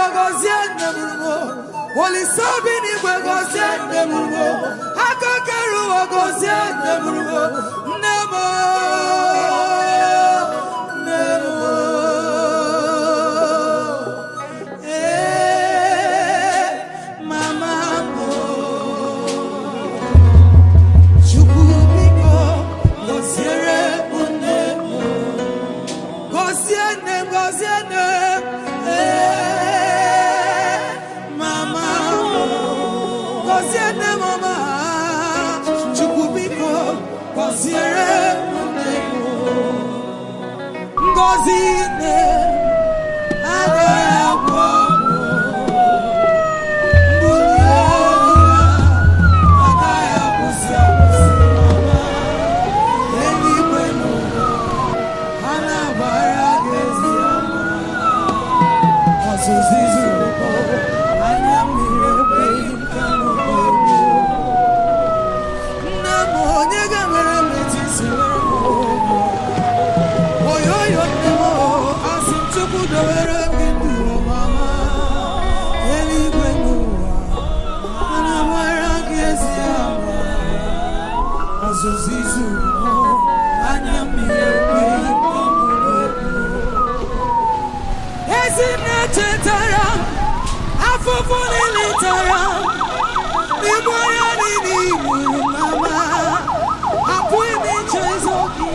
ụwa gọzie nne m. Olise obi n'igwe gọzie nne m. Aka kere ụwa gọzie nne m. Nne m, nne m, ee, mama m. Chukwu biko gọziere m nne m. Gọzie nne m, gọzie nne m, ee, mama m. Gọzie nne m ọma. Chukwu biko gọziere m nne m. Ngọzi nne agaghị agwụ agwụ. Mbuli elu ya agaghị akwụsị akwụsị. Mama, eluigwe n'ụwa ha na-agbara gị ezi ama. Ọzụzụ zuru m, anya mmiri ekweghị m ka n'ụgbọ egwu. Nne m, onye ga-emere m etiti mere m ụgwọ. Oyoyo nne m, asị m Chukwu dowere m gị ndụ. Mama, eluigwe n'ụwa ha na-agbara gị ezi ama. Ọzụzụ izuru m, anya mmiri ekweghị m ka m egwu. Ezinne, chetara m afụfụ niile tara m n'ime ọrịa niile i gburu. Mama, apụghị m ichezo gị.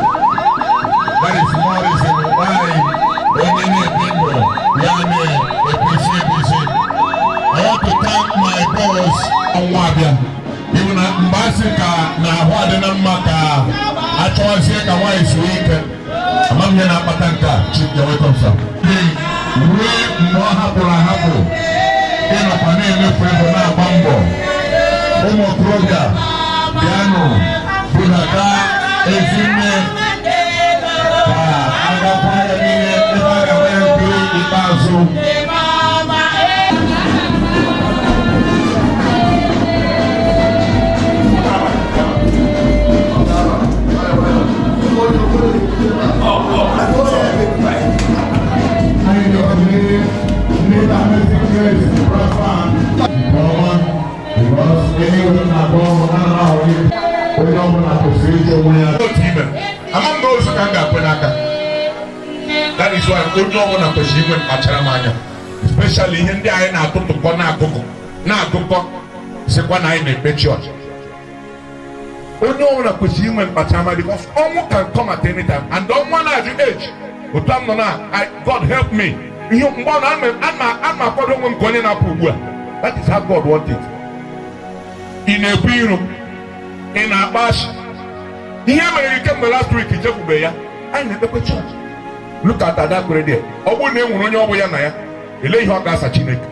That is more reason why onye na-ebi ndụ ya na-ekwesị ekwesị. I want to thank my boss. Ọnwa abịa iwu na mgbe a sị ka na ahụ adị na mma ka achọwazie ka nwaanyị zuo ike. Ama m ihe na-akpata nke a. Chief, you're welcome, sir. Ruo mgbe ọ hapụrụ ahapụ, ịnọkwa na-emefu ego na-agba mbọ. Ụmụ okorobịa, bịanụ budata ezinne ka agakwa ya niile ebe a ga-agba ya. Anyị ga-ekele ndị Amazing Grace Brass Band nke ọma, because eluigwe na-agba ọrụ na ahụ onye ọbụla kwesịrị iji onwe ya. Otu ime ama m na ozu ka m ga-akwe n'aka. That is why onye ọbụla kwesịrị inwe mkpachara m anya, especially ihe ndị anyị na-atụtụkọ na-agụgụ na-agụkọ sịkwa na anyị na-ekpe chọọchị. Onye ọbụla kwesịrị inwe mkpachara anya, because ọnwụ can come at any time and ọnwụ na-ajụ age. Otu a m nọ na God help me, ihe mgbe ọ na ama akwado onwe m ka onye na-apụ ugbu a. That is how God want it. Ị na-ebu iro, ị na-akpa asị, ihe mere gị kemgbe last week ichefube ya. Anyị na-ekpekwe chọọchị. Look at Ada kwere there. Ọ bụrụ na e nwere onye ọ bụ ya na ya ele ihe ọ ga-asa Chineke.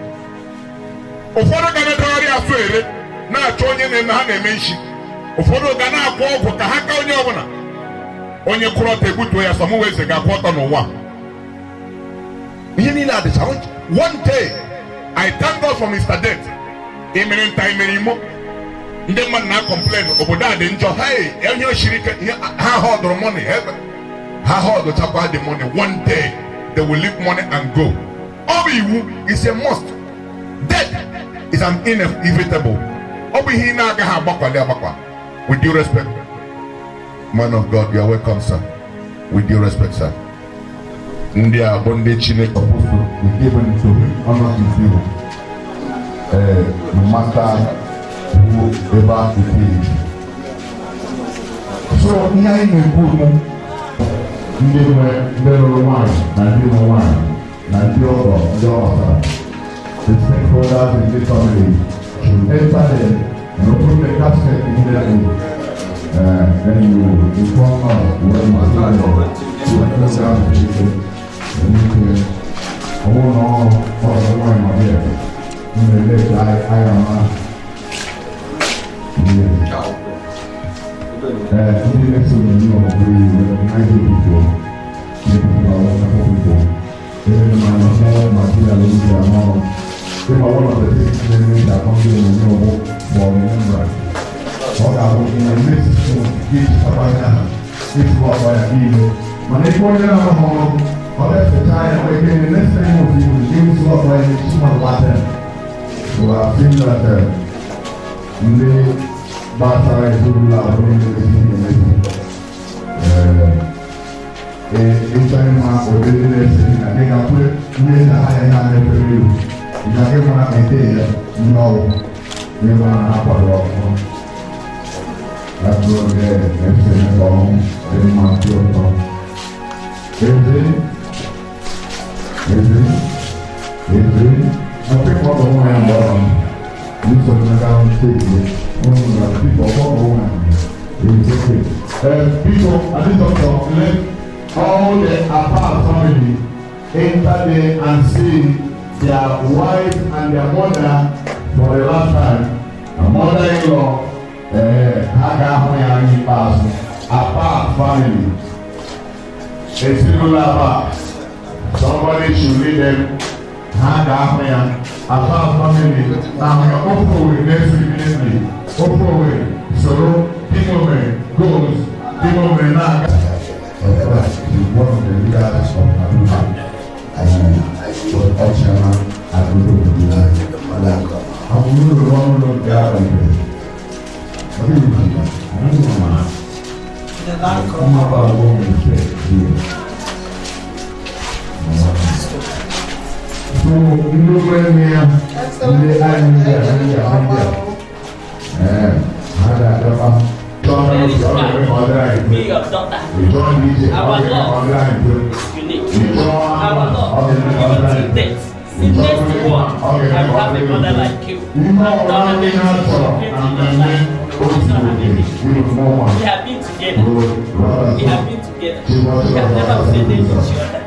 Ụfọdụ ga na-edegharị afọ ere na-achọ onye na-eme ha na-eme nshi. Ụfọdụ ga na-akwụ ọgwụ ka ha ka onye ọbụla onye kwụrụ ọtọ egbutuo ya. Sọ mụ wee eze ga-akwụ ọtọ n'ụwa. Ihe niile adịcha. One day, I thank God for Mr. Death. Imere nta imere imo, ndị mmadụ na-complain obodo a dị njọ. Hey, ihe siri ike, ihe ha họdụrụ money, ha họdụchakwa the money. One day they will leave money and go. Ọ bụ iwu, is a must. Death is an inevitable. Ọ bụ ihe ị na-agaghị agbakwali agbakwa. With due respect, man of God, you are welcome, sir. With due respect, sir, ndị a bụ ndị Chineke Supposed to be given to him honor is due, no matter whoever it is. So ihe anyị na-ekwu bụ ndị nwe, ndị lụrụ nwaanyị na ndị nwe nwaanyị na ndị ọgọ, ndị ọ gbasara, the stakeholders in this family should enter there and open the casket immediately. Then you inform us when you see the program people. Ọwọ́ na ọ̀rọ̀ nwaanyị nọ there. M na-ele ka anyị ama. Yes. Ndị na-eso onyonyo, we recognize you people. You people are wonderful people. Even my small material is among. If I one of the things na-eme ka ndị onyonyo bụ for remembrance. Ọ ga-abụ ị na-eme system gị jichakwa anya ha ịtụ ọgba ya niile. Mana ife onye na-amaghị ọrụ, ọ ga-efecha ya nwee ike the next thing will be gị tụ ọgba ya n'isi ma gbata. So I've seen that ndị gbasara ezinụlọ abụọ niile na-esi emezi. Ịchọ ịma ụdị ndị na-ese na ị ga-akwe ihe na ha ya ihe a na-efere elu. Ị ga-aga ịmara na ete ya ihe ọgwụ ịma na ha kwadoro ọfụma. Atụrụ oge na-ese nke ọnwụ dị mma, dị ụtọ. Eze, eze, eze, ọkwa ịkpọ nwa ya mgbe ọ nọ. N'usoro na steeti, ụnụ na biko ọkpọ nwa ya. It's okay. People, at this juncture, let all the Apart family enter there and see their wife and their mother for the last time. And mother-in-law, ha ga-ahụ ya anya ikpeazụ. Apart family. Ezinụlọ Apart. Somebody should lead them. Ha ga-ahụ ya. Apart family. Na-ahụ ya ofe Owerri na-eso immediately. Ofe Owerri soro Dimome goes. Dimome na-aga. One of the leaders of Abuja and was chairman Abuja. Abuja one of the Ọmọ bá wọ́n mi fẹ́ díẹ̀. So nnukwu eme ya ndị anyị ndị a ndị a ndị a. Ee, ha ga-adọba. Be your daughter. Our love is unique. Our love, even till death. The next one, I will have a mother like you. I don't have any secret in your life. I don't have any. We have been together. We have been together. We have never offended each other.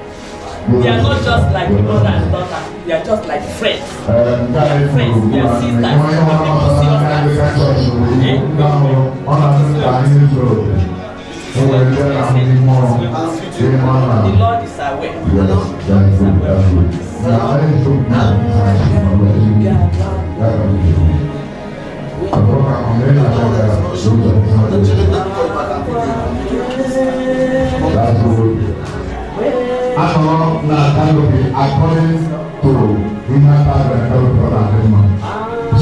We are not just like mother and daughter. We are just like friends. We are friends. We are sisters. And people see us as eh? The Lord is aware. The Lord is aware of all this. That's good. Anọrọ na canopy according to ihe aka gara canopy, ọ na-adị mma.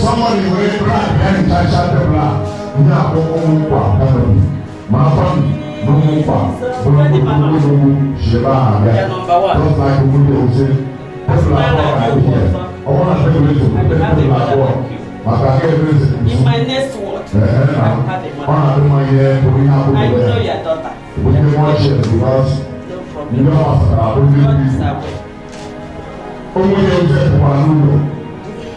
Somebody were brand ya hichacha tebụl a, ihe akpọ ụmụ nkwa canopy. Ma afọ na ụmụ nkwa bụrụ nnukwu si ebe ahụ abịa. Yeah, number one. Just like ụmụ ndị ose tebụl abụọ na-adị here. Ọ bụrụ na tebụl ezo, tebụl abụọ maka ka ebe eze. In my next word, Ee, I na will have a ọ mother. Na-adị mma ihe bụrụ ihe I akwụkwọ know ya. your daughter. Bute more chairs because No ndị problem. ọ gbasara abụ ndị God bụ is ibu. aware. Onwe ya oche pụkwara n'ụlọ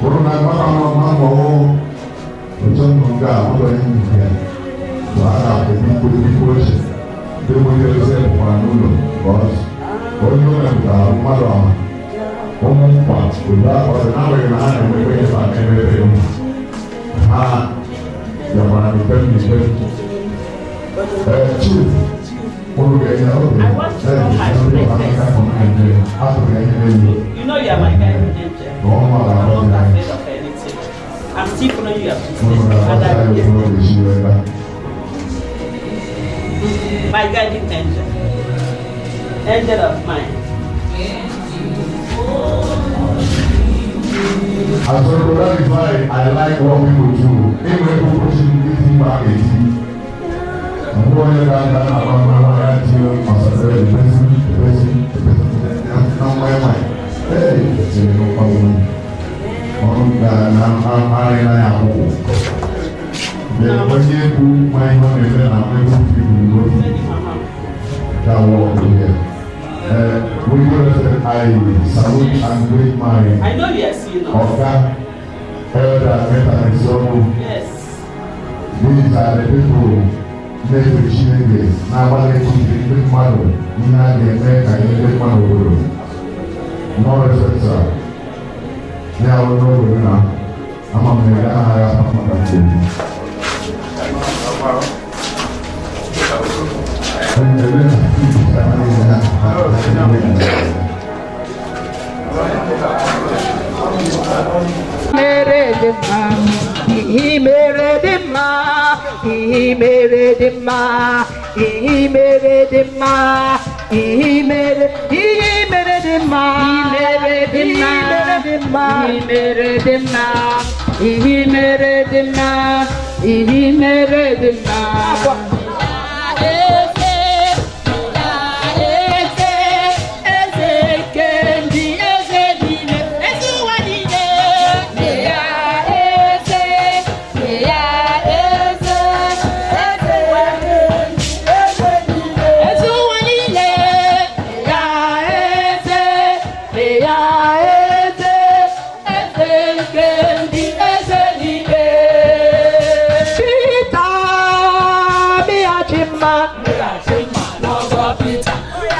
bụrụ na mgbaka ma ma ma ọ oche ndụ nke a ụlọ ihe nke ya bụ a ga-ebi biko oche. Ndị nwunye oche pụkwara n'ụlọ because onye o mepụtara bụ mmadụ ọha ụmụ nkwa otu akọrọ, n'agbanyeghị na ha na-emebe ihe ma na-emebe ụmụ ha bịakwara n'ikpe n'ikpe. Ee, chief, unu ga-enye oge. I want to know my greatness. Atụrụ ga-enye n'elu. You know you are my guiding angel. N'ọnwa I'm ga-agọzi not anyị. afraid of anything. I'm still following your Unu footsteps. ga-agọzi Father, anyị yes. otu ọ ga-esi wee gaa. My guiding angel. Angel of mine. And so that is why I like what people do. Enwe ụbọchị ndị ti mgba eti. Mgbe onye ga-aga na-agba mmanụ ya tinye ọsọsọ the person, the person, the person, na mmanya nwanyị. Ee, tiri n'ụkwa nwunye. Ọrụ ga na arị na ya akwụkwọ. Mgbe onye egwu ma ihe ọ na-eme na egwu fi bụ Ready, Mama. That work here. We go I salute and greet my I know you are seeing us. Oga Elder Meta Eziokwu. Yes. These are the people na-efe Chineke, na-agbalị ịkụziri ndị mmadụ ihe a ga-eme ka ihe dị mma n'obodo. No respect, sir. Ya bụ n'obodo na ama m na ị gaghị agha maka nsogbu. Mere dị mma, ihe mere dị mma, ihe mere dị mma, ihe mere dị mma, ihe mere, ihe mere dị mma, mere dị mma, mere dị mma, ihe mere dị mma, ihe mere dị mma, ihe mere dị mma. Eze, eze, eze nke ndị eze niile, eze ụwa niile. Ya eze, ya eze, eze eze niile, eze ụwa niile. Ya eze, ya eze, eze nke ndị eze niile. Pita mịghachi mma,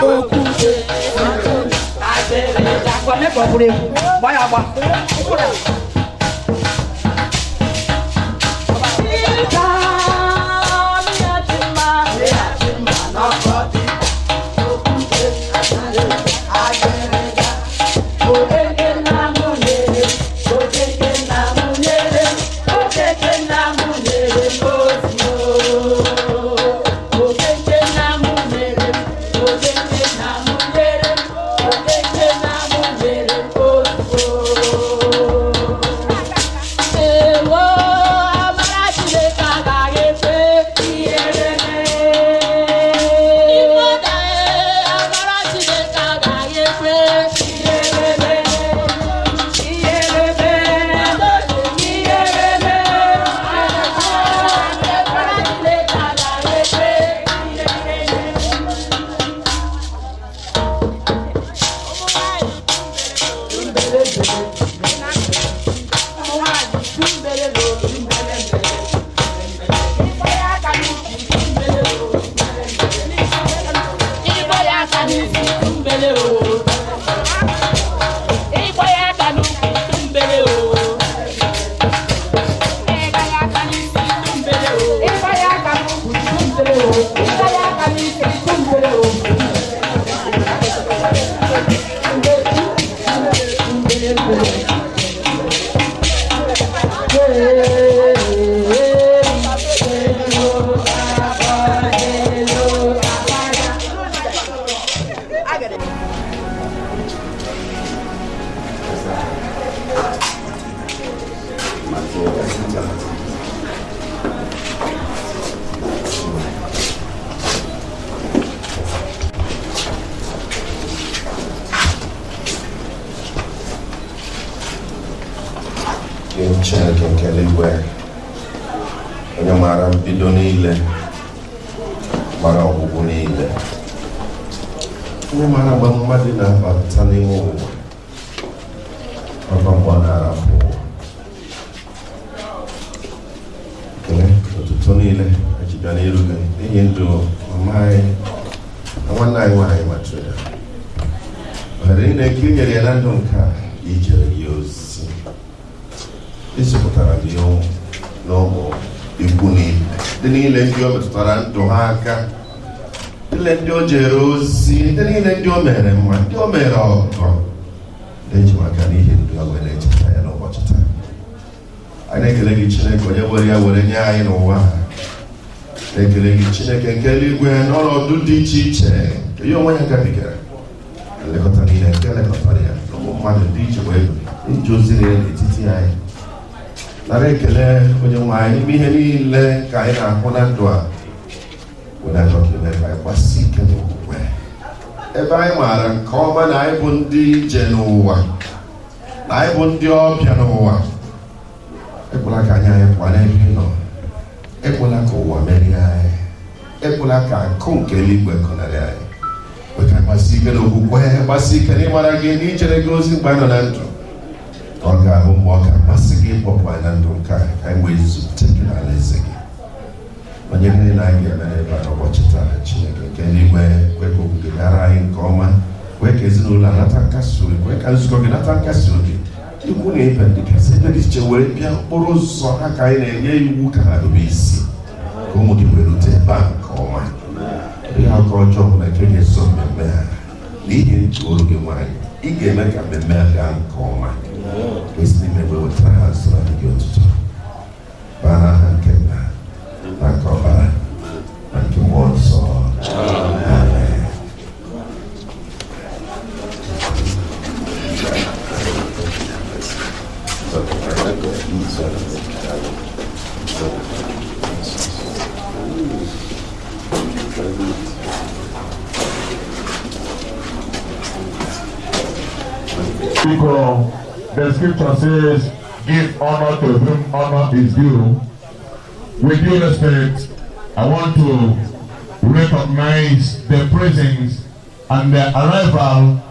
okwute agwa mekọ bụrụ egwu gba ya agba. Pita mịghachi mma, mịghachi mma n'ọkọ okwute agịrịga. Okeke nna m nyere, okeke nna m nyere, okeke nna m nyere m ozi o. Okeke nna m nyere, okeke nna m nyere, okeke nna m nyere m ozi o. Ewo, amara Chineke agaghị ekwe ihere mee. Ịmụda amara Chineke agaghị ekwe ihere mee. Ihere mee. Ihere mee. Amara Chineke agaghị ekwe ihere mee. Ịgba ya aka n'isi tụmbele o. Ịgba ya aka n'ukwu tụmbele o. Ịgba ya aka n'isi tụmbele o. Ịgba ya aka n'ukwu tụmbele o. Ịgba ya aka n'isi tụmbele o. Hey, hey, hey, hey, Chineke nke eluigwe, onye maara mbido niile, mara ọgwụgwụ niile, onye maara mgbe mmadụ na-abata n'ime ụwa, ọba mgbe ọ na-arapụ ụwa, ekele, otuto niile eji bịa n'iru gị n'ihi ndụ mama anyị na nwanne anyị nwaanyị Matilda. Ohere niile nke i nyere ya na ndụ nke a ijere gị ozi, ịzụpụtara gị ụmụ na ụmụ ikwu niile, ndị niile ndị o metụtara ndụ ha aka, ndị niile ndị o jere ozi, ndị niile ndị o mere mma, ndị o mere ọgọ, na-eji maka n'ihi ndụ ya wee na-echeta ya n'ụbọchị taa. Anyị na-ekele gị, Chineke, onye were ya were nye anyị n'ụwa. Na-ekele gị, Chineke nke eluigwe, n'ọnọdụ dị iche iche nke ya onwe ya gabigara, nlekọta niile nke lekọtara ya na ụmụ mmadụ dị iche wee ije ozi niile n'etiti anyị. Nara ekele, onye nwe anyị, n'ime ihe niile ka anyị na-ahụ na ndụ a, were achọ ka ime ka anyị gbasie ike n'okwukwe, ebe anyị maara nke ọma na anyị bụ ndị ije n'ụwa, na anyị bụ ndị ọbịa n'ụwa. Ekwela ka anyị pụọ n'ebe ị nọ. Ekwela ka ụwa merie anyị. Ekwela ka akụ nke eluigwe kọnarị anyị. Kwe ka gbasie ike n'okwukwe, gbasie ike n'ịmara gị na ijere gị ozi mgbe anyị nọ na ndụ, ka ọ ga-abụ mgbe ọ ga-amasị gị ịkpọpụ anyị na ndụ nke a, ka anyị wee zute gị n'ala eze gị. Onye niile anyị ga-eme n'ebe a n'ụbọchị taa, Chineke nke eluigwe, kwe ka okwu gị gara anyị nke ọma. Kwee ka ezinụlọ a nata nkasi obi. Kwee ka nzukọ gị nata nkasi obi. Ikwu na ibe ndị kasị ebe dị iche were bịa okporo ụzọ ha, ka anyị na-enye iwu ka ha rube isi, ka ụmụ gị wee rute ebe a nke ọma. Ihe aka ọjọọ ọbụla nke ga-eso mmemme ha n'ihi ntụ olu gị nwaanyị, ị ga-eme ka mmemme a gaa nke ọma, ka esi n'ime wee wetara ha nsọ gị otuto. Baa n'aha nke Nna na nke Ọkpara na nke Mmụọ Nsọ. Amen. Because the scripture says, "Give honor to whom honor is due." With due respect, I want to recognize the presence and the arrival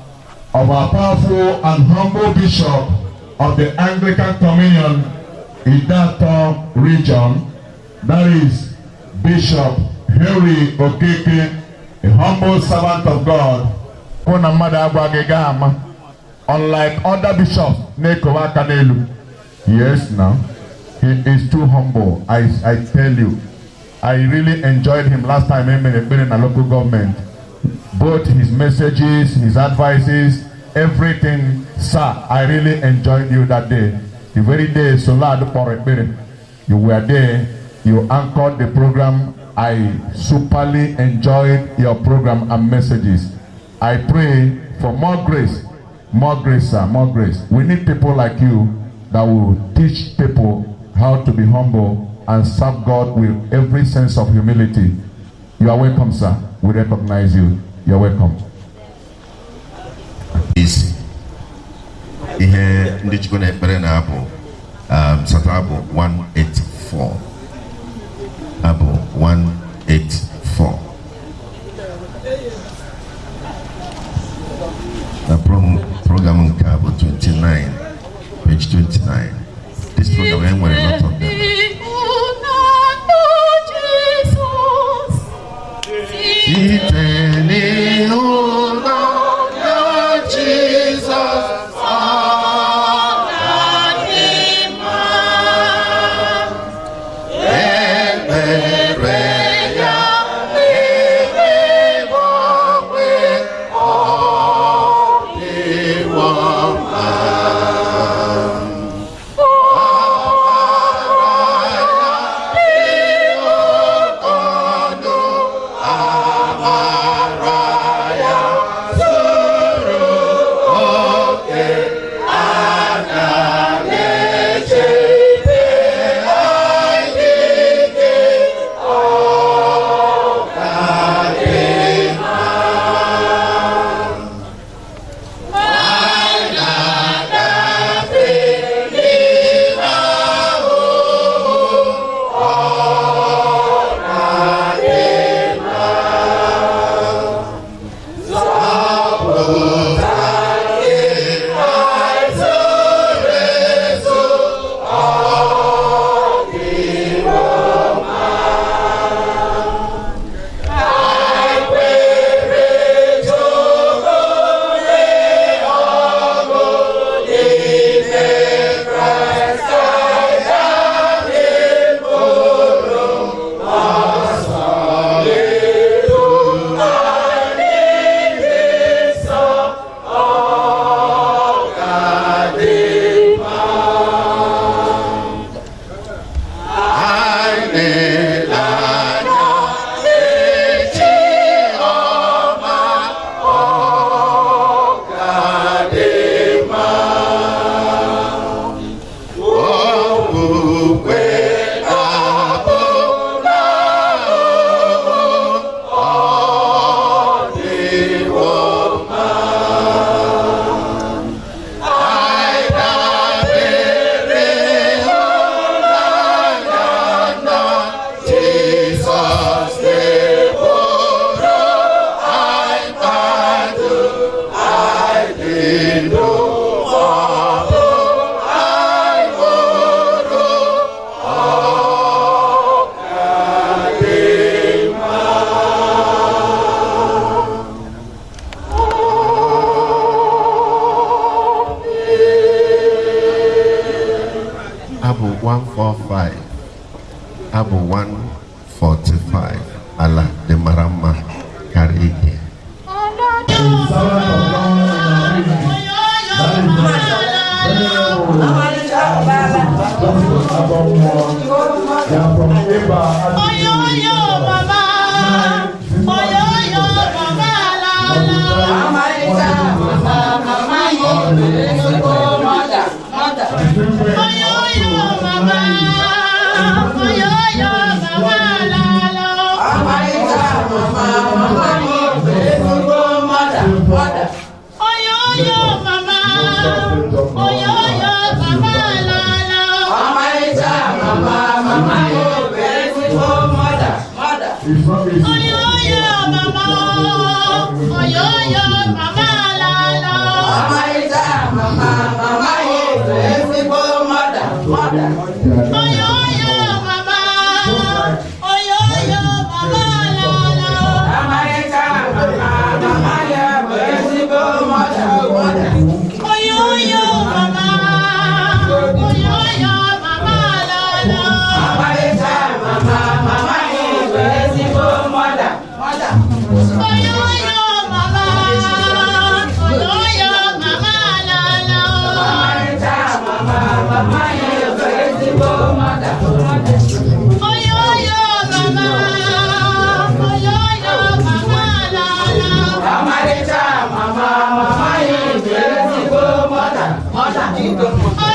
of our powerful and humble bishop of the Anglican Communion in Ideato region, that is Bishop Henry Okeke, a humble servant of God. Hụ na mmadụ agwaghị gaa ama, unlike other bishops na-ekowe aka n'elu. Yes, now he is too humble. I tell you, I really enjoyed him last time e mere ekpere na local government. Both his messages, his advices, everything. Sir, I really enjoyed you that day, the very day Solad kpọrọ ekpere. You were there, you anchored the program. I superly enjoyed your program and messages. I pray for more grace, more grace, sir, more grace. We need people like you that will teach people how to be humble and serve God with every sense of humility. You are welcome, sir. We recognize you. You are welcome. Isi ihe ndị Chukwu na-ekpere na-abụ sata abụ 184, abụ 184 na program nke a bụ 29, page 29. This program enwere a lot of them. Site n'ịhụnanya Jizọs, ọ na-adị mma. Ekpere ya na-eme ọ dịwo mma. Ọbara ya dị oke ọnụ. Abụ 145, abụ 145, ala dị mara mma karịa ihe. The servant of God in our midst. That is the Venerable Justice Abonwo. They are from Eba. Oyoyo mama, oyoyo mama la la. Oyoyo mama, oyoyo mama la la. Oyoyo mama, oyoyo mama la la. Oyoyo mama, oyoyo mama la la. Oyoyo mama, oyoyo mama la la. Oyoyo mama, oyoyo mama la la. Oyoyo mama, oyoyo mama la la. Oyoyo mama, oyoyo mama la la. Oyoyo mama, oyoyo mama la la.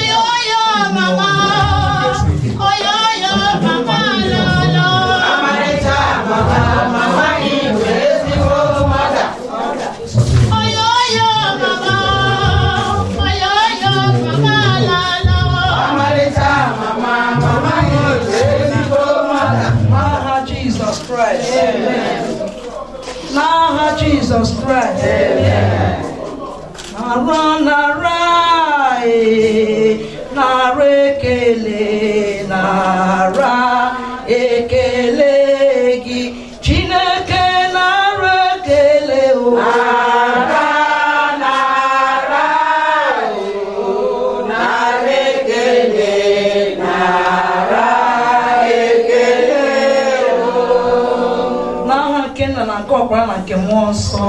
Oyoyo mama, oyoyo mama la la. N'aha Jizọs Kraịst. N'aha Jizọs Kraịst. Nara, nara, ee, nara ekele, nara ekele gị. Chineke, nara ekele o. Nara, nara, o, nara ekele, nara ekele o. N'aha nke Nna na nke Ọkpara na nke Mmụọ Nsọ.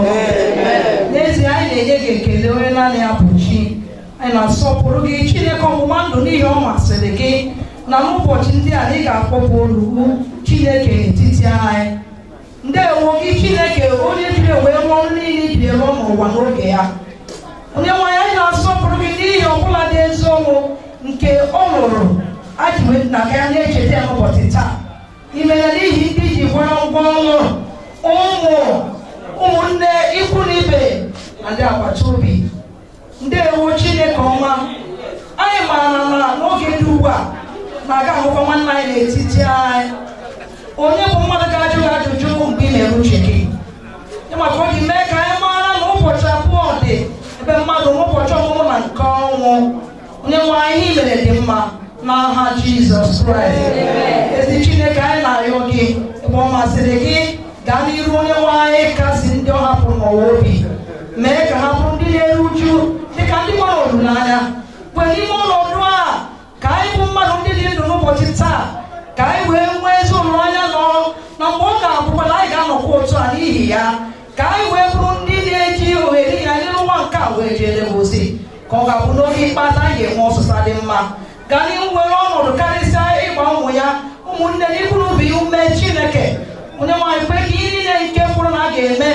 N'ezie, anyị na-enye gị ekele, onye naanị ya bụ Chi. Anyị na-asọpụrụ gị, Chineke ọgbụgba ndụ, n'ihi ọ masịrị gị na n'ụbọchị ndị a na ị ga-akpọpụ olu Chineke n'etiti anyị. Ndewo gị, Chineke, onye jiri wee rụọ ọrụ niile ijiri rụọ n'ụwa n'oge ya. Onye nwe anyị, anyị na-asọpụrụ gị n'ihi ọbụla dị ezi ọnwụ nke ọ lụrụ aji wee na ka ya na-echeta ya n'ụbọchị taa. Imere n'ihi ndị ji gwara ngwa ọrụ, ụmụ, ụmụnne, ikwu na ibe na ndị agbata obi. Ndewo, Chineke ọma. Anyị maara na n'oge dị ugbu a na-aga ahụkwa nwanne anyị n'etiti anyị, onye bụ mmadụ ga-ajụ gị ajụjụ mgbe ị mere uche gị. Maka o ji mee ka anyị mara na ụbọchị 2 Ebe mmadụ n'ụbọchị ọmụmụ na nke ọnwụ. Onye nwe anyị, ihe i mere dị mma n'aha Jizọs Kraịst. Ezi Chineke, anyị na-arịọ gị, ebe ọ masịrị gị, gaa n'iru, onye nwe anyị, kasị ndị ọ hapụrụ n'ụwa obi, mee ka ha bụrụ ndị na-eru uju dịka ndị nwere olileanya. Kwe n'ime ọnọdụ a ka anyị bụ mmadụ ndị dị ndụ n'ụbọchị taa, ka anyị wee nwee ezi olileanya nọ na mgbe ọ ga-abụkwa na anyị ga-anọkwa otu a. N'ihi ya, ka anyị wee bụrụ ndị na-eji ohere ihe anyị n'ụwa nke a wee jere ozi, ka ọ ga-abụ n'oge ikpeazụ anyị ga-enwe ọsịsa dị mma. Gaa n'ihu were ọnọdụ, karịsịa ịgba ụmụ ya, ụmụnne na ikwu ubi ume. Chineke, onye nwaanyị, kwe ka ihe niile nke kwuru na a ga-eme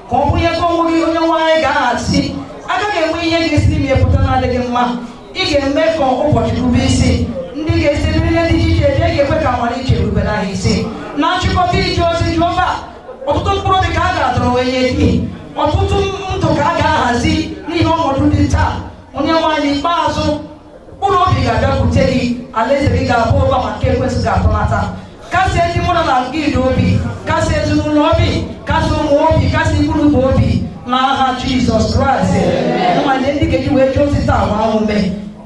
ka ọ bụrụ ihe gị onwe gị, onye nwaanyị, ga-ahazi. Agaghị enwe ihe ga-esi n'ime pụta na-adịghị mma. Ị ga-eme ka ụbọchị rube isi, ndị ga-esi ebe dị iche iche eje ga-ekwe ka amara iche rube n'ahịa isi na nchịkọta ije ozi. Jehova, ọtụtụ mkpụrụ obi ka a ga-atụrụ wee nye gị, ọtụtụ ndụ ka a ga-ahazi n'ihi ọnọdụ dị taa. Onye nwaanyị, ikpeazụ mkpụrụ obi ga-abịakwute gị, alaeze gị ga-abụ ụba, ma nke ekwesị ga-atọnata. Kasie ndị mụrụ na ngide obi, kasie ezinụlọ obi, kasie ụmụ obi, kasie ikwu ube obi n'aha Jizọs Kraịst. Nwanyị ndị ga-eji wee jee ozi taa, gbaa ume,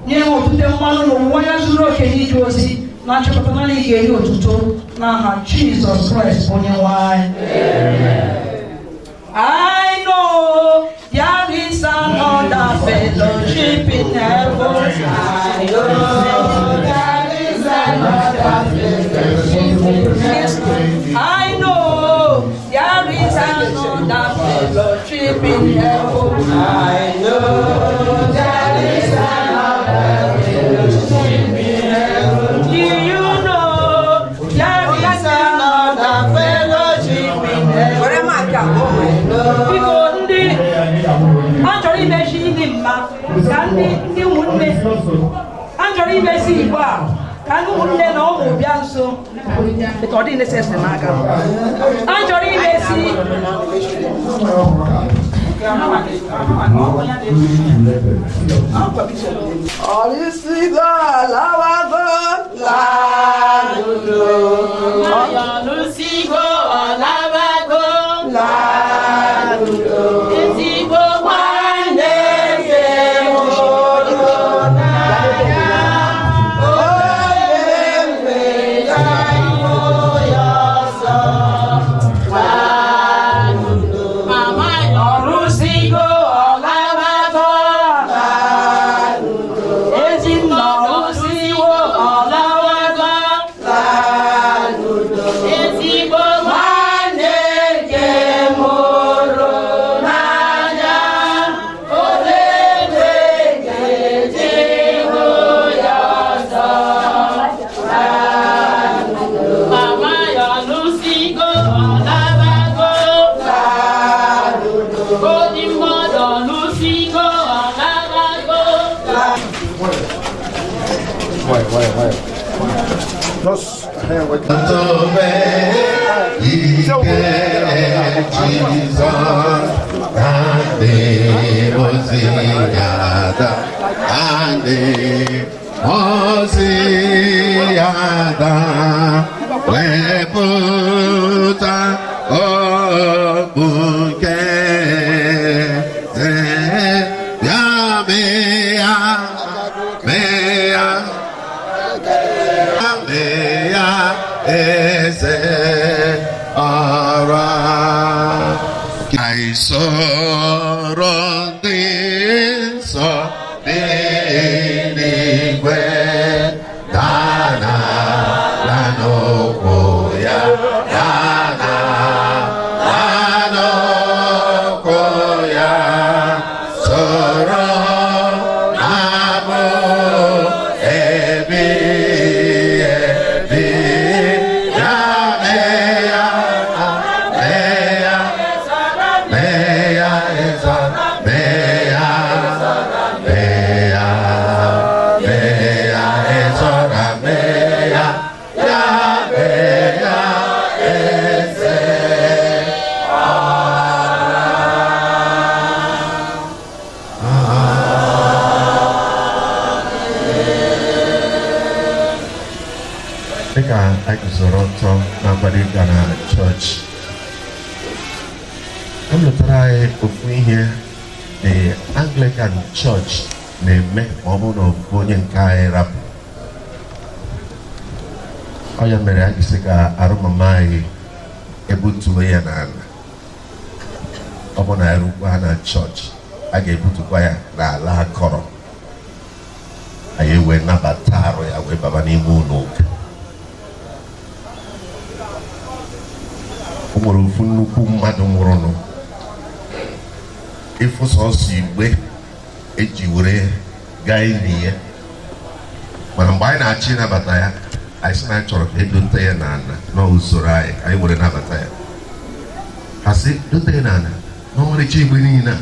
nye ha otute mmanụ na owuwe anya zuru oke n'ije ozi na nchịkọta. Naanị ị ga-eri otuto n'aha Jizọs Kraịst, onye nwe anyị. I know there is another fellowship in heaven. I know there is another fellowship in heaven. I know there is another fellowship in heaven. I know there is another fellowship in heaven. Do you know there is another fellowship in heaven? Biko, ndị a chọrọ imechi ili mma, ka ndị ụmụnne a chọrọ imesi igbo a, ka ndị ụmụnne na ụmụ bịa nso. Ọ dịghị necessary n'aka a chọrọ imesi. Ọrịsịgo alawago laa n'udo. Ọlụsigo ọlabago laa n'udo. Ezigbo nwanne nke hụrụ n'anya, onye mgbe ya ịhụ ya ọzọ laa n'udo. Mama, ọlụsigo ọlabago laa n'udo. Ezinna, ọlụsiwo ọlabago laa n'udo. Ezigbo nwanne nke mụrụ n'anya, ole mgbe ga-eji hụ ya ọzọ? Mama ya, ọlụsigo ọlabago laa n'udo. Odi mmadụ, ọlụsigo ọlabago. Tobe ike Jizọs na ndị ozi ya da, na ndị ozi ya da, wepụta okpu nke eze ya, mee ya, mee ya, mee ya eze ọra. Ka anyị soro ndị nsọ dị n'igwe dana na n'ụkwụ ya, dana na n'ụkwụ ya, soro na-abụ ebi ebi ya, mee ya, mee ya, mee ya eze, mee ya, mee ya, mee ya eze ọra, mee ya, ya mee ya eze ọra. Dịka anyị guzoro ọtọ na-akwado ịga na chọọchị, m lụtara anyị ofu ihe. The Anglican Church na-eme ma ọ bụrụ na ofu onye nke anyị rapụ. Ọ ya mere anyị sị ka arụ mama anyị ebutuo ya n'ala. Ọ bụ na erukwa na chọọchị, a ga-ebutukwa ya n'ala akọrọ. Anyị wee nabata arụ ya wee baba n'ime ụlọ ụka. O nwere ofu nnukwu mmadụ nwụrụnụ, ịfụ sọsọ igbe eji were gaa ili ya. Mana mgbe anyị na-achọ ịnabata ya, anyị sị na anyị chọrọ ka edote ya n'ala n'usoro anyị ka anyị were nabata ya. Ha sị dote ya n'ala n'ọmarịcha igbe niile a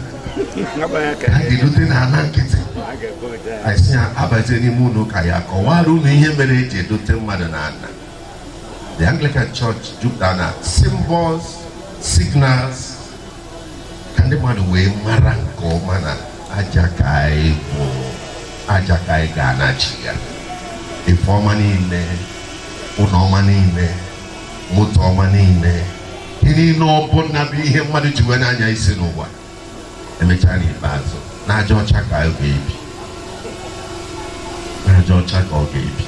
ka a ga-edote n'ala nkịtị. Anyị sị ya abazie n'ime ụlọ ụka ya kọwara unu ihe mere eji edote mmadụ n'ala. The Anglican Church jupụtara na symbols, signals, ka ndị mmadụ wee mara nke ọma na aja ka anyị bụ, aja ka anyị ga-anachi ya. Ife ọma niile, ụlọ ọma niile, moto ọma niile, ihe niile ọbụla bụ ihe mmadụ ji wee na-anya isi n'ụwa, emechaa n'ikpeazụ, n'aja ọcha ka ọ ga-ebi, n'aja ọcha ka ọ ga-ebi.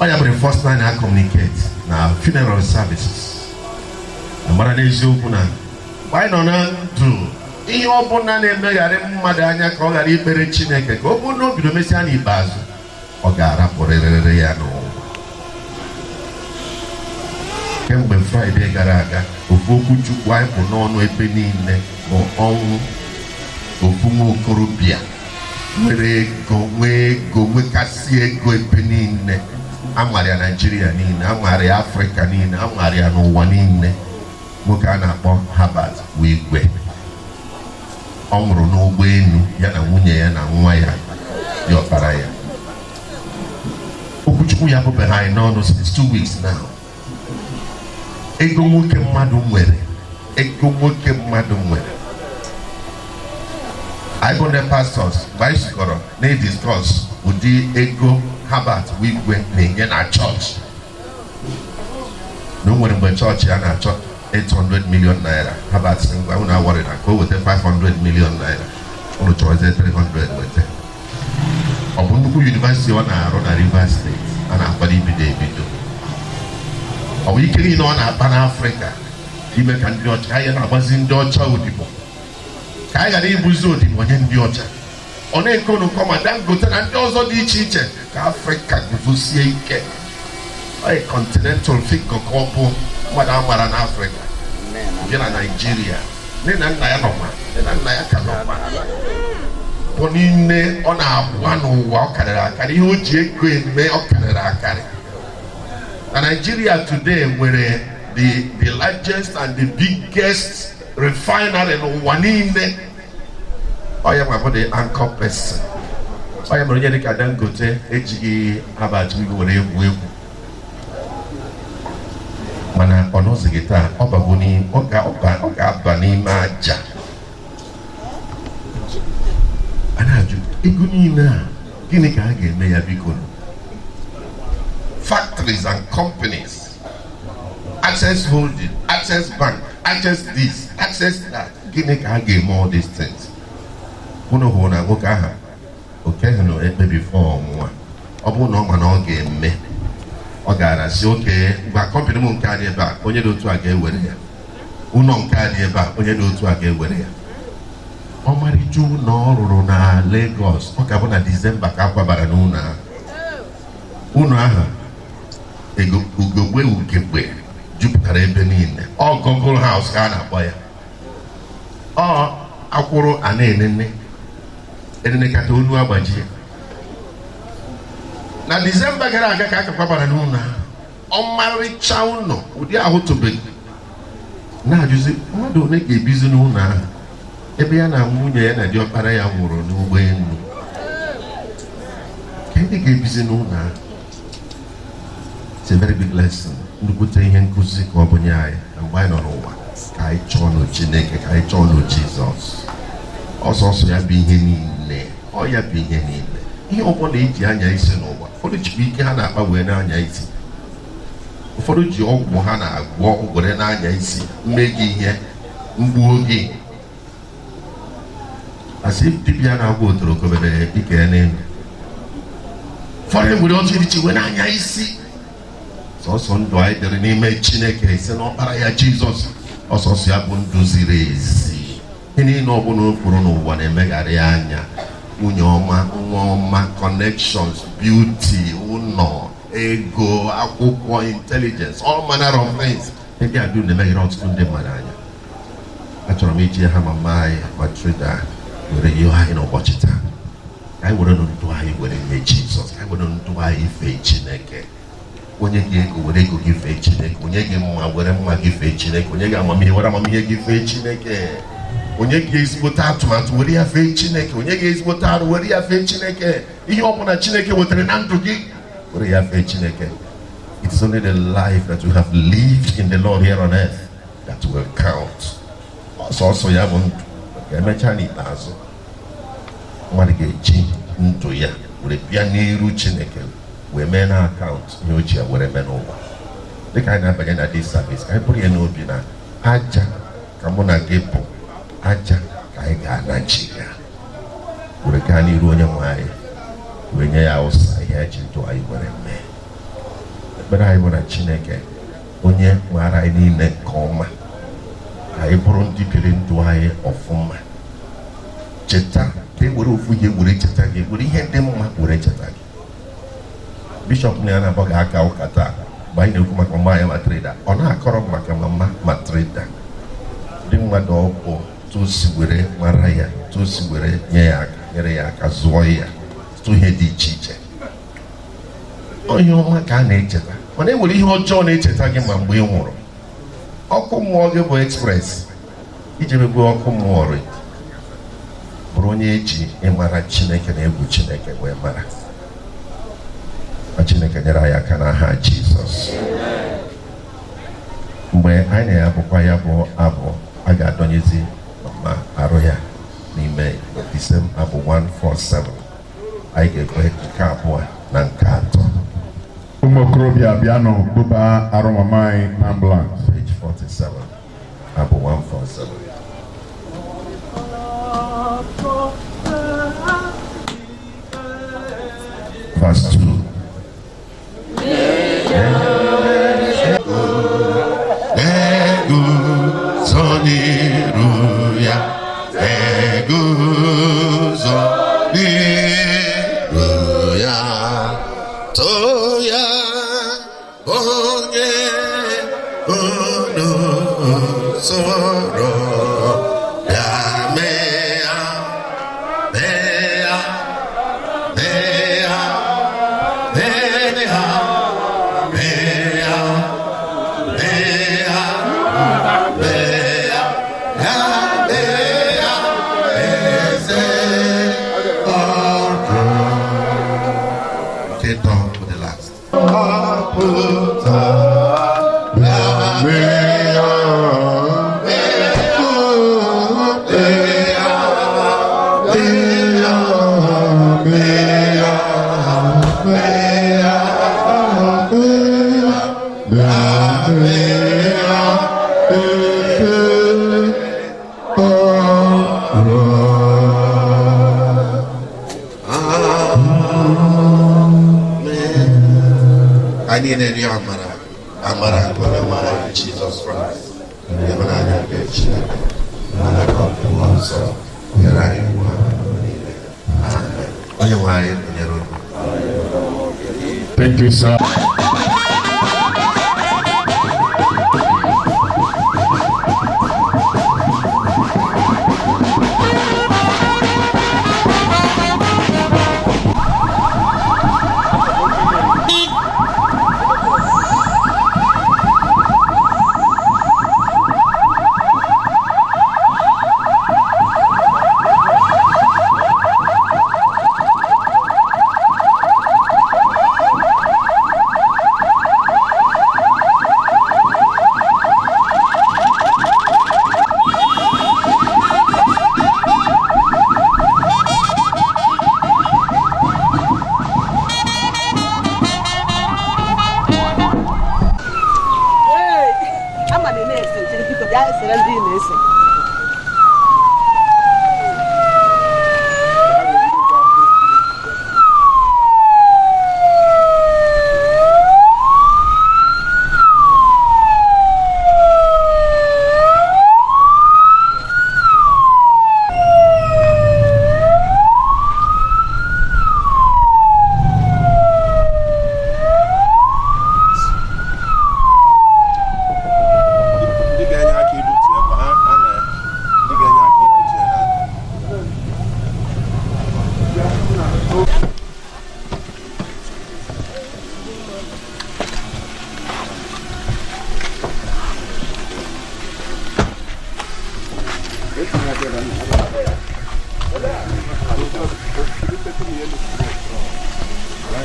Ọ ya bụ the first line I communicate na funeral services. Amara n'eziokwu na mgbe anyị nọ na ndụ, ihe ọbụla na-emegharị mmadụ anya ka ọ ghara ikpere Chineke, ka ọ bụrụ na o bido mesịa n'ikpeazụ, ọ ga-arapụrịrịrị ya n'ụwa. Kemgbe Fraịde gara aga, ofu okwu Chukwu anyị bụ n'ọnụ ebe niile bụ ọnwụ ofu nwa okorobịa nwere ego, nwee ego, nwekasị ego ebe niile. Amara ya Naijiria niile, amara ya Afrịka niile, amara ya n'ụwa niile. Nwoke a na-akpọ Herbert Wigwe, ọ nwụrụ n'ụgbọelu, ya na nwunye ya na nwa ya dị ọkpara ya. Okwuchukwu ya bụbeghị anyị n'ọnụ since 2 weeks now. Ego nwoke mmadụ nwere, ego nwoke mmadụ nwere. Anyị bụ ndị pastors, mgbe anyị zukọrọ na-ediscuss ụdị ego Herbert Wigwe na-enye na chọọchị, na o nwere mgbe chọọchị ya na-achọ 800 million naira, Herbert sị, "Ngwa, unu aworry," na ka o weta 500 million naira, unu chọrọzie 300 weta. Ọ bụ nnukwu university ọ na-arụ na Rivers State a na-akwado ibido ebido. Ọ bụ ike niile ọ na-akpa n'Afrịka ime ka ndị ọcha anyị na-agbazi ndị ọcha odibo, ka anyị ghara ịbụzi odibo nye ndị ọcha. Ọ na-ekonukọ ma Dangote na ndị ọzọ dị iche iche ka Afrịka guzosie ike. Ọ continental figure ka ọ bụ, mmadụ amara n'Afrịka, bịa na Naijiria. Nne na nna ya nọkwa, nne na nna ya ka nọkwa, bụ niile ọ na-agwa n'ụwa. Ọ karịrị akarị. Ihe o ji ego eme, ọ karịrị akarị. Na Nigeria today nwere the largest and the biggest refinery n'ụwa niile. Ọ ya nwa bụ the anchor person. Ọ ya mere onye dịka Dangote ejighị Herbert Wigwe were egwu egwu. Mana ọ nọzighị taa. Ọ bago n'ime, ọ ga-aba n'ime aja. A na-ajụ, ego niile a, gịnị ka a ga-eme ya? Biko, factories and companies, Access Holding, Access Bank, Access this, Access that, gịnị ka a ga-eme all these things? Unu hụrụ na nwoke ahụ okeghị na ekpe before ọnwụnwa. Ọ bụrụ na ọ ma na ọ ga-eme, ọ gara si oke gwa company m nke a dị ebe a, onye dị otu a ga-ewere ya. Ụlọ nke a dị ebe a, onye dị otu a ga-ewere ya. Ọmarịcha ụlọ ọ rụrụ na Lagos, ọ ga-abụ na Disemba ka akwabara n'ụlọ ahụ. Ụlọ ahụ, ugogbe ugegbe jupụtara ebe niile. Ọ Google House ka a na-akpọ ya. Ọ akwụrụ a na-enene enenekata onu agbajie. Na Disemba gara aga ka a kakwabara n'ụlọ ahụ. Ọmarịcha ụlọ, ụdị ahụtụbeghị. Na-ajụzi, mmadụ ole ga-ebizi n'ụlọ ahụ, ebe ya na nwunye ya na diọkpara ya nwụrụ n'ụgbọelu? Ka ndị ga-ebizi n'ụlọ ahụ? It's a very big lesson, nnukwute ihe nkụzi ka ọ bụ nye anyị, na mgbe anyị nọ n'ụwa, ka anyị chọọ nụ Chineke, ka anyị chọọ nụ Jizọs. Ọsọsọ ya bụ ihe niile, ọ ya bụ ihe niile. Ihe ọbụla iji anya isi n'ụwa, ụfọdụ jikwa ike ha na-akpa wee na-anya isi, ụfọdụ ji ọgwụ ha na-agwọ were na-anya isi. Mme gị ihe mgbuo gị. As if dibịa na-agwọ otoro kobere ike ya n'elu. Ụfọdụ nwere ọtụ iche wee na-anya isi. Sọsọ ndụ anyị dịrị n'ime Chineke si n'ọkpara ya Jizọs, ọsọsọ ya bụ ndụ ziri ezi. Ihe niile ọbụla o kwuru n'ụwa na-emegharị anya. Nwunye ọma, nwa ọma, connections, beauty, ụlọ, ego, akwụkwọ, intelligence, all manner of things. Ndị a dum na-emeghere ọtụtụ ndị mmadụ anya. Achọrọ m iji ha mama anyị Matrida were yọọ anyị n'ụbọchị taa, ka anyị were ndụ anyị were nye Jizọs, ka anyị were ndụ anyị fee Chineke. Onye gị ego, were ego gị fee Chineke. Onye gị mma, were mma gị fee Chineke. Onye gị amamihe, were amamihe gị fee Chineke. Onye gị ezigbote atụmatụ, were ya fee Chineke. Onye gị ezigbote arụ, were ya fee Chineke. Ihe ọbụla Chineke wetara na ndụ gị, were ya fee Chineke. It is only the life that you have lived in the Lord here on earth that will count. Ọsọsọ ya bụ ndụ ka emechaa n'ikpeazụ mmadụ ga-eji ndụ ya were bịa n'iru Chineke wee mee na account ihe o ji ya were mee n'ụwa. Dịka anyị na-abanye na this service, ka anyị bụrụ ya n'obi na aja ka mụ na gị bụ aja, ka anyị ga-anachi ya were gaa n'iru onye nwe anyị wee nye ya ụsa ihe eji ndụ anyị were mee. Ekpere anyị bụ na Chineke onye maara anyị niile nke ọma, ka anyị bụrụ ndị biri ndụ anyị ọfụma, cheta ka e were ofu ihe were cheta gị, were ihe dị mma were cheta gị. Bishọp na ya na-abọ gị aka ụka taa, mgbe anyị na-ekwu maka mama anyị Matrida, ọ na-akọrọ m maka mama Matrida, ndị mmadụ ọ bụ tosi were mara ya, tosi were nye ya aka, nyere ya aka zụọ ya, tụ ihe dị iche iche. Ihe ọma ka a na-echeta, mana e nwere ihe ọjọọ na-echeta gị ma mgbe ị nwụrụ. Ọkụ mmụọ gị bụ express iji megbuo ọkụ mmụọ rị bụrụ onye eji ịmara Chineke na egwu Chineke wee mara. Ma Chineke nyere anyị aka n'aha Jizọs. Mgbe anyị na-abụkwa ya bụ abụ, a ga-adọnyezi mama arụ ya n'ime the same abụ 147. Anyị ga-ekwe nke abụọ na nke atọ. Ụmụ okorobịa, bịanụ buba arụ mama anyị na ambulance. Page 47, abụ 147. Verse 2. Eguzo n'iru ya, eguzo n'iru ya, too ya, onye unu soro ya mee ya, mee ya, mee ya, mee ya, mee ya, mee ya, mee ya, ya mee ya, eze ọkụ. Nke ịtọ bụ the last. Ọpụta Bịa mee ya, mee ya, mee ya, mee ya, mee ya, mee ya, bịa mee ya, eze ọrụ. Amen. Anyị na-eri amara, amara nke Onyenwe anyị Jizọs Kraịst, ịhụnanya nke Chineke na nnọkọ nke Mmụọ Nsọ nyere anyị ugbu a na mgbe niile. Amen. Onyenwe anyị nọnyere unu. Thank you, sir.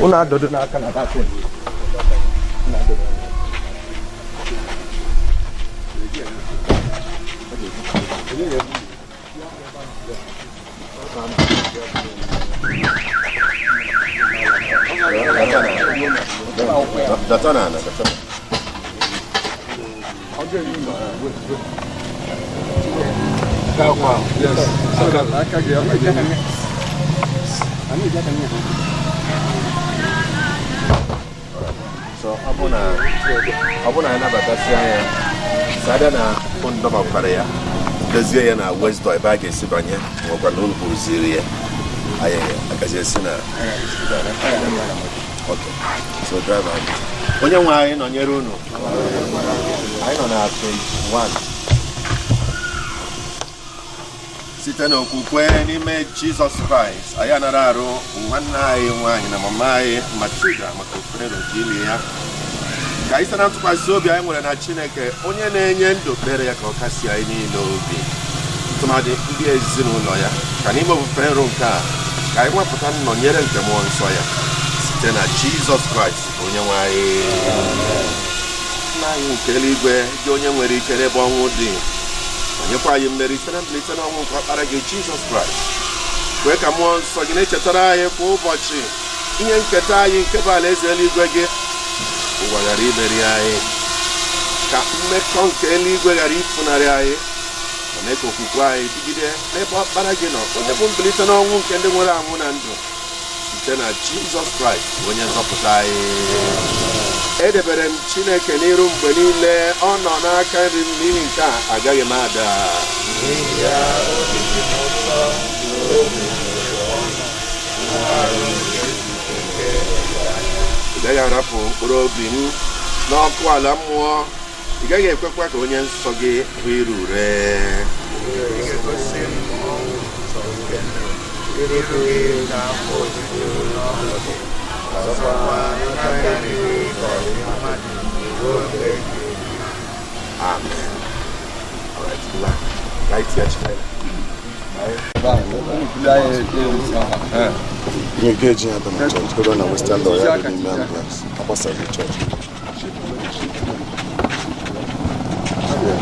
Unu adọdo n'aka na that thing. Unu adọdo. Data na ana, data. So ọ bụ na ọ bụ na anyị nabatasịa ya, sada na ndọbakwara ya, dozie ya na West Door ebe a ga-esi banye, nwekwa na unu kpụrụziri ya, anyị agazi esi na. Okay. So driver, onye nwe anyị nọnyere unu. Anyị nọ na page 1. Site n'okwukwe n'ime Jizọs Kraịst, anyị anara arụ nwanne anyị nwaanyị na mama anyị Matilda maka ofere ili ya. Ka anyị site na ntụkwasị obi anyị nwere na Chineke onye na-enye ndụ kpere ya ka ọ kasị anyị niile obi, tụmadị ndị ezinụlọ ya, ka n'ime ofufe nro nke a ka anyị nwapụta nnọnyere nke mmụọ nsọ ya, site na Jizọs Kraịst onye nwe anyị. Nna anyị nke eluigwe, gị onye nwere ike n'ebe ọnwụ dị, ma nyekwa anyị mmeri site na mbilite n'ọnwụ nke ọkpara gị Jizọs Kraịst, kwee ka mmụọ nsọ gị na-echetara anyị kwa ụbọchị ihe nketa anyị nke bụ alaeze eluigwe gị. Ụwa ghara imeri anyị, ka mmekọ nke eluigwe ghara ifunarị anyị, ma mee ka okwukwe anyị dịgide n'ebe ọkpara gị nọ, onye bụ mbilite n'ọnwụ nke ndị nwere anwụ na ndụ, site na Jizọs Kraịst bụ onye nzọpụta anyị. Edebere m Chineke n'iru mgbe niile, ọ nọ n'aka nri m, n'ihi nke a agaghị m ada. Ị gaghị arapụ mkpụrụ obi m n'ọkụ ala mmụọ, ị gaghị ekwekwa ka onye nsọ gị hụ ire ure. Ị ga-egosi m ụzọ nke ndụ, iru gị na afọ ojuju n'ọṅụ gị, ọzọkwa n'aka nri gị ka ọdịmma dị ruo mgbe ebighị ebi. Amen. All right, ngwa, ka anyị tinye Chineke. Ihe ga-eji ya bụ na chọọchị, ebe na Western Door ya dị n'ime ambulance, agbasaghị chọọchị. Amen.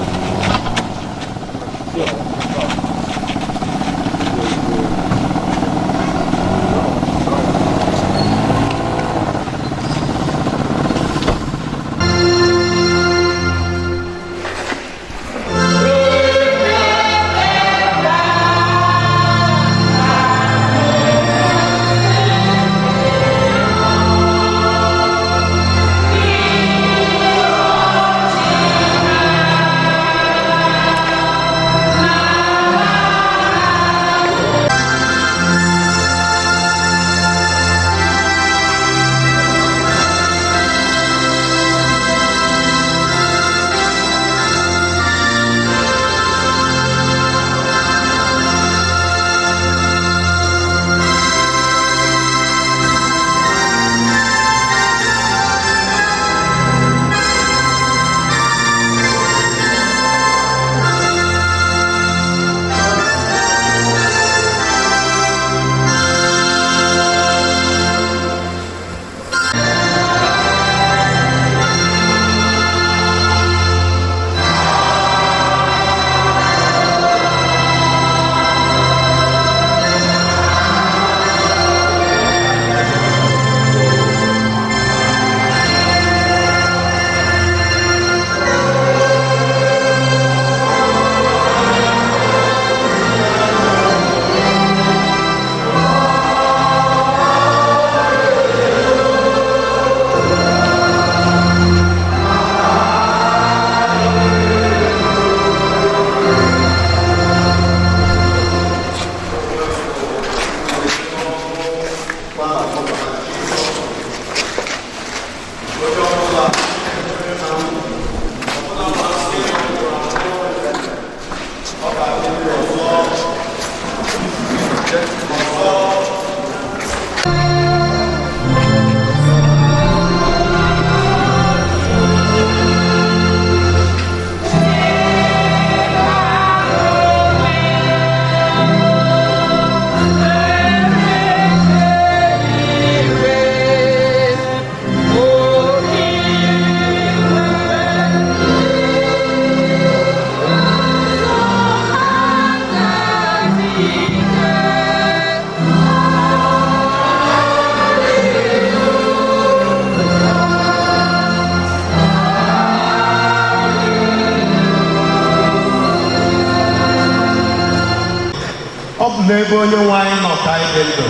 N'ebe Onye nwe anyị nọ ka anyị dị ndụ,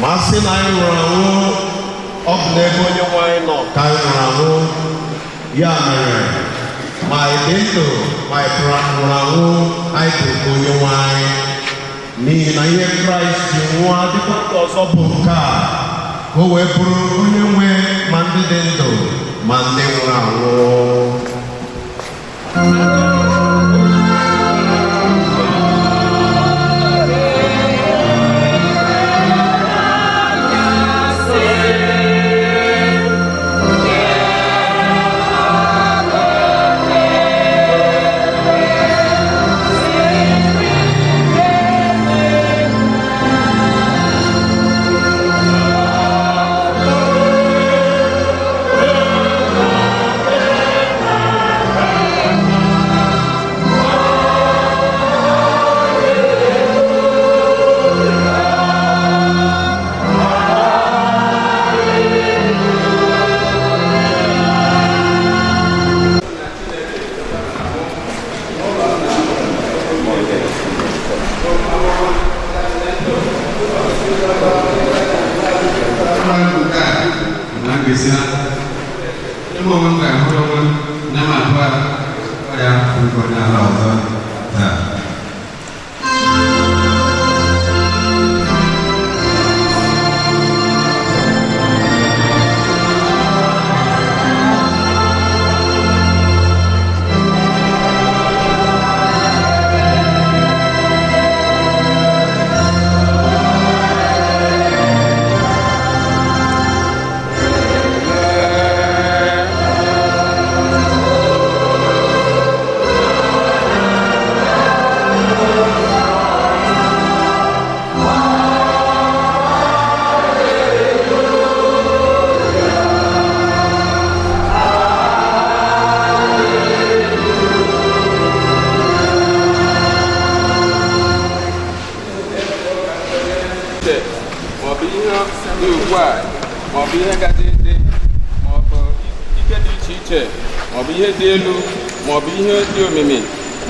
ma a sị na anyị nwụrụ anwụ, ọ bụ n'ebe Onye nwe anyị nọ ka anyị nwụrụ anwụ. Ya mere, ma anyị dị ndụ, ma anyị nwụrụ anwụ, anyị bụ nke Onye nwe anyị. N'ihi na ihe Kraịst ji nwụọ, dịkwa ndụ ọzọ, bụ nke a, ka o wee bụrụ onye nwe ma ndị dị ndụ ma ndị nwụrụ anwụ. Ime onwe m ga-ahụrụ onwe m na m abụọ ya kwurukọ n'ala ọzọ taa. Maọbụ ihe dị ugbu a, maọbụ ihe gaje dị, maọbụ ike dị iche iche, maọbụ ihe dị elu, maọbụ ihe dị omimi,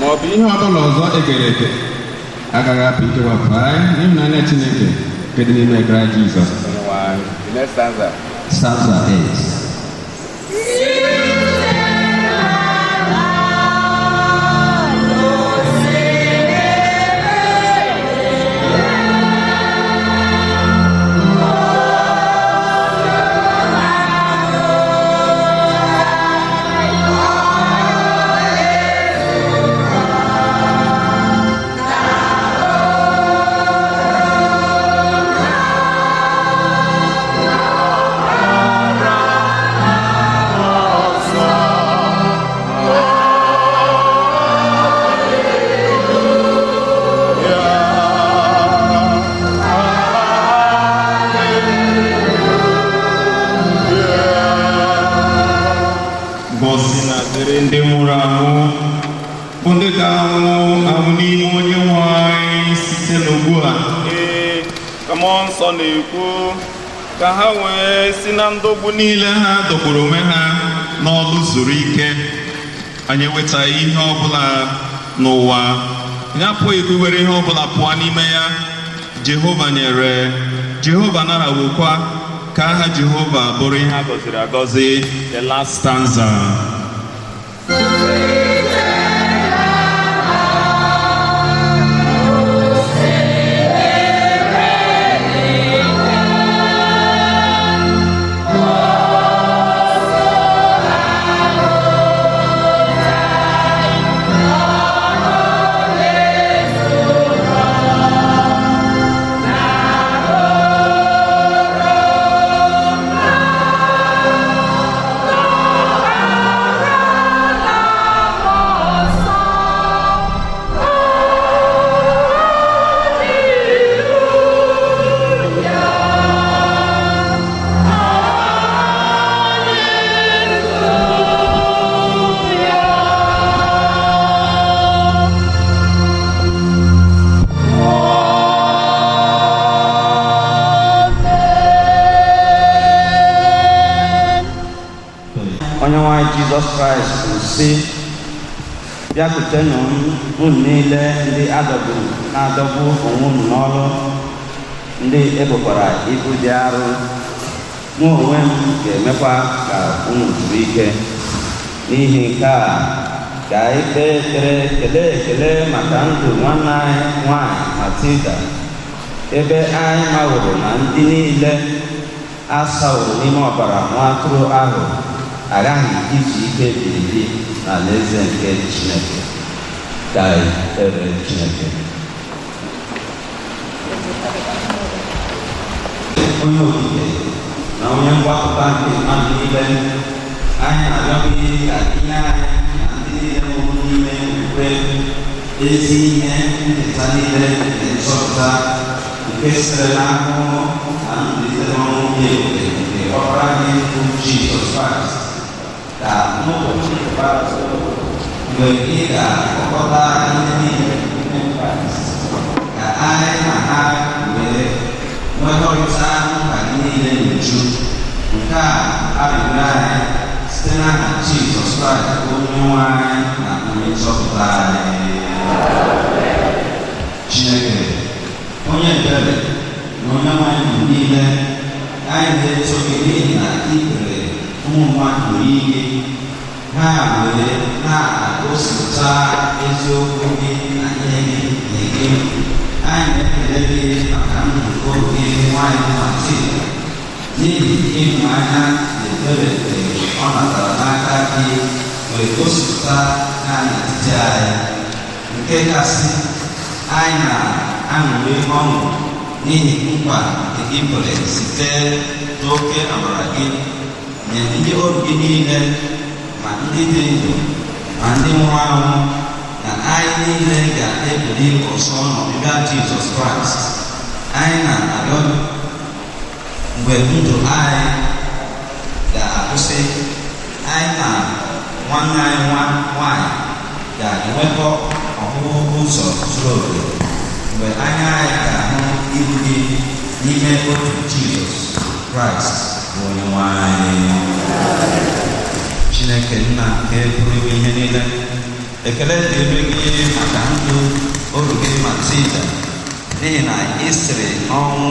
maọbụ ihe ọbụla ọzọ ekere eke agaghị apụ ikewapụ anyị n'ịhụnanya Chineke nke dị n'ime Kraịst Jizọs. The next stanza. Stanza 8. Ngọzi na-adịrị ndị nwụrụ anwụ, bụ ndị ga-anwụ anwụ n'ime Onye nwe anyị site n'ugbu a. Ee, ka Mmụọ Nsọ na-ekwu, ka ha wee si na ndọgbu niile ha dọgburu onwe ha n'ọlụ zuru ike. Anyị enwetaghị ihe ọbụla n'ụwa, anyị apụghị iwere ihe ọbụla pụọ n'ime ya. Jehova nyere, Jehova narawokwa, ka aha Jehova bụrụ ihe a gọziri agọzi. The last stanza. Onye nwe anyị Jizọs Kraịst kwuru sị, Bịakwutenụ m, unu niile ndị adọgburu na-adọgbu onwe unu n'ọrụ, ndị ebokwara ibu dị arụ, mụ onwe m ga-emekwa ka unu zuru ike. N'ihi nke a, ka anyị kpee ekpere, kelee ekele maka ndụ nwanne anyị nwanyị Matilda, ebe anyị maworo na ndị niile a saworo n'ime ọbara nwa atụrụ ahụ aghaghị izu ike ebighị ebi n'alaeze nke Chineke. Ka anyị kpere Chineke. Onye okike na onye mgbapụta nke mmadụ niile, anyị na-arịọ gị ka inye anyị na ndị niile nwụrụ n'ime okwukwe ezi ihe nketa niile nke nzọpụta nke sitere n'ahụhụ na mbilite n'ọnwụ dị ebube nke Ọkpara gị bụ Jizọs Kraịst, ka n'ụbọchị ikpeazụ, mgbe ị ga-akpọkọta ihe niile n'ime Kraịst, ka anyị na ha wee nwekọrịta mkpa gị niile n'uju. Nke a arịrịọ anyị site n'aha Jizọs Kraịst, onye nwe anyị na onye nzọpụta anyị. Chineke onye ebere na onye nwe ndụ niile, anyị na-eto gị n'ihi na ị kere ụmụ mmadụ oyiyi ha wee na-egosipụta eziokwu gị na ihe gị nye gị. Anyị na-ekele gị maka ndụ ohu gị nwanyị Matilda, n'ihi ịhụnanya na ebere nke ọ natara n'aka gị wee gosipụta ha n'etiti anyị. Nke kasị, anyị na-aṅụrị ọṅụ n'ihi nkwa nke ị kwere site n'oke amara gị nye ndị oru gị niile, ma ndị dị ndụ ma ndị nwụrụ anwụ, na anyị niile ga-ebili ọsọ n'ọbịbịa Jizọs Kraịst. Anyị na-arịọ, mgbe ndụ anyị ga-akwụsị, anyị na nwanne anyị nwanyị ga-enwekọ ọhụhụ ụzọ zuru oke, mgbe anya anyị ga-ahụ ihu gị n'ime otu Jizọs Kraịst bụ onye nwe anyị. Chineke Nna nke pụrụ ime ihe niile, ekele dịrị gị maka ndụ oru gị Matilda, n'ihi na ị sịrị n'ọnwụ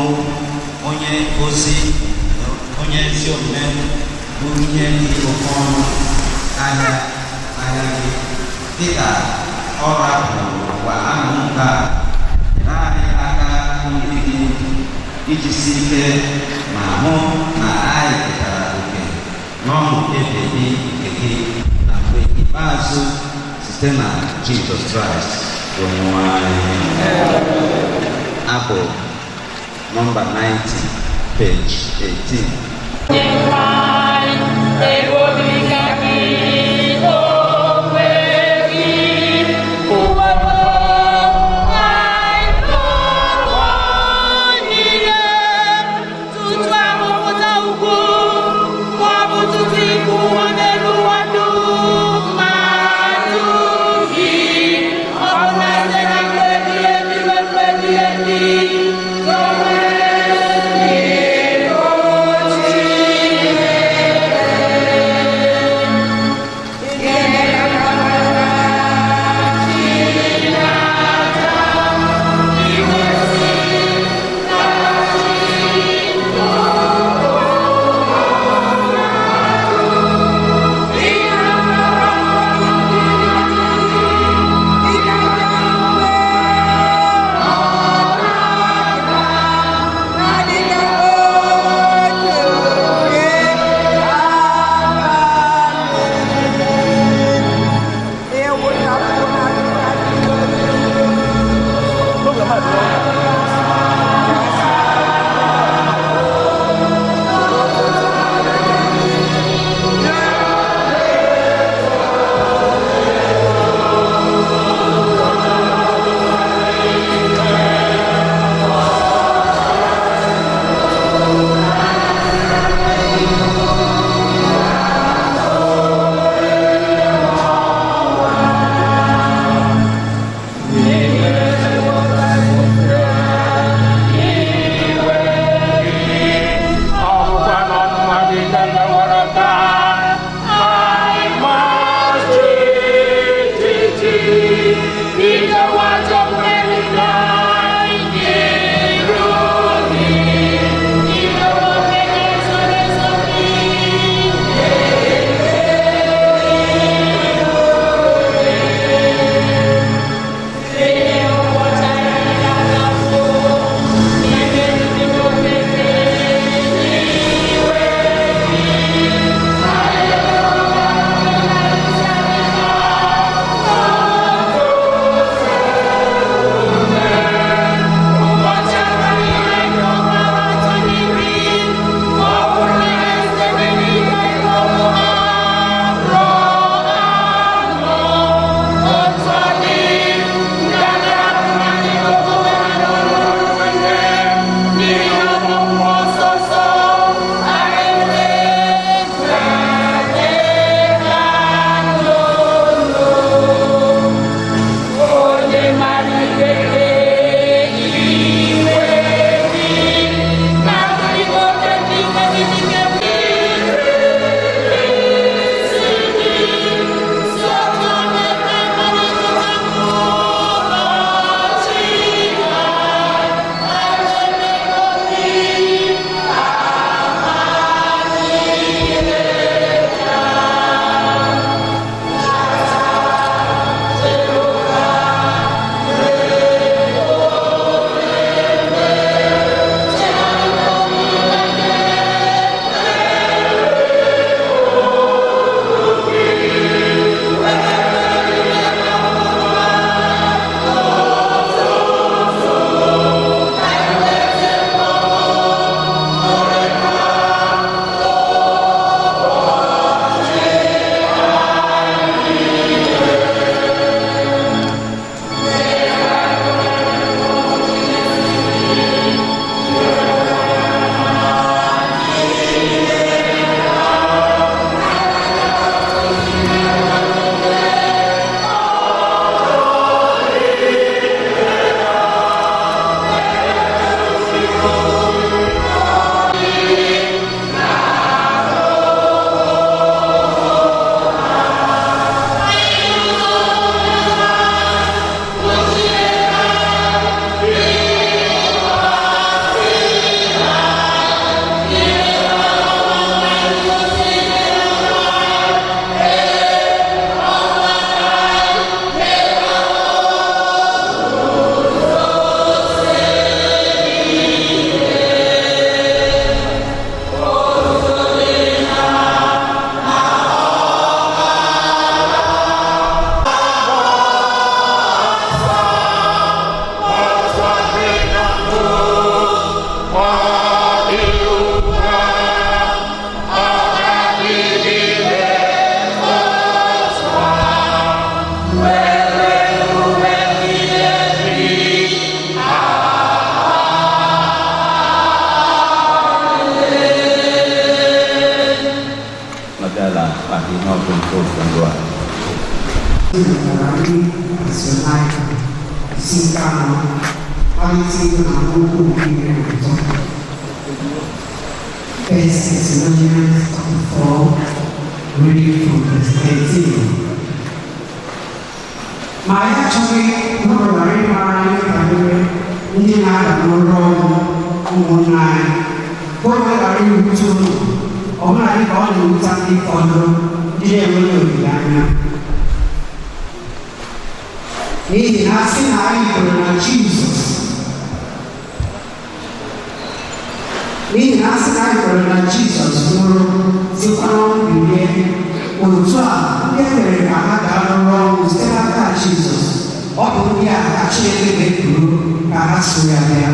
onye ozi onye ezi omume bụ ihe dị oke ọnụ ahịa n'anya gị, dịka ọ rapụrụ ụwa ahụ nke a. Nyere anyị aka ndị gị ijisi ike ma hụ na anyị ketara oke n'ọṅụ ebighị ebi nke gị na mgbe ikpeazụ, site na Jizọs Kraịst bụ onye nwe anyị. Abụ nọmba 90, page 18. Ndị Tesalonaịka isi nke 4, malite ịgụ na amaokwu nke 13. First Thessalonians chapter 4, reading from verse 13. Ma anyị achọghị ka unu ghara ịmara ihe banyere ndị na-ada n'ụra ọnwụ, ụmụnna anyị, ka o wee ghara iwute unu, ọbụna dị ka ọ na-ewute ndị fọdụrụ ndị na-enweghị olileanya. N'ihi na a sị na anyị kwere na Jizọs, n'ihi na a sị na anyị kwere na Jizọs nwụrụ, sikwa n'ọnwụ bilie, otu a ndị e mere ka ha daa n'ụra ọnwụ site n'aka Jizọs, ọ bụ ndị a ka Chineke ga-ekuru ka ha so ya bịa.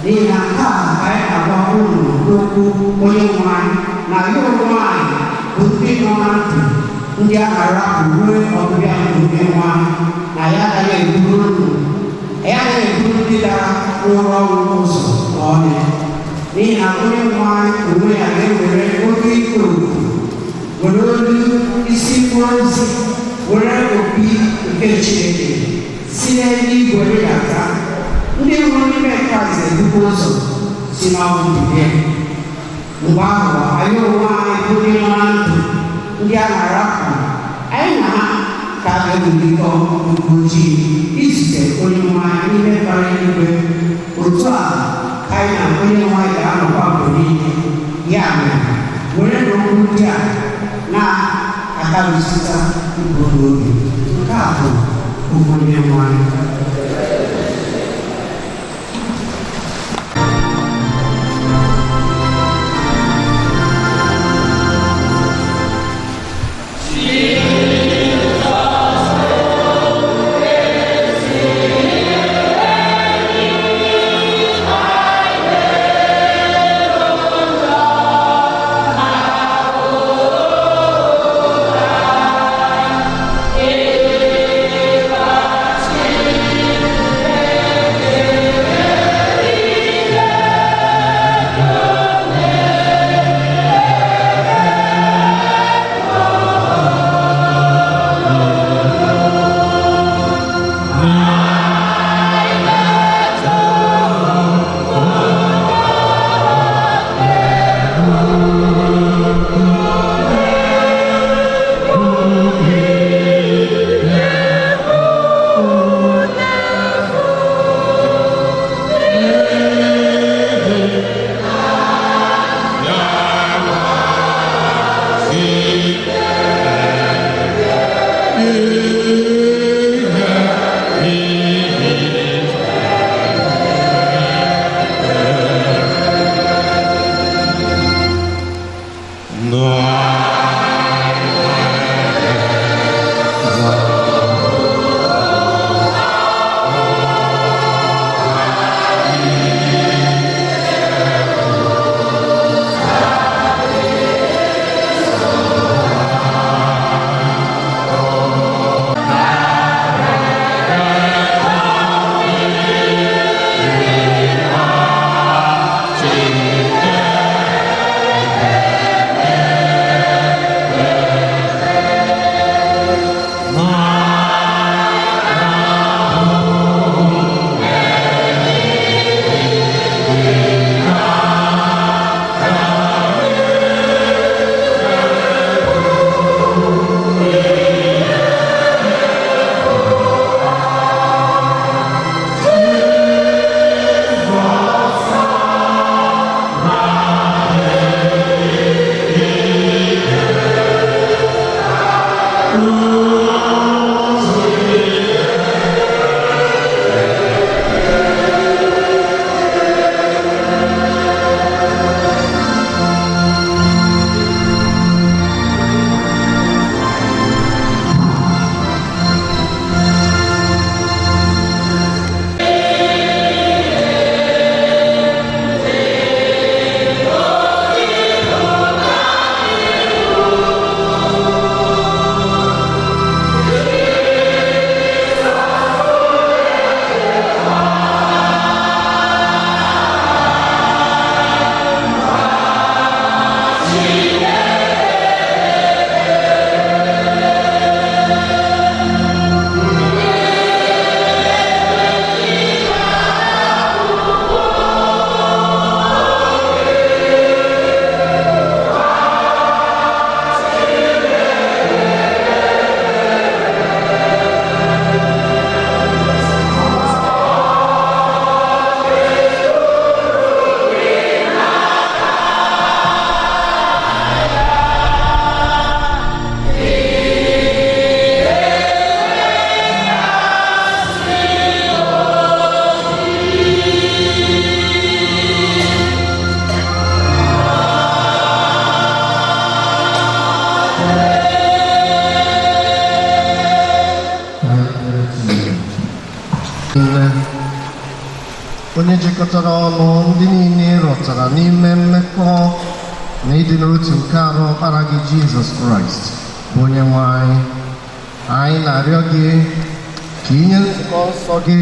N'ihi na nke a ka anyị na-agwa unu n'okwu Onyenwe anyị, na ya onwe anyị bụ ndị nọ na ndụ, ndị a na-arapụ ruo ọbịbịa nke Onyenwe anyị, na ya agaghị eburu unu, ya agaghị eburu ndị dara n'ụra ọnwụ ụzọ ma ọlị. N'ihi na Onyenwe anyị onwe ya ga-ewere oke ikpo oku, were olu isi mmụọ ozi, were opi nke Chineke si n'eluigwe rịdata. Ndị nwụrụ n'ime Kraịst ebukwa ụzọ si n'ọnwụ bilie. Mgbe ahụ, anyị onwe anyị bụ ndị nọ na ndụ, ndị a na-arapụ, anyị na ha ka a ga-ewelikọ n'igwe ojii izute Onyenwe anyị n'ime mbara eluigwe. Otu a ka anyị na Onyenwe anyị ga-anọkwa mgbe niile. Ya mere, were okwu ndị a na-akarịsịta ibe unu obi. Nke a bụ okwu Onyenwe anyị. Onye jikọtara ọnụ ndị niile rọtara n'ime mmekọ na ịdị n'otu nke arụ ọkpara gị Jizọs Kraịst bụ onye nwe anyị. Anyị na-arịọ gị ka inye nzukọ nsọ gị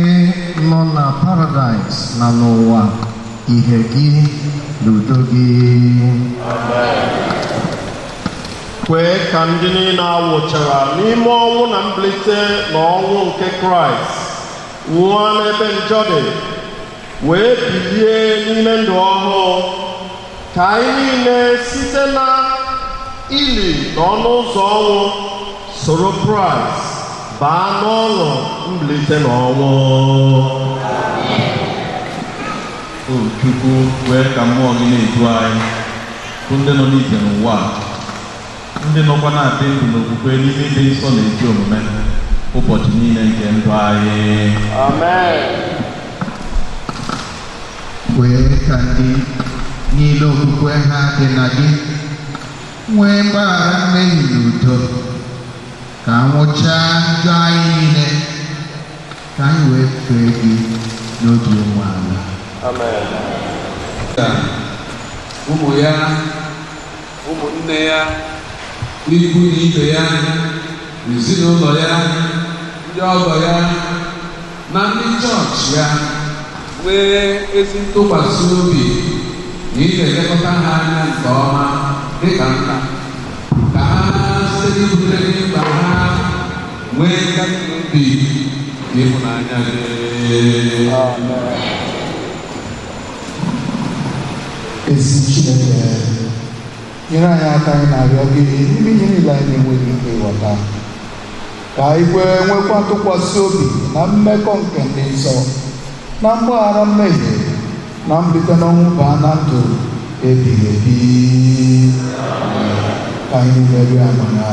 nọ na paradaịs na n'ụwa ihe gị na udo gị. Kwee ka ndị niile a wụchara n'ime ọnwụ na mbilite na ọnwụ nke Kraịst nwụọ n'ebe njọ dị wee bilie n'ime ndụ ọhụụ, ka anyị niile site na ili na ọnụ ụzọ ọnwụ soro Kraịst baa n'ọṅụ mbilite n'ọnwụ. O Chukwu, kwee ka mmụọ gị na-edu anyị bụ ndị nọ n'ije n'ụwa a, ndị nọkwa na-adị ndụ n'okwukwe n'ime ịdị nsọ na ezi omume ụbọchị niile nke ndụ anyị. Amen. Kwee ka ndị niile okwukwe ha dị na gị nwee mgbaghara mmehie na udo, ka nwụchaa njọ anyị niile, ka anyị wee fee gị n'obi umeala. Amen. Ụmụ ya, ụmụnne ya, ikwu na ibe ya, ezinụlọ ya, ndị ọgọ ya na ndị chọọchị ya nwee ezi ntụkwasị obi na ị na-elekọta ha anya nke ọma dịka nna, ka ha site n'ibutere gị mkpa ha nwee nkasi obi na ịhụnanya gị. Ezi Chineke, nyere anyị aka, anyị na-arịọ gị, n'ime ihe niile anyị na-enweghị ike ịghọta, ka anyị kwee nwekwa ntụkwasị obi na mmekọ nke ndị nsọ, na mgbaghara mmehie, na mbilite n'ọnwụ baa na ndụ ebighị ebi. Ka anyị niile rịọ amara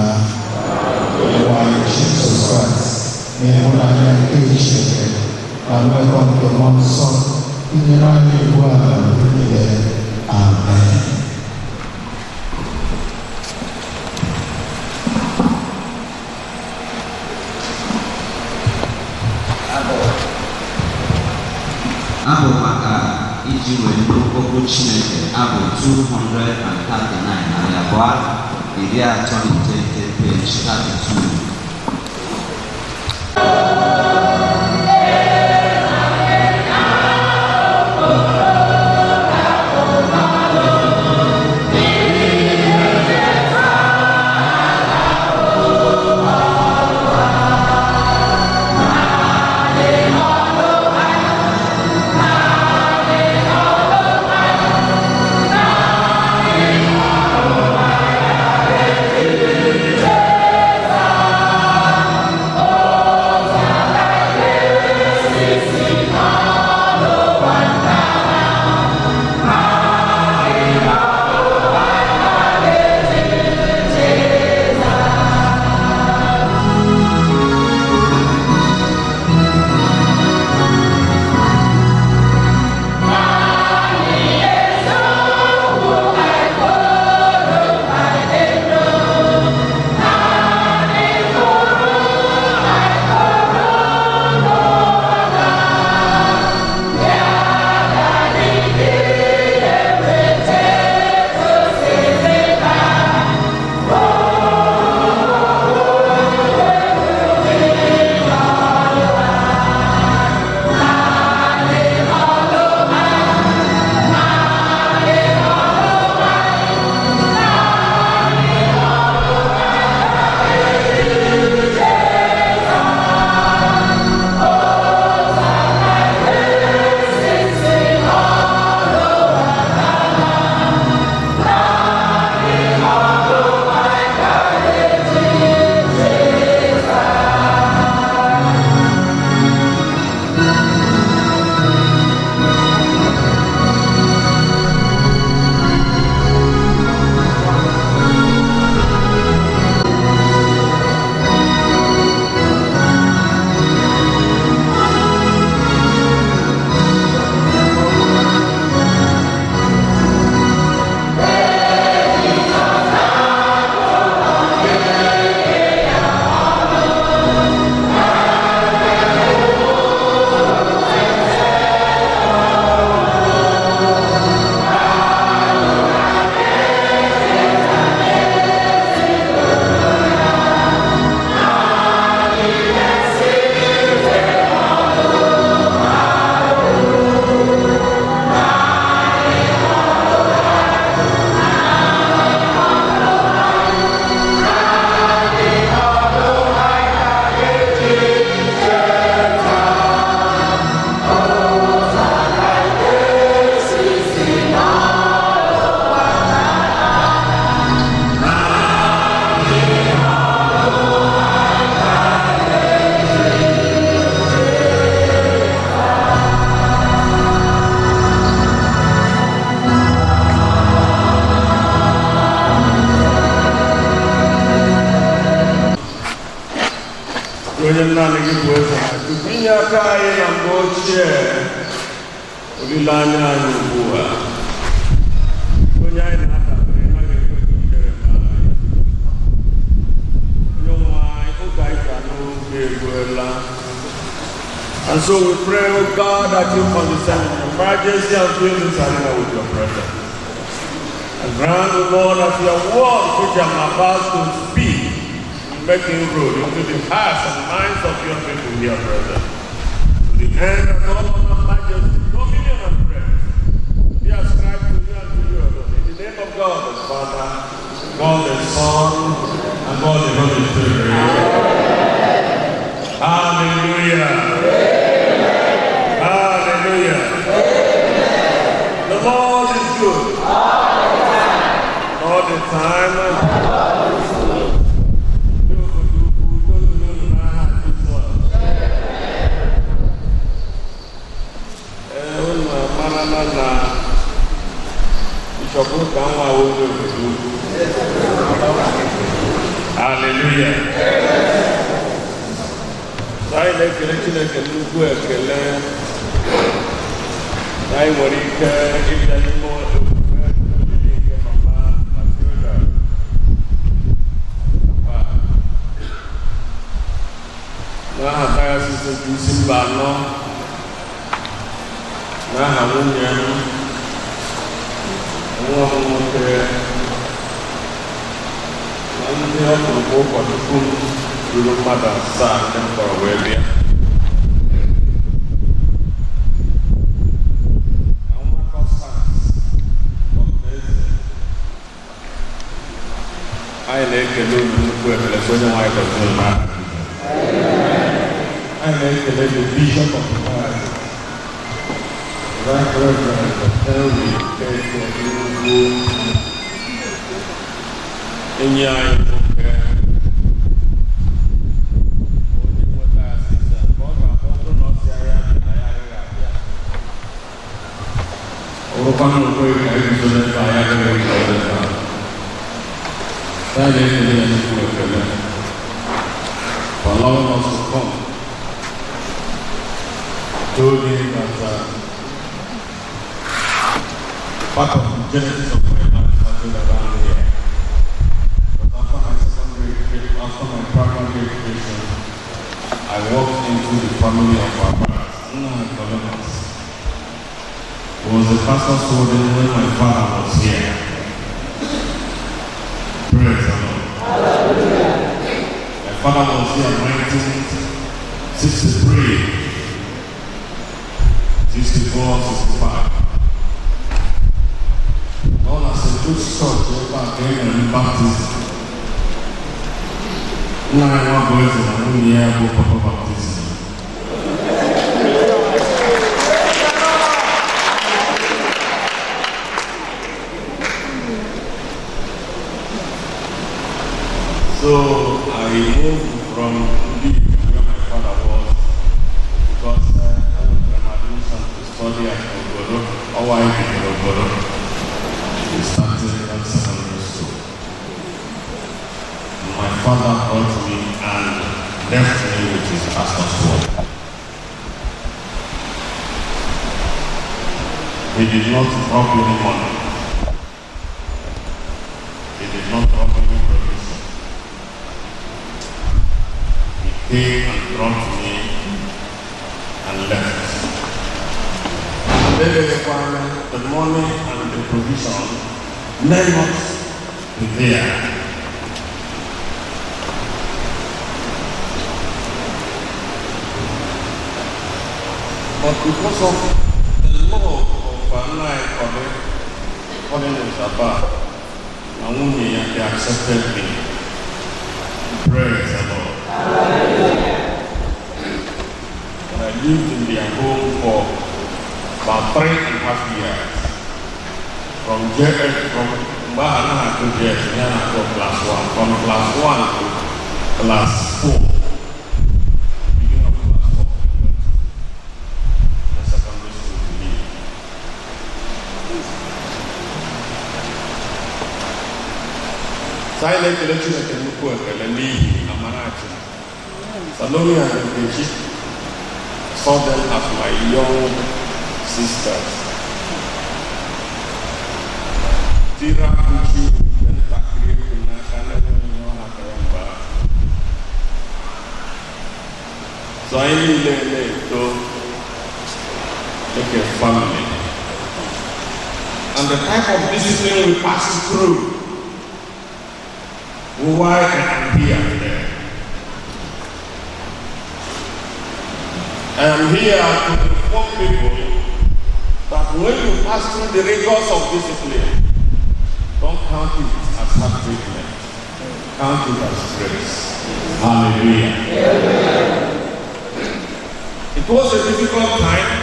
Onyenwe anyị Jizọs Kraịst na ịhụnanya nke Chineke na mmekọ nke Mmụọ Nsọ inyere anyị ugbu a na mgbe niile. Amen. Abụ maka iji wee nụ okwu Chineke, abụ 239, 239, page 32. Onye naanị gị bụ eze na Chukwu, inye aka anyị na mgbe ochie, olileanya anyị ugbu a, onye anyị na-adabere naghị ekwe ka ihere mee anyị. Onye nwe anyị, oge anyị ga n'oge eruola. And so we pray, O God, that you condescend in your majesty and fill this arena with your presence. And grant, O Lord, that your word, which I am about to speak, will make inroad into the hearts and minds of your people here present. To the end that all honor, majesty, dominion, and praise be ascribed to you and to you alone. In the name of God the Father, God the Son, and God the Holy Spirit. Hallelujah. Hallelujah. The Lord is good. All the time. Ndị obodo ukwu, udo dịrị unu n'aha Jizọs. Ee, unu amarala na Bishọp Ụkanwa onye obodo ukwu. Hallelujah. So anyị na-ekele Chineke nnukwu ekele na anyị nwere ike ịbịa n'ime ofufe olili nke Mama Matilda. Papa. N'aha Diocese nke isi mba anọ, n'aha nwunye m, nwa m nwoke, na ndị ọkpụrụkpụ ụkọchukwu m ruru mmadụ asaa ndị m kpọrọ wee bịa. Na nwa Constance, Dr. Eze, anyị na-ekele unu nnukwu ekele, sị onye nwaanyị gọzie unu n'aha Jizọs. Anyị na-ekele the Bishop of the Diocese, Right Reverend Henry Keke Ugwu, enyi anyị nwoke, onye nwe diocese a, ka ọ ga-abụ ọ bụrụ na ọ sị anyị abịa na ya agaghị abịa. Ọ bụrụkwa na o kweghị ka anyị guzo n'ebe a, anyị agaghị eguzo n'ebe a. Anyị na-ekele ya nnukwu ekele for allowing us to come. Told him that part of the genesis of my life started around here. But after my secondary education, after my primary education, I walked into the family of our parents, Nna Columbus. He was the pastor's warden when my father was here. Praise the Lord. My father was here in 1963, 64, 65. Known as a good church ebe a ka e nwere baptism. Nna anyị nwa bụ eze na nwunye ya bụ papa baptism. So I moved from Ndi, where my father was, because I went for admission to study at Obodo, or I in Obodo. We started at secondary school. My father brought me and left me with his pastor's word. He did not drop any money. He did not drop any provision. He came and dropped me and left. And they require the money and the provision may not be there. But because of the love of nna anyị Cornelius Abba na nwunye ya, they accepted me. Praise the Lord. And I lived in their home for about 3.5 years. From JS, from mgbe ahụ anaghị agụ JS, ya na-agụ class 1, from class 1 to class 4. Beginning of class 4, I went to the secondary school to live. So anyị na-ekele Chineke nnukwu ekele n'ihi amara Chineke. Salome and Nkechi, saw them as my young sisters. Tira Uchu ntakịrị ekwu n'aka na-enweghị ihe ọ hapụrụ mgbe ahụ. So anyị niile na-eto like a family. And the type of discipline we passed through, why I am here today. I am here to inform people that when you pass through the rigors of discipline, don't count it as hard treatment. Count it as grace. Hallelujah. It was a difficult time.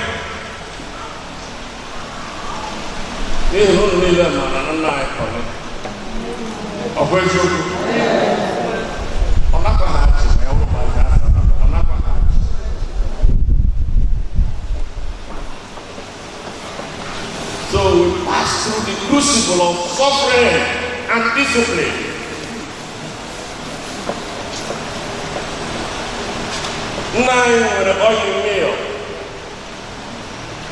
N'ihi na unu niile maara na nna anyị kọrọ. Ọ bụ eziokwu? Ọ nakwa ha achị ma ya wụrụ ma ga asa, ọ nakwa ha achị. So we pass through the crucible of suffering and discipline. Nna anyị nwere oil mill.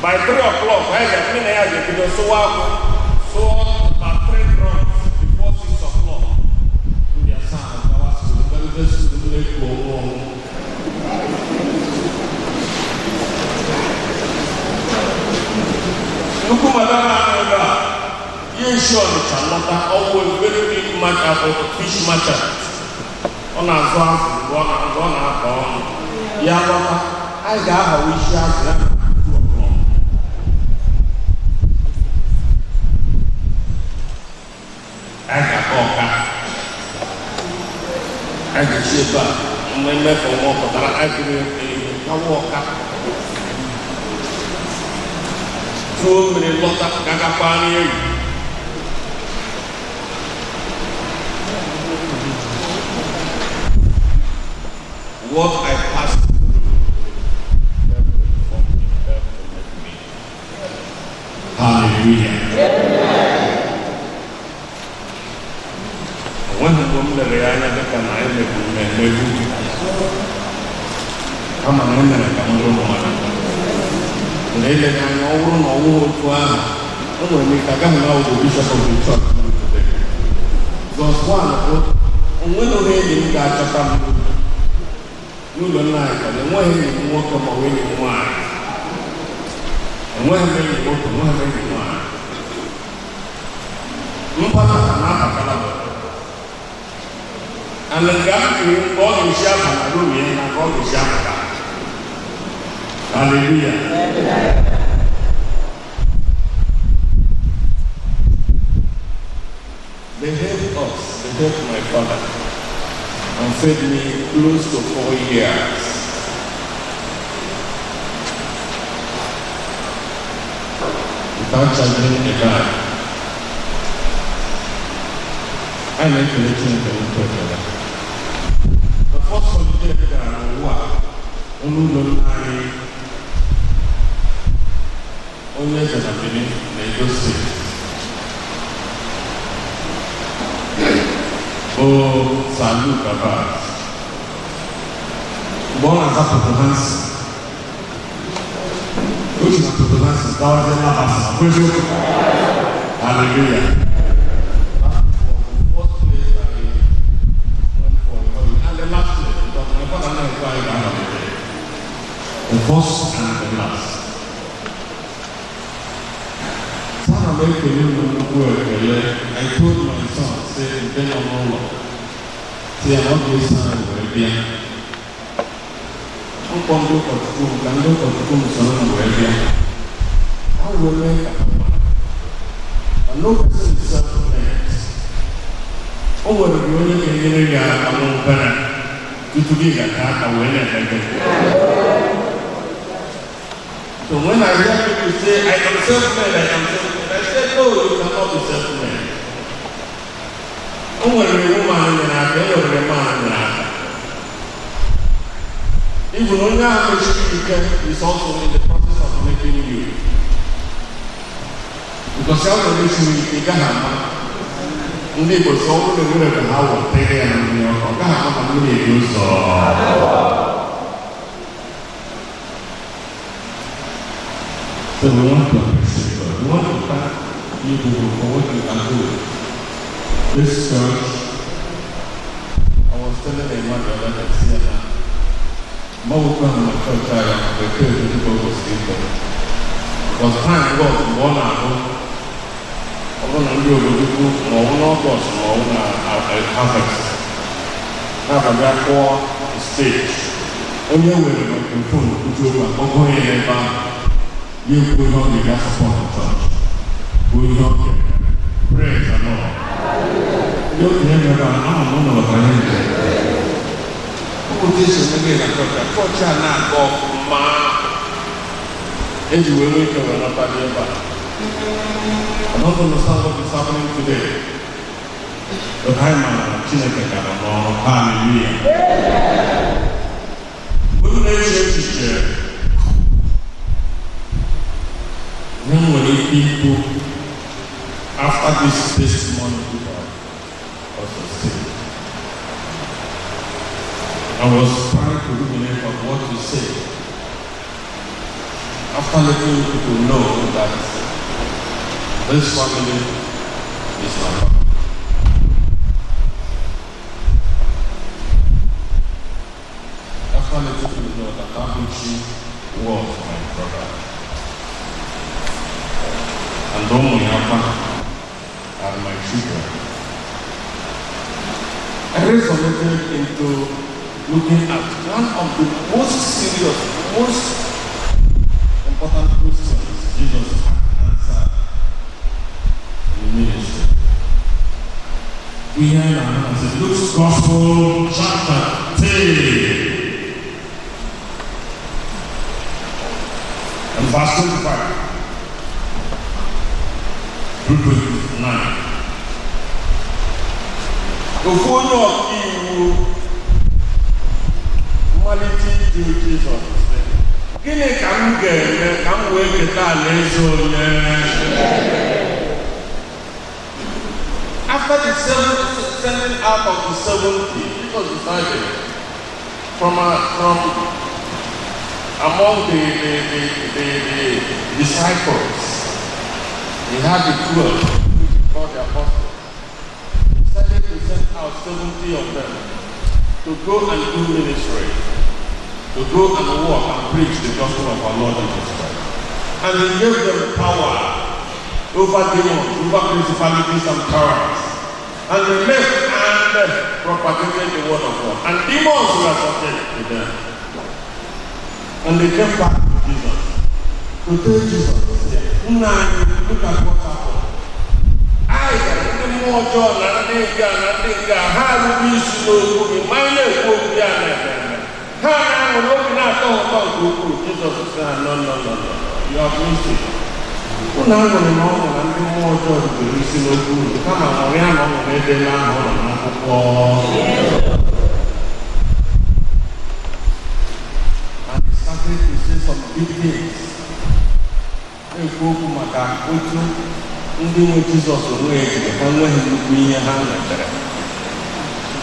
By 3 o'clock, anyị ga na ya ga-ebido sụwa akwụ, sụọ about three drums before 6 o'clock. Ndị asaa gawa school, garude school na-ekpo ọnwụ ọnwụ. Nnukwu madam ahụ ebe a, ya esi Ọnịcha lọta, ọwụ a very big market, fish merchant. Ọ na-azụ azụ mgbe ọ na-azụ, ọ na-aba ọnụ. Ya lọta, anyị ga-ahawa isi azụ ya na 2 o'clock. Anyị ga-aka ọka. Anyị ga-esi ebe a mgbe mmefu nwa pụtara, anyị buru ehihie kawa ọka. Tuo mmiri lọta, gagakwa n'eyi. What I passed through helped to form me, helped to make me. Hallelujah. Onweghị mgbe m lere ya anya dịka na anyị megburu m emegbu, kama na e mere ka m bụrụ mmadụ. Na eleghị anya, ọ bụrụ na ọ wụghị otu ahụ, o nwere m ike agaghị m awụ bishop of the church today. Because one bụ onweghị enyi m ga-achọta m n'ụlọ nna anyị ka enweghị enyi m nwoke ma ọ bụ enyi m nwaanyị. Enweghị m enyi nwoke, enweghị m enyi nwaanyị. Mpata na-abatala m. And nga m biri, mgbe ọ ga-esi aba na room ya na ka ọ ga-esi apụta. Hallelujah. They helped us, they helped my father and fed me close to 4 years. Without charging a dime. Anyị na-ekele Chineke nnukwu ekele. The first holiday gara n'ụwa n'ụlọ nna anyị, onye eze na Benin na Edo Steeti, bụ Sir Luke Abbas. Mgbe ọ na-aza Potohansi, o si na Potohansi gawazie Labasa, bụ eziokwu? Hallelujah. That was the first place I went for a holiday. And the last place, because my father and I go holiday. The first and the last. Ana m ekele m nnukwu ekele. I told my son, say, nke nọ n'ụlọ, si ya na ọ ga-eso anyị wee bịa. Mkpọ ndị ụkọchukwu m ka ndị ụkọchukwu m soro m wee bịa. Ha wee mee ka ha mara. And no person is self-made. O nwere gị onye ga-enyere gị aka n'obere tutu gị gata aka wee na-eme gị. So when I hear people say, "I am self-made, I am self-made," I say, "No, you cannot be self-made." O nwere woman nyere aka, e nwere man nyere aka. Even onye ahụ mechiri ike is also in the process of making you. Because ya nwere esiri ike, ị gaghị ama. Ndị Igbo sọ, ọ bụrụ na enwere ka ha wọtere ya na mmiri ọkụ, ọ gaghị ama na mmiri eji ụzọ. So we want to appreciate God. We want to thank you people for what you are doing. This church, I was telling a man the other day, see, mgbe ahụ na chọọchị anyị mgbe eto dịka o kwesịrị ito. Because time was mgbe ọ na-ahụ ọ bụrụ na ndị obodo ukwu ma ọ bụ n'August ma ọ bụ na harvest na-abịa kụọ stage, onye were microphone kwuchi okwu, akpọgo ya n'ebe ahụ, ya ekwu ihe ọ ga-eji support chọọchị bụ ihe ọ ga. Praise the Lord. Ndị okenye mere ama m ụlọ ghọtara ihe nke otu esi eme na chọọchị a. Chọọchị a na-aga ọfụma eji wee nwee ike wee nọta dị ebe a. I don't understand what is happening today. But anyị maara na Chineke ka nọ n'ọrụ. Hallelujah. Mgbe m na-eche echiche ihe m nwere ike ikwu after this testimony people also say, I was trying to ruminate on what to say after letting people know that this family is my family. After letting people know that Abuchi was my brother. And Omoyapa are my children. I resonated into looking at one of the most serious, most important questions Jesus answered in the ministry. We hear now as in Luke's Gospel, chapter 10, and verse 25 through 29. Ofu onye ọka iwu mmalite ịjụ Jizọs sị, "Gịnị ka m ga-eme ka m wee keta alaeze onye?" After the seven, sending out of the 70, Jesus decided from among the disciples, he had the 12, which he called the apostles. He decided to send out 70 of them to go and do ministry, to go and work and preach the gospel of our Lord Jesus Christ. And he gave them power over demons, over principalities and powers. And they left and propagated the word of God. And demons were subject to them. And they came back to Jesus to tell Jesus, "Nna anyị, look at what happened. Anyị gara ndị mmụọ ọjọọ na ndị nke a na ndị nke a, ha arụghị isi n'okwu gị, ma anyị na-ekwu okwu ya na-eme eme. Ha na-aṅụrị, obi na-atọ ha ụtọ nke ukwuu." Jizọs sị ha, "No, no, no, no, you have missed it. Unu aṅụrị na ọṅụ na ndị mmụọ ọjọọ rubere isi n'okwu unu, kama ṅụrịa na ọṅụ na edela aha ụlọ n'akwụkwọ." And he started to say some big things. Na-ekwu okwu maka otu ndị nwe Jizọs onwe ya jiri ha nweghị nnukwu ihe ha nwetara.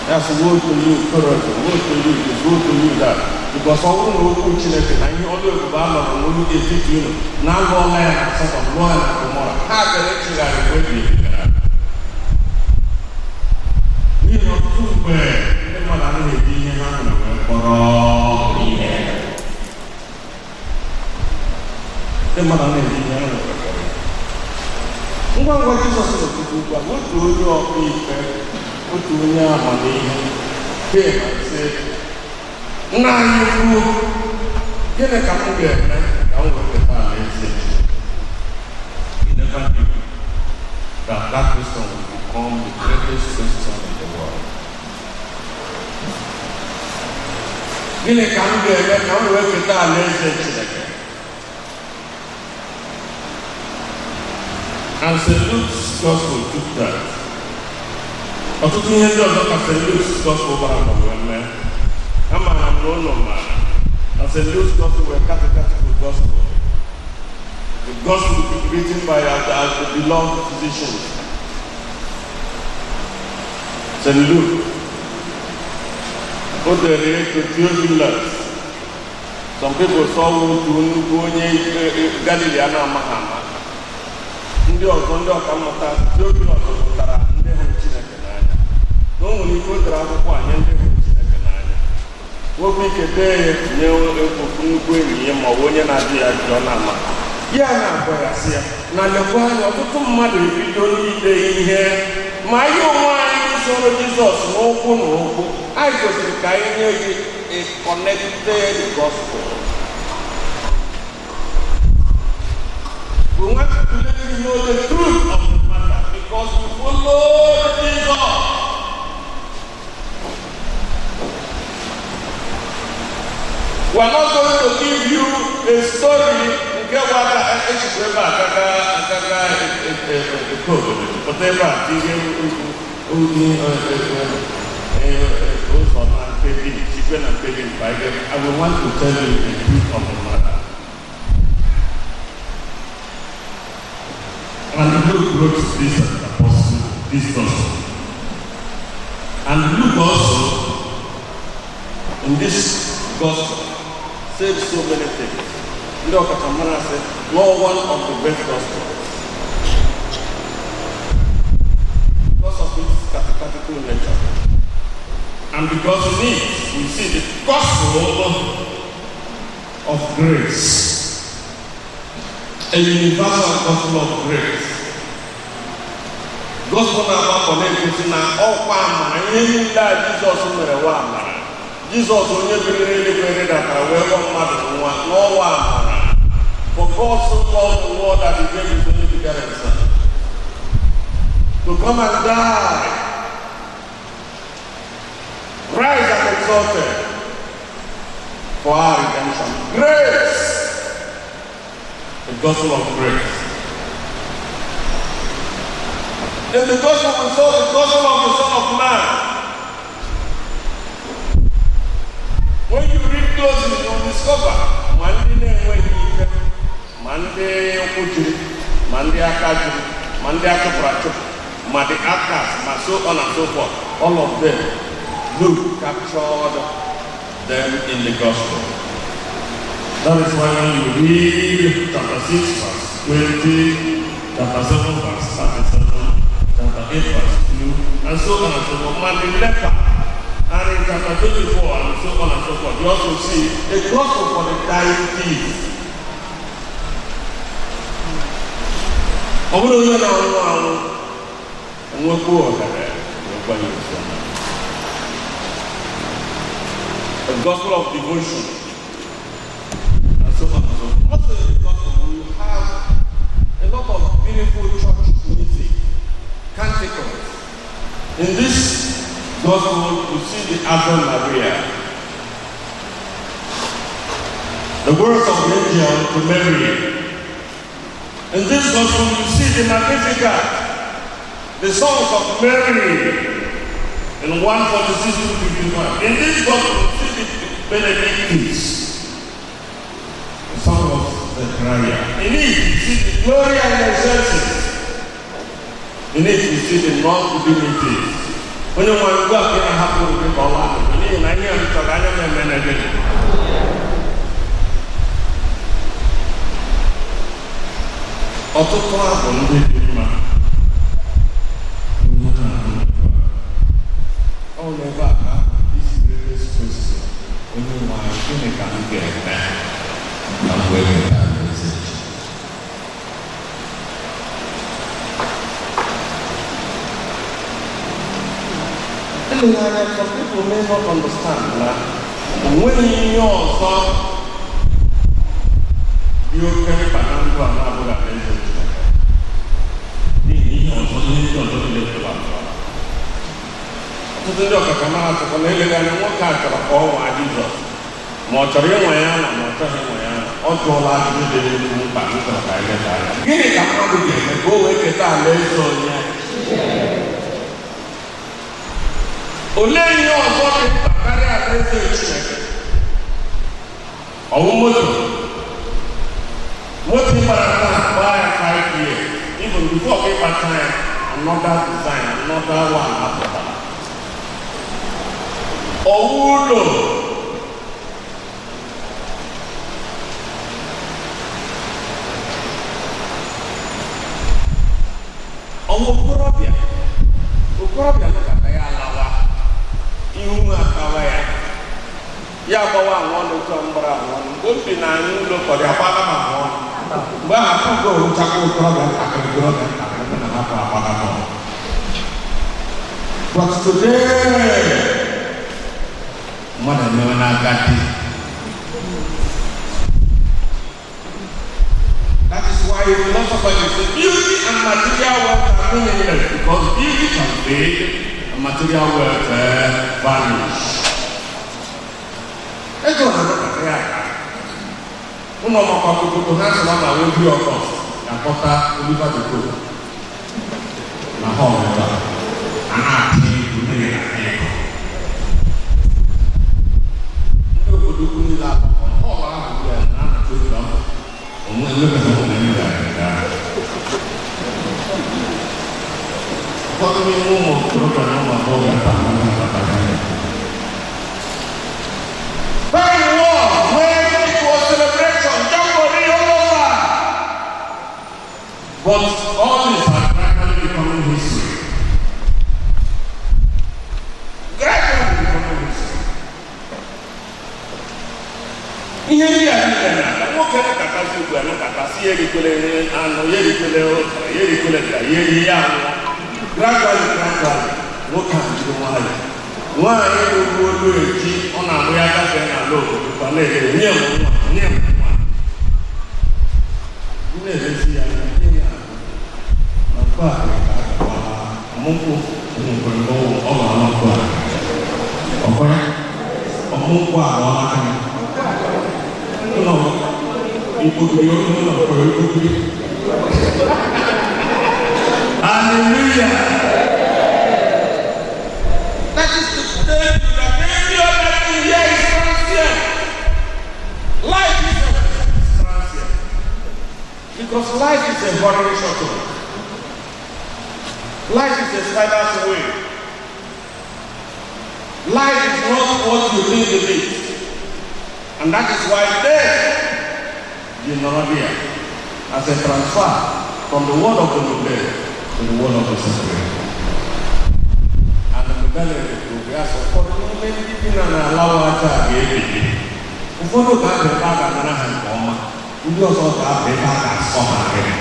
Ya sị, "Woe to you, Chorazin, woe to you this, woe to you that." Because ọ bụrụ na okwu Chineke na ihe ọlụ ebube a lọrọ n'olu etiti unu na alụọla ya na Sọdọm, lụọ ya na Gọmọra, ha gara echegharị mgbe ebighị ebi gara aga. N'ihi na ọtụtụ mgbe ndị mmadụ anaghị eji ihe ha nwere wee kpọrọ ihe. Ndị mmadụ anaghị eji ihe ha nwere wee kpọrọ ihe. Ngwa ngwa Jizọs n'etiti ugbu a, otu onye ọkpa ikpe, otu onye amamihe came and said, "Nna anyị ukwu, gịnị ka m ga-eme ka m wee keta alaeze Chineke?" He never knew that that question would become the greatest question in the world. Gịnị ka m ga-eme ka m wee keta alaeze Chineke? And St. Luke's Gospel took that. Ọtụtụ ihe ndị ọzọ ka St. Luke's Gospel gbara mbọ wee mee. Amaara m na ụlọ maara na St. Luke's Gospel were catechetical gospel. The gospel written by the beloved physician, St. Luke. O dere to Theophilus. Some people saw otu nnukwu onye Galili a na-amaghị ama. Ndị ọzọ, ndị ọkammụta, Theophilus pụtara ndị hụrụ Chineke n'anya, na o nwere ike o dere akwụkwọ a nye ndị hụrụ Chineke n'anya, nwekwa ike dee ya nye ofu nnukwu enyi ya ma ọ bụ onye na-ajụ ya ajụjụ ọ na-ama ya, na-agwa ya sị ya na lekwa anya, ọtụtụ mmadụ ebido n'ide ihe, ma anyị onwe anyị soro Jizọs n'ụkwụ na ụkwụ, anyị kwesịrị ka anyị nye gị a connected gospel. We want to let you know the truth of the matter because we follow Jesus. We are not going to give you a story nke gbara echikwa ebe a gaga gaga ekodo pụta ebe a tinye ugwu ụzọ na mkpebi chikwe na mkpebi mkpa. I will want to tell you the truth of the matter. And Luke wrote this apostle, this gospel. And Luke also, in this gospel, said so many things. Ndị ọkachamara sị, no one of the best gospels. Because of its catechetical nature. And because in it, we see the gospel of grace. A universal gospel of grace. Gospel na-agbakọ na-egosi na ọkwa amara, ihe niile a Jizọs mere wa amara. Jizọs onye biri n'eluigwe rịdatara wee ghọọ mmadụ nwa n'ọwa amara. For God so loved the world that he gave his only begotten Son to come and die, rise and exalted for our redemption. Grace! The gospel of grace. In the gospel we saw the gospel of the Son of Man. When you read closely, you will discover ma ndị na-enweghị ike, ma ndị ụkwụ jiri, ma ndị aka jiri, ma ndị achụpụrụ achụpụ, ma the outcasts, ma so on and so forth. All of them, Luke captured them in the gospel. That is why when you read chapter 6, verse 20, chapter 7, verse 37, chapter 8, verse 2, and so on and so forth, man, the leper, and in chapter 24, and so on and so forth, you also see the gospel for the dying thief. Ọ bụrụ onye na-anwụ anwụ, enwekwa ohere wee gwa ya ozi ọma. The gospel of devotion, and so on and so forth. Also in the gospel, we have a lot of beautiful church music, canticles. In this gospel, you see the Ave Maria, the words of the angel to Mary. In this gospel, you see the Magnificat, the songs of Mary in 146 to 51. In this gospel, you see the Benedictus, the song of Zechariah. In it, you see the Gloria in excelsis. In it, you see the Nunc Dimittis. Onye nwe ngwa ka ị na-ahapụ gị ka ọ laa, n'ihi na ihe m chọrọ anya m eme na gịnị. Ọtụtụ abụ ndị dị mma. Ọ n'ebe a ka this greatest question: Onye nwe anyị, gịnị ka m ga-eme ka m wee nweta alaeze Chineke? Eleghị anya, some people may not understand na o nweghị ihe ọzọ dị oke mkpa na ndụ a na-abụghị alaeze Chineke, n'ihi ihe ọzọ, ihe ndị ọzọ niile tụrụ atụ. Ọtụtụ ndị ọkachamara sịkwa na eleghị anya nwoke a chọrọ ka ọ nwaa Jizọs, ma ọ chọrọ ịnwa ya na ma ọ chọghị ịnwa ya, ọ jụọla ajụjụ dị nnukwu mkpa m chọrọ ka anyị leba anya: gịnị ka mmadụ ga-eme ka o wee keta alaeze onye? Olee ihe ọzọ dị mkpa karịa alaeze Chineke? Ọwụ moto? Moto ịgbara taa, gbaa ya 5 years, even before ka ịgbata ya, another design, another one apụtara. Ọwụ ụlọ? Ọnwụ okorobịa, okorobịa nọkata ya alawa, ihu akawa ya, ya agbawa ahụ ọnụ otu a mgbara ahụ ọnụ. Mgbe o bi na anyị ụlọ ụfọdụ agbaga m ahụ ọnụ. Mgbe ahụ akụkọ ohuchakwa okorobịa ntakịrị, okorobịa ntakịrị na hapụ agbaga m ọnụ. But today, mmadụ emewe n'agadi. That is why a philosopher will say beauty and material wealth are meaningless, because beauty can fade and material wealth vanish. Ego na-anọkọta ya aka. Ụlọ ọmakwa obodo ha sị na ọ na-awụ every August ga-akpọta Oliver de Coque na hall ebe a. A na-apị egwu, mmiri na-apị ego. Ndị obodo ukwu niile akpọkọ hall ahụ ugbu a na a na-achọ otu afọ. Onwe enwebeghị ụmụ ndị gara aga. Ụfọdụ n'ime ụmụ okorobịa na ụmụ agbọghọbịa taa na-abata. Very well, when it was celebration, jamboree all over. But all this are gradually becoming history. Gradually becoming history. Ihe ndị a niile na-aga, nwoke nọkọtazi ugbu a nọkọtasị ya erikwele anụ, ya erikwele ụtara, ya erikwele nka, ya eri ya anwụọ. Gradually, gradually, nwoke a jiri nwayọọ. Nwaanyị ruru olu eji ọ na-amụ ya gafee n'ala obodo kwa na-ere nye m nwa, nye m nwa. M na-erezi ya nye ya na nke a ka a gakwa ọmụnkwụ nwekwara ọ ga-ala nkụ a. Ọkwara ọmụnkwụ a ọ aka ya. Ụlọ ikpokiri ụlọ kwere ikpokiri. Hallelujah. That is to tell you that every other thing here is transient. Life is a transient. Because life is a hurry shuttle. Life is a spider's web. Life is not what you think it is. And that is why death is not here as a transfer from the world of the mundane to the world of the sacred. And the mundane will be as ụfọdụ n'ime ndị bi na n'ala aja a ga-ebili. Ụfọdụ ga-aba ebe a ga-anara ha nke ọma, ndị ọzọ ga-aba ebe a ga-asọ ha akịrị.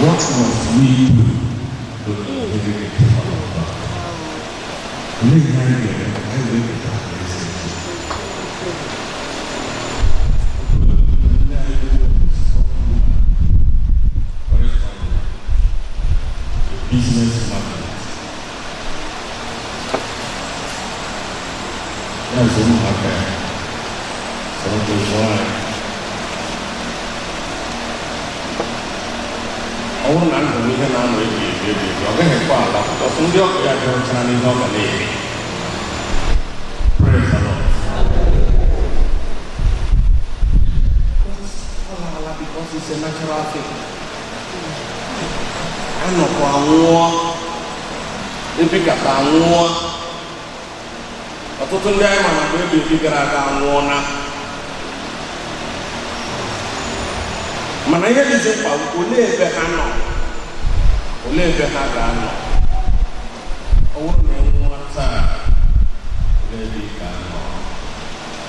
What must we do to inherit the kingdom of God? Olee ihe anyị ga-eme ka anyị wee keta alaeze Chineke? Ndị anyị bụ very funny. A business magnate. Ya bụ ụmụaka ya. Sọrọ ụzọ anyị. Ọ bụrụ na ndụ m ihe na-anọ ebi ebi ebi ebi, ọ gaghị ekwe ala ọsọ ndị ọkụ ya bịarụchara n'ihe ọ ga na-eri. Praise the Lord. Ọ laala because it's a natural thing. Anọkwa nwụọ, ebikata nwụọ. Ọtụtụ ndị anyị ma na mgbe ebi ebi gara aga anwụọna. Mana ihe dịzi mkpa bụ olee ebe ha nọ? Olee ebe ha ga-anọ? Ọ bụrụ na ị nwụọ taa, olee ebe ị ga-anọ?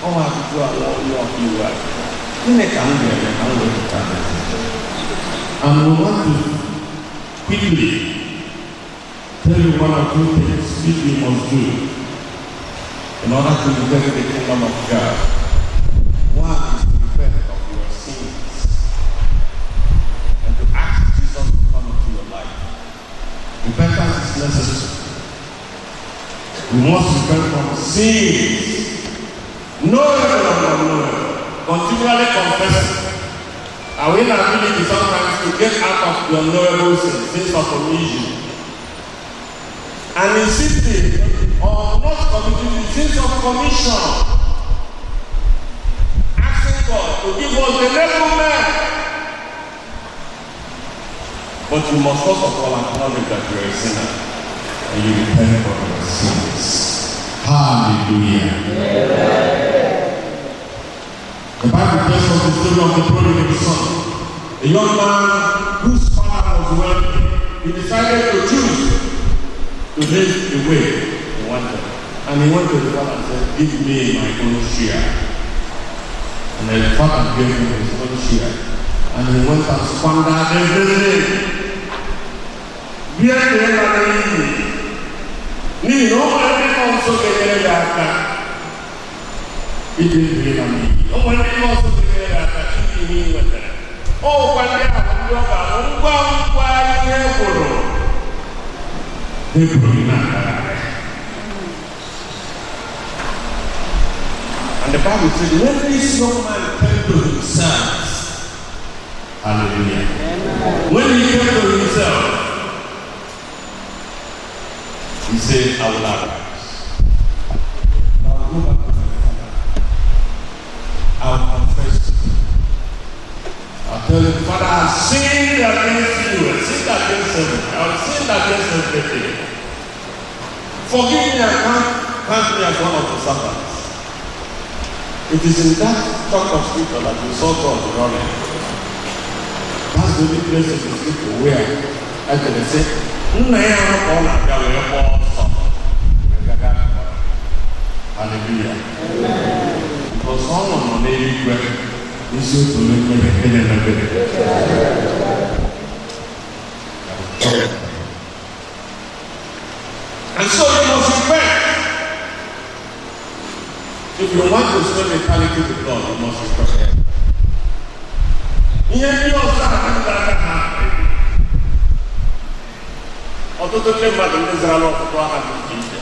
Ọ bụ ajụjụ a nwa onye ọka iwu a jụrụ. Gịnị ka m ga-eme ka m wee pụta n'ezi? And we want to quickly tell you one or two things which we must do in order to inherit the kingdom of God. One is to repent of your sins and to ask Jesus to come into your life. Repentance is necessary. We must repent from sins. No, no, no, no. Continually confessing. Our inability sometimes to get out of the unknowable sins, sins of omission, and insisting on not committing the sins of commission. Asking God to give us the enablement. But you must first of all acknowledge that you are a sinner and you repent for your sins. Hallelujah. The Bible tells us the story of the prodigal son, a young man whose father was wealthy. He decided to live the way he wanted. And he went to the father and said, "Give me my own share." And the father gave him his own share. And he went and squandered everything. Bịa ka ị lara n'iyi. N'ihi na o nwere ndị nọ nso ga-enyere gị aka iji ndụ ịla n'iyi. O nwere ndị nọ nso ga-enyere gị aka iji ihe ị nwetara. Ọ bụkwa ndị ahụ ndị ọ ga-abụ ngwa ngwa ihe gwụrụ. Ha eburu gị na-agagharị. And the Bible said, when this young man came to himself, hallelujah. Amen. When he came to himself, he said, "I will arise. I will go back to my father. I will confess to him. I'll tell him, 'Father, I have sinned against you. I sinned against heaven. I have sinned against everything. Forgive me and count me as one of the servants.'" It is in that chunk of scripture that we saw God running. That's the only place in the scripture where I can say, nna ya ahụ ka ọ na-abịa wee gbaa ọsọ wee gaga. Hallelujah. Because ọ nọ n'eluigwe n'isi otu onye nke na-emebe. And so you must repent. If you want to spend eternity with God, you must repent. Ihe ndị ọzọ a aka ha. Ọtụtụ ndị mmadụ ndị zara n'ọtụtụ aha dị iche iche.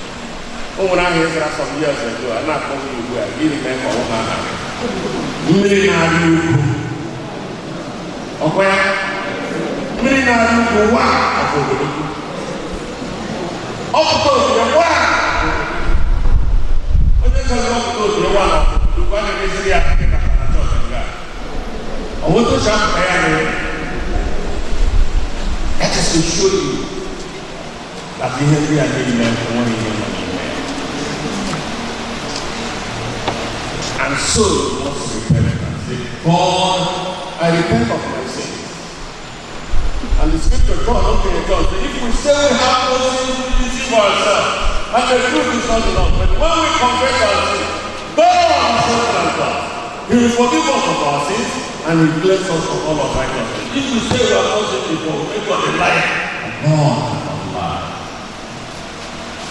O nwere aha ịzara some years ago, a na-akpọ gị ugbu a, gịnị mee ka ọ ha aha? Mmiri na-arị ugwu. Ọkwa ya? Mmiri na-arị ugwu wa obodo. Ọpụta obodo wa. Onye zara ọpụta obodo wa na obodo ugwu a na-emeziri ya ndị na chọọchị nga. Ọ nweta ụcha apụta ya na That is to show you that ihe ndị a niile enweghị ihe nọ n'ime ya. And so you must repent and say, "God, I repent of my sins." And the scripture, God, okay, God, said, if we say we have no sins, we deceive ourselves. And the truth is not enough. But when we confess our sins, God is faithful and just. He will forgive us of our sins and He cleanse us of all unrighteousness. If we say we have not sinned before, we make God a liar. God cannot lie.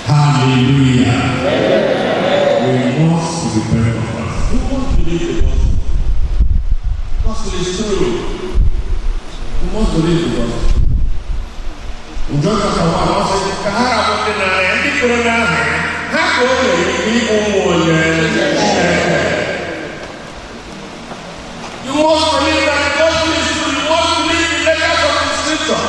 Hallelujah. Amen. We must repent of us. We must believe the gospel. The gospel is true. We must believe the gospel. In John chapter 1, I said, ka ha rabụ ndị na-arịa ndị kwere n'aha ya, ha ka o nyere ike ịbụ ụmụ onye Chineke. You must believe that the gospel is true. You must believe the letters of the scripture.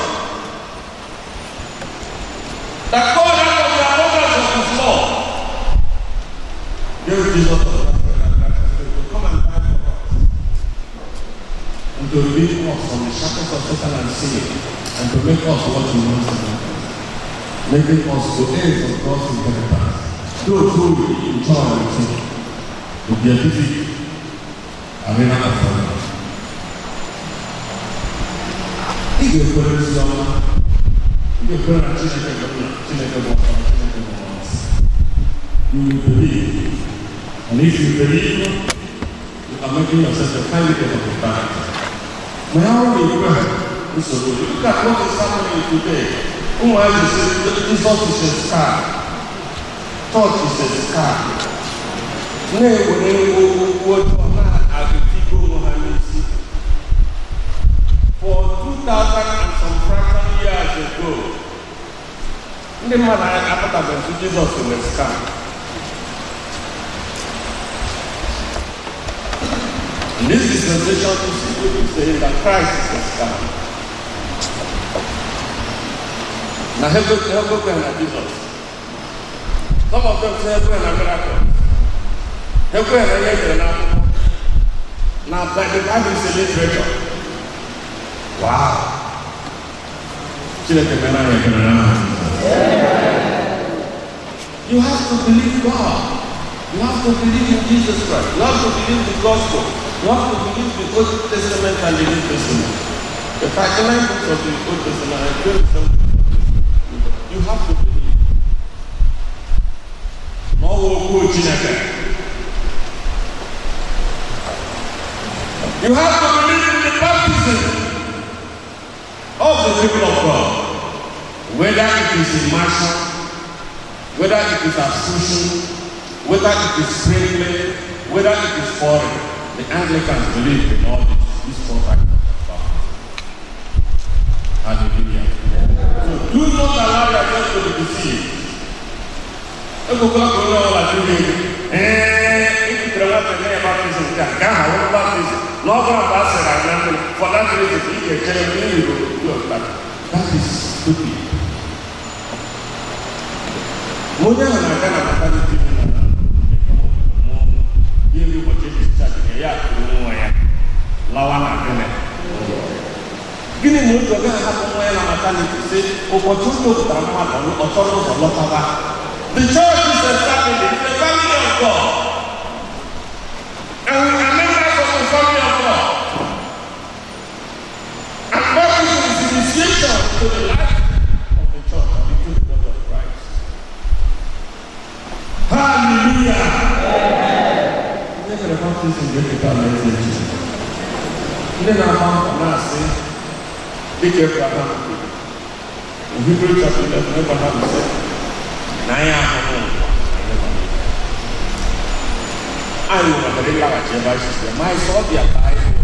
That God out of the abundance of His love gave Jesus of Nazareth to come and die for us and to redeem us from the shackles of Satan and sin, and to make us what He wants to make us, making us the heirs of God's inheritance, those who will enjoy with Him the beatific arena of heaven. Ị ga-ekwere ozi ọma, ị ga-ekwere na Chineke bụ nna, Chineke bụ ọkpara, Chineke bụ mmụọ nsọ. You will believe. And if you believe, you are making yourself a candidate of eternity. Ma ya ọ na-ekwe nsogbu. Look at what is happening today. Ụmụazị sị, Jesus is a scam. Church is a scam. Na-ewere okwu ọjọọ na-agụtigo onwe ha n'isi. For 2,000 and some fraction years ago, ndị mmadụ apụtabeghị sị Jizọs were scam. In this dispensation, you see people saying that Christ is a scam. Na ha ekwe na Jizọs. Some of them say ekwe na miracles. Ekwe na ihe edere n'akwụkwọ. Na the Bible is a literature. Wow. Chineke mere anyị ekele n'aha Jizọs. You have to believe God. You have to believe in Jesus Christ. You have to believe the gospel. You have to believe the Old Testament and the New Testament. The 39 books of the Old Testament and the 27 books of the New Testament. You have to believe. Na ọ bụ okwu Chineke. You have to believe in the baptism of the people of God, whether it is immersion, whether it is aspersion, whether it is sprinkling, whether it is pouring. The Anglicans believe in all these four types of baptism. Hallelujah. So do not allow yourself to be deceived. Ekwekwala ka onye ọbụla duhie gị. Ee, ikutere nwata nye ya baptism nke a, nke ahụ awụrụ baptism. Na ọ bụrụ mgbe a sịrị anyị na mmiri, for that reason, ị ga-echere mgbe ị ruru otu ọbụla. That is stupid. Ma onye ahụ na-aga na maternity na ya eri ụbọchị discharge ya, ya kuru nwa ya lawa na gịnị? Gịnị ma otu ọ gaghị ahapụ nwa ya na maternity, sị ụbọchị ụzọ pụtara mmadụ, ọ chọrọ ụzọ lọtaba? The church is a family, it's a family of God. And we are members of the family of God. And baptism is initiation to the life of the church and into the body of Christ. Hallelujah. Ndị mere baptism ga-eketa alaeze Chineke. Ndị na-agba mbọ na-asị dịka Abraham kwuru. In Hebrews chapter 11, Abraham said, na anyị ahụhụ ụwa anyị nọ n'ime. Anyị nwetara ịlaghachi ebe anyị si, ma anyị sọ ọbịa ka anyị bụ.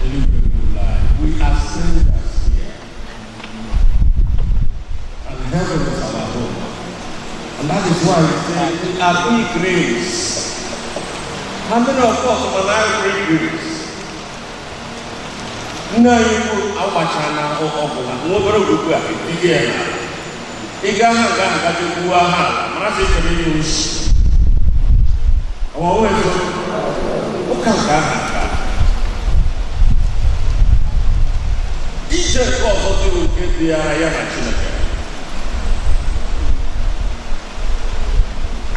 Eluigwe bụ ụlọ anyị. We are strangers here. And heaven is our home. And that is why we say we are pilgrims. How many of us are now pilgrims? Nne anyị ukwu agbacha na ọgwụ na nwa obere ogbugbu a etighị ya n'ala. Ị gaa ha nga ahụ gaje gbuo ha ala, mara sị chọrọ inye oshi. Ọwa eziokwu. Ụka nke ahụ aka. Ije nke ọzọ dị oke dị ya ya na Chineke.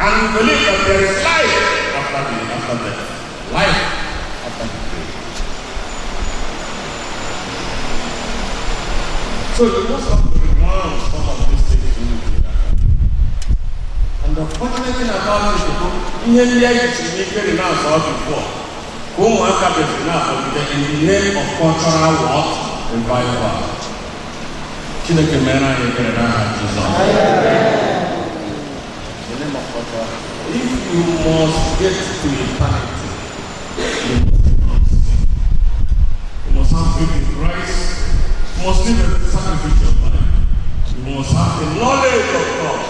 And we believe that there is life after death. Life after the grave. So you must have to renounce some of these things in you. And the unfortunate thing about it is ihe ndị anyị jiri n'ike renounce all before. Ka ụmụaka bịaziri na-akpọgide in the name of cultural what? Revival. Chineke mere anyị ebere n'aha Jizọs. The name of cultural. If you must get to eternity, you must renounce sin. You must have faith in Christ. You must live a sacrificial life. You must have the knowledge of God.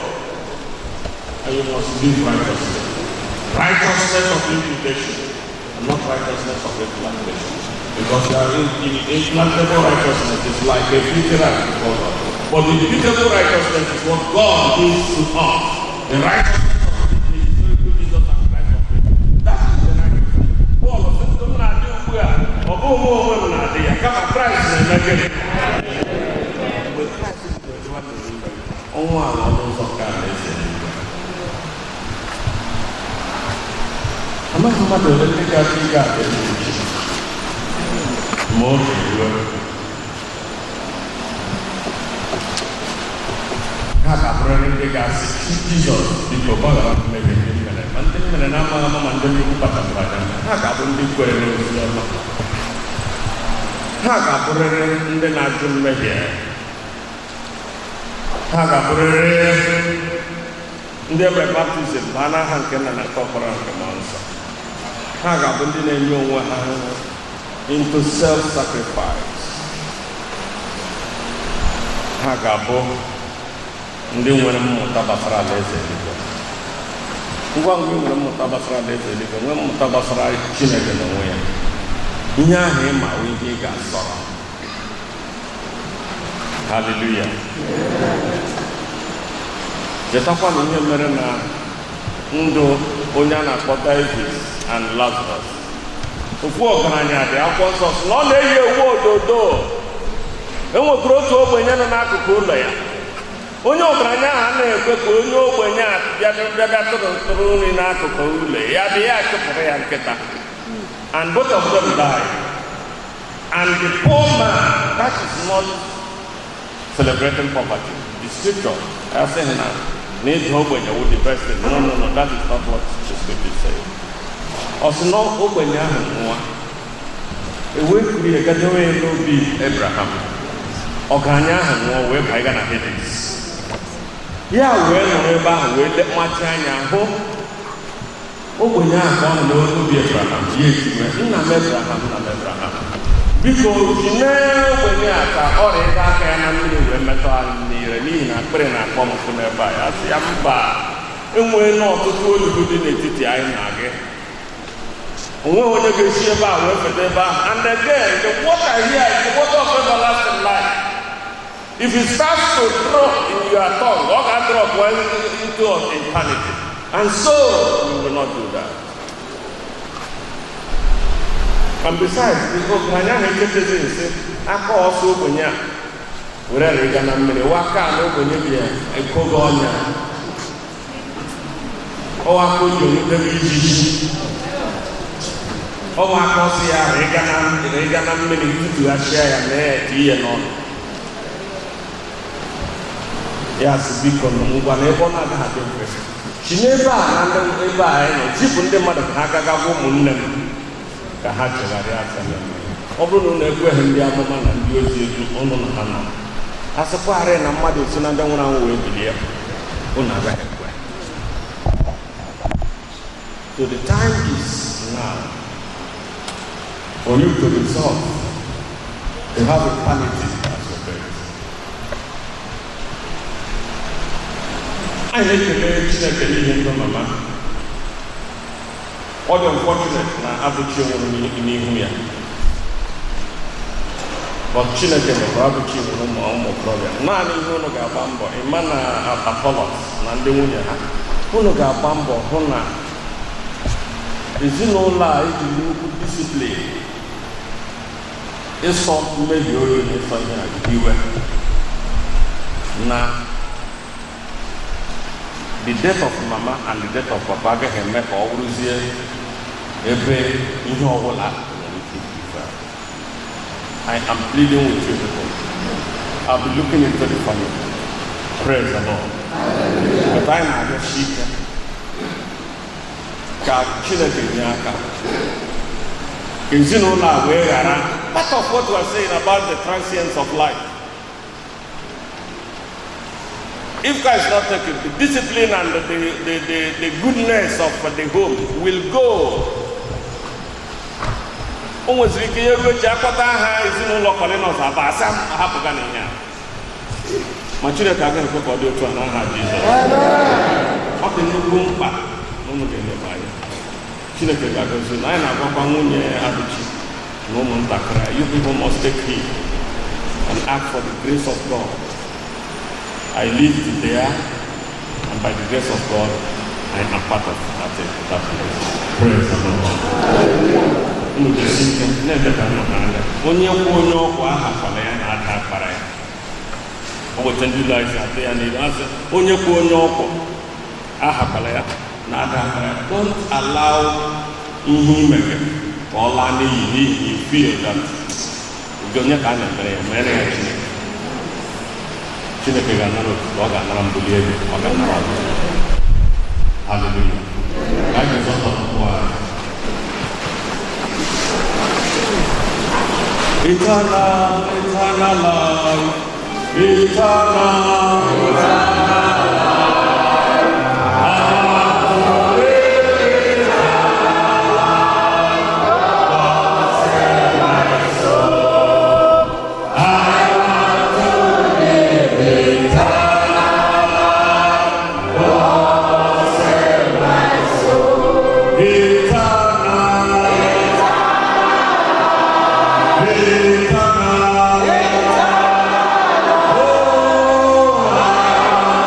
And you must live righteously. Righteousness of imputation, and not righteousness of implantation. Because you are in implantable righteousness is like a filthy rag before God. But the imputable righteousness is what God gives to us. The righteousness of the historical Jesus and Christ of faith. That is the righteousness. Paul said, "M na-adị ugbu a, ọ bụghị mụ onwe m na-adị ya, kama Kraịst na-eme gịnị?" Mgbe Kraịst bidoro dịwa n'eluigwe, ọnwụ ala ọnụ ụzọ nke alaeze eluigwe. Amaghị mmadụ ole ndị ga-achọ ịga ala eze ma oge ruo. Ha ga-abụrịrị ndị ga-asị, Jizọs, biko gbaghara mmehie ndị m mere, ma ndị m mere na-amaghị ama, ma ndị m kpachapụrụ anya. Ha ga-abụ ndị kwere n'ozi ọma. Ha ga-abụrịrị ndị na-ajụ mmehie. Ha ga-abụrịrị ndị e mere baptizim baa n'aha nke Nna na nke Ọkpara nke Mmụọ Nsọ. Ha ga-abụ ndị na-enye onwe ha into self-sacrifice. Ha ga-abụ ndị nwere mmụta gbasara alaeze eluigwe. Ngwa ngwa ị nwere mmụta gbasara alaeze eluigwe, nwee mmụta gbasara Chineke n'onwe ya, ihe ahụ ị ma bụ ihe ị ga-asọrọ. Hallelujah. Chetakwa na ihe mere na ndụ onye a na-akpọ David and Lazarus. Ofu ọgaranya dị, akwụkwọ nsọ sị na ọ na-eyi ewu ododo. E nwekwara otu ogbenye nọ n'akụkụ ụlọ ya. Onye ọgaranya ahụ anaghị ekwe ka onye ogbenye a bịa bịa tụrụ nri n'akụkụ ụlọ ya, bịa ya chụpụrụ ya nkịta. And both of them died. And the poor man, that is not celebrating poverty. The scripture asịghị na Na ịda ogbenye wụ the best thing. No, that is not what the scripture is saying. Ọ sị na ogbenye ahụ nwụọ, ewee kuru ya gadewe ya n'obi Abraham. Ọgaranya ahụ nwụọ wee banye na Hades. Ya wee nọrọ ebe ahụ wee machi anya hụ ogbenye ahụ ka ọ nọ n'obi Abraham. Ya etiwe, "Nna m Abraham, nna m Abraham, biko jinee ogbenye a ka ọrịa ịga aka ya na mmiri wee metụ anyị n'ire, n'ihi na akpịrị na-akpọ m nkụ n'ebe a." Ya sị ya, "Mba, enwee na ọtụtụ olulu dị n'etiti anyị na gị. Onweghị onye ga-esi ebe a wee feta ebe ahụ. And again, the water here is the water of everlasting life. If it starts to drop in your tongue, ọ ga-drop well into eternity, and so we will not do that. And besides, ọgaranya ahụ echetezi nsị aka ọsọ ogbenye a were rịga na mmiri wa aka na ogbenye bi ya ekogo ọnya ọwa aka o ji onwetebe ijiji ọwa aka ọsọ ya rịga na mmiri tutughachia ya mee ya tie ya n'ọnụ." Ya sị, "Biko nụ, ngwa, na ebe ọ na-agaghị adị mfe, si n'ebe a na ndị ebe a anyị nọ zipụ ndị mmadụ ka ha gaga gwa ụmụnne m ka ha chegharịa aka ya. Ọ bụrụ na unu ekweghị ndị amụma na ndị ozi ezu ụnụ na ha nọ, a sịkwarị na mmadụ esi na ndị nwụrụ anwụ wee bilie, unu agaghị ekwe." So the time is now for you to resolve to have eternity as your base. Anyị na-ekele Chineke n'ihi ndụ mama. Ọ dị unfortunate na Abụchi nwụrụ n'ihu ya, but Chineke mekwa Abụchi nwụrụ ụmụ ụmụ okorobịa. Naanị ihe unu ga-agba mbọ, ịma na Apollos na ndị nwunye ha, unu ga-agba mbọ hụ na ezinụlọ a ejiri nnukwu discipline, ịsọ mmebi oyi na ịsọ ihe na iwe na the death of mama and the death of papa agaghị eme ka ọ bụrụzie ebe ihe ọbụla nwere ike ife. I am pleading with you people. I'll be looking into the family. Praise the Lord. But anyị na-arịọsi ike ka Chineke nye aka ka ezinụlọ a wee ghara. Part of what we are saying about the transience of life, if God is not taken, the discipline and the goodness of the home will go. O nweziri ike ihe ruo echi akpọta aha ezinụlọ Colinus aba asa hapụga na ihe a, ma Chineke agaghị ekwe ka ọ dị otu a n'aha Jizọs. Ọ dị nnukwu mkpa na unu ga-eleba anya. Chineke ga-agọzi na anyị. Na-agwakwa nwunye Abụchi na ụmụntakịrị, you people must take heed and ask for the grace of God. I lived there, and by the grace of God, I am part of that place. Praise the Lord. Unu jisi ike na-eme ka nnọ n'anya. Onye kwụ onye ọgwụ aha akpara ya na-ada akpara ya. Ọ weta ndị ụlọ anyị si atụ ya n'ilu asị, onye kwụ onye ọgwụ aha akpara ya na-ada akpara ya. Don't allow ihe ime gị ka ọ laa n'iyi n'ihi you feel that nke onye ka a na-emere ya, mere ya Chineke. Chineke ga-anara otuto, ọ ga-anara mbuli elu, ọ ga-anara ọtụtụ. Haleluya. Ka anyị zọtọpụ anyị. Eternal, eternal life, eternal, eternal life. I want to live eternal life. God save my soul. I want to live eternal life. God save my soul. Eternal, eternal. Oh, I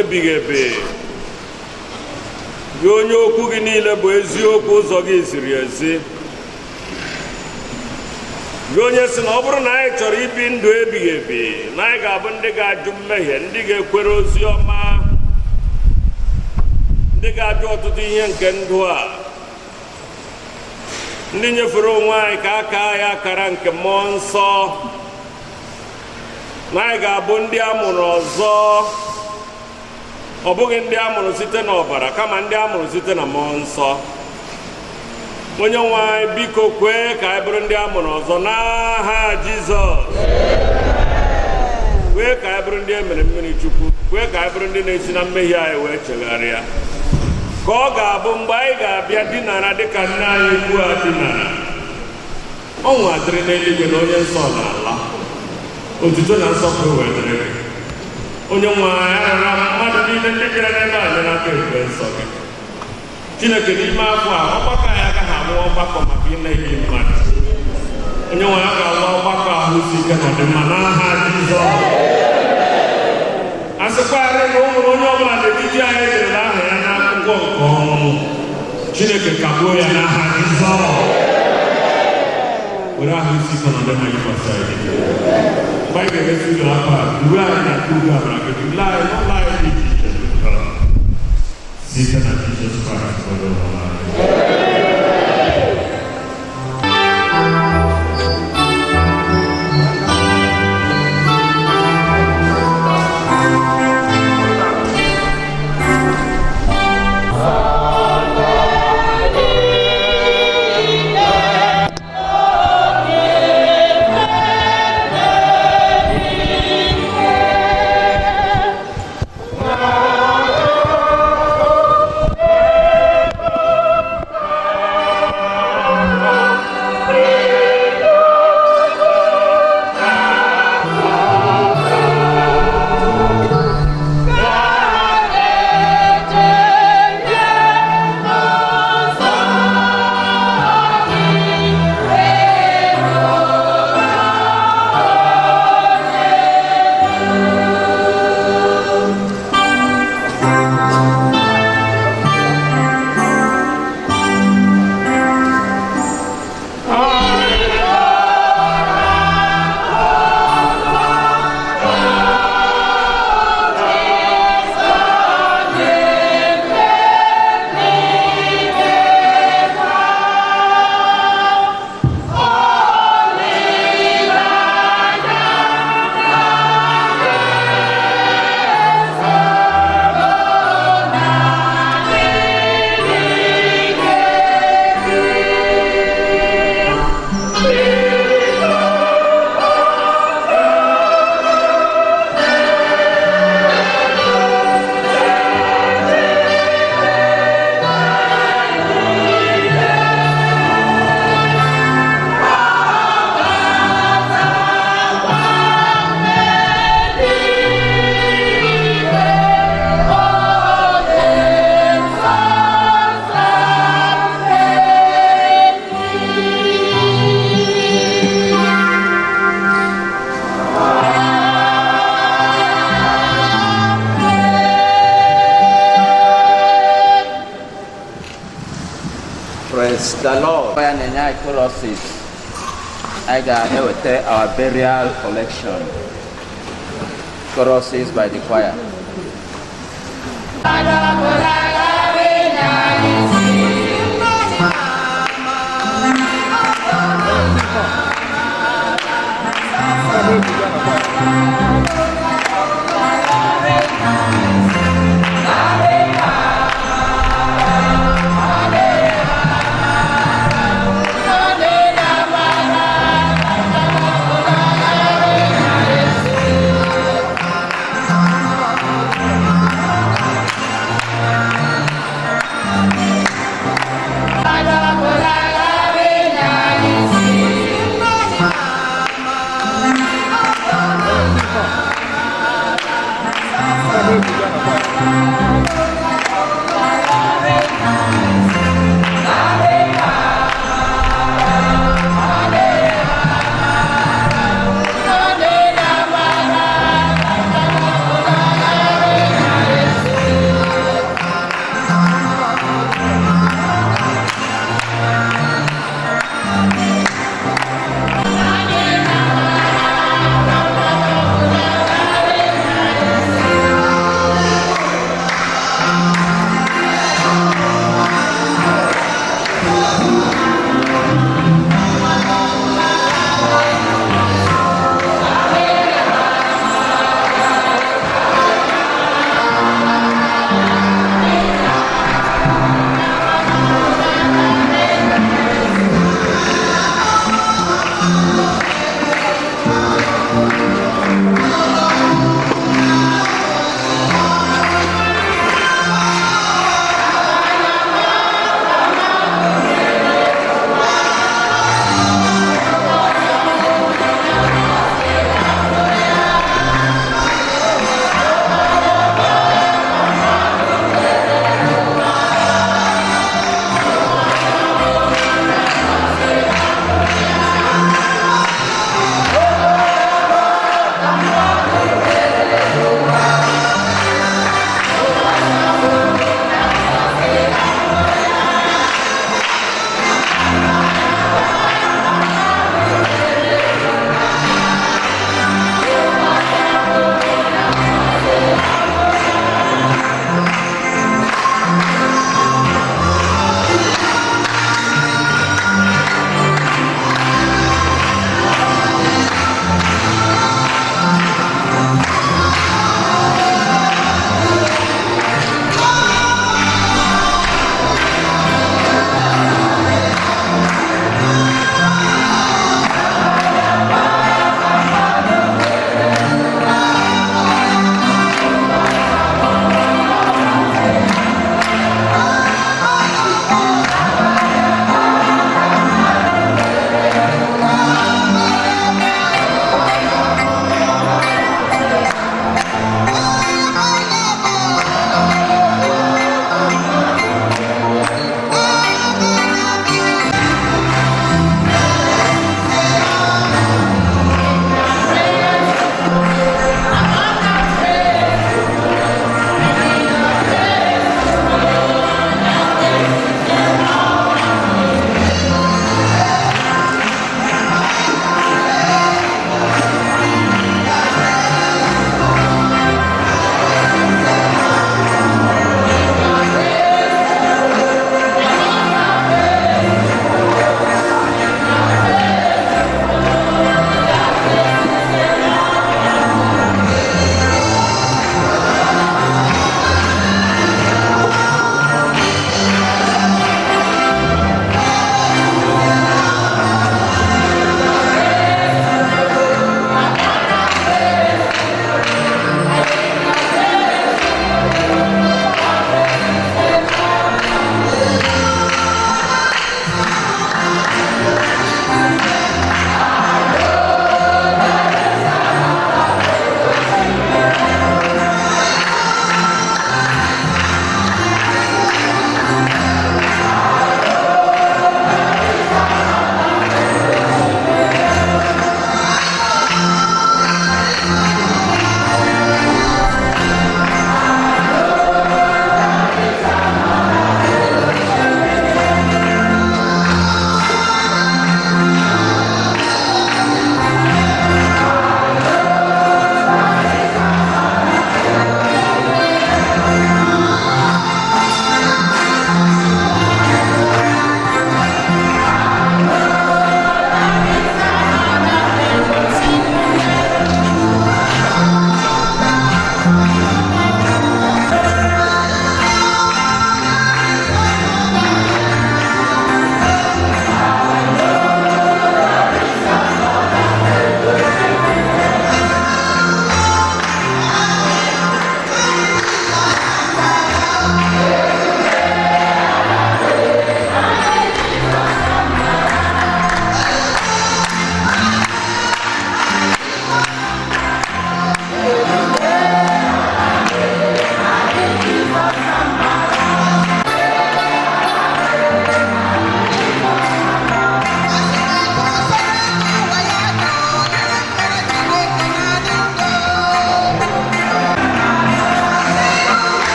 ebighị ebi, gị onye okwu gị niile bụ eziokwu, ụzọ gị ziri ezi, gị onye sị na ọ bụrụ na anyị chọrọ ibi ndụ ebighị ebi, na anyị ga-abụ ndị ga-ajụ mmehie, ndị ga-ekwere ozi ọma, ndị ga-ajụ ọtụtụ ihe nke ndụ a, ndị nyefere onwe anyị ka aka anyị akara nke Mmụọ Nsọ, na anyị ga-abụ ndị a mụrụ ọzọ, ọ bụghị ndị a mụrụ site n'ọbara, kama ndị a mụrụ site na Mmụọ Nsọ. Onye nwe anyị, biko kwee ka anyị bụrụ ndị a mụrụ ọzọ n'aha Jizọs. Kwee ka anyị bụrụ ndị e mere mmiri Chukwu. Kwee ka anyị bụrụ ndị na-esi na mmehie anyị wee chegharịa, ka ọ ga-abụ mgbe anyị ga-abịa dinara dịka nne anyị ukwu a dinara, ọnwụ adịrị n'eluigwe na onye nsọ n'ala, otuto na nsọpụrụ wee dịrị gị. Onye nwe anyị, arara mmadụ niile ndị bịara n'ebe a nye n'aka ebube nsọ gị. Chineke, n'ime afọ a, ọgbakọ anyị agaghị abụ ọgbakọ maka ime ihe mmadụ. Onye nwe anyị, ga-awụ ọgbakọ ahụ isi ike na ọdịmma n'aha Jizọs. A sịkwarị na o nwere onye ọbụla n'etiti anyị edere aha ya n'akwụkwọ nke ọnwụ, Chineke, kagbuo ya n'aha Jizọs. Were ahụ isi ike na ọdịmma yikwasị anyị. Mgbe anyị ga-emesi ụlọ afọ a, uwe anyị na nke ugo amara gị dule anyị n'ụlọ anyị dị iche iche, site na Jizọs Kraịst onye nwe anyị. Praise the Lord. Ya na-enye anyị choruses. Anyị ga-eweta our burial collection. Choruses by the choir.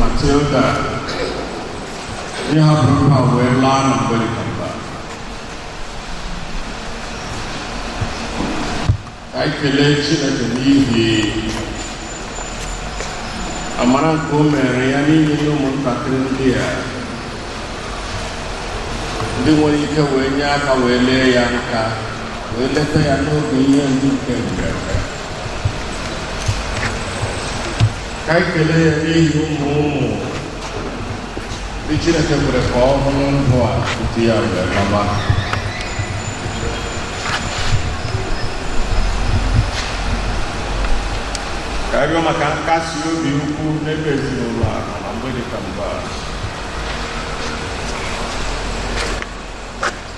Matilda, onye hapụrụ mba wee laa na mgbe dị ka mba. Ka anyị kelee Chineke n'ihi amara nke o mere ya n'inye ya ụmụntakịrị ndị a, ndị nwere ike wee nye aka wee lee ya nka, wee leta ya n'oge ihe ndị nke mbịarambịa. Ka anyị kelee ya n'ihi ụmụ ụmụ ndị Chineke kwere ka ọ hụrụ ndụ a tutu ya wee laba. Ka anyị rịọ maka nkasi obi ukwu n'ebe ezinụlọ a nọ na mgbe dị ka mgbe a.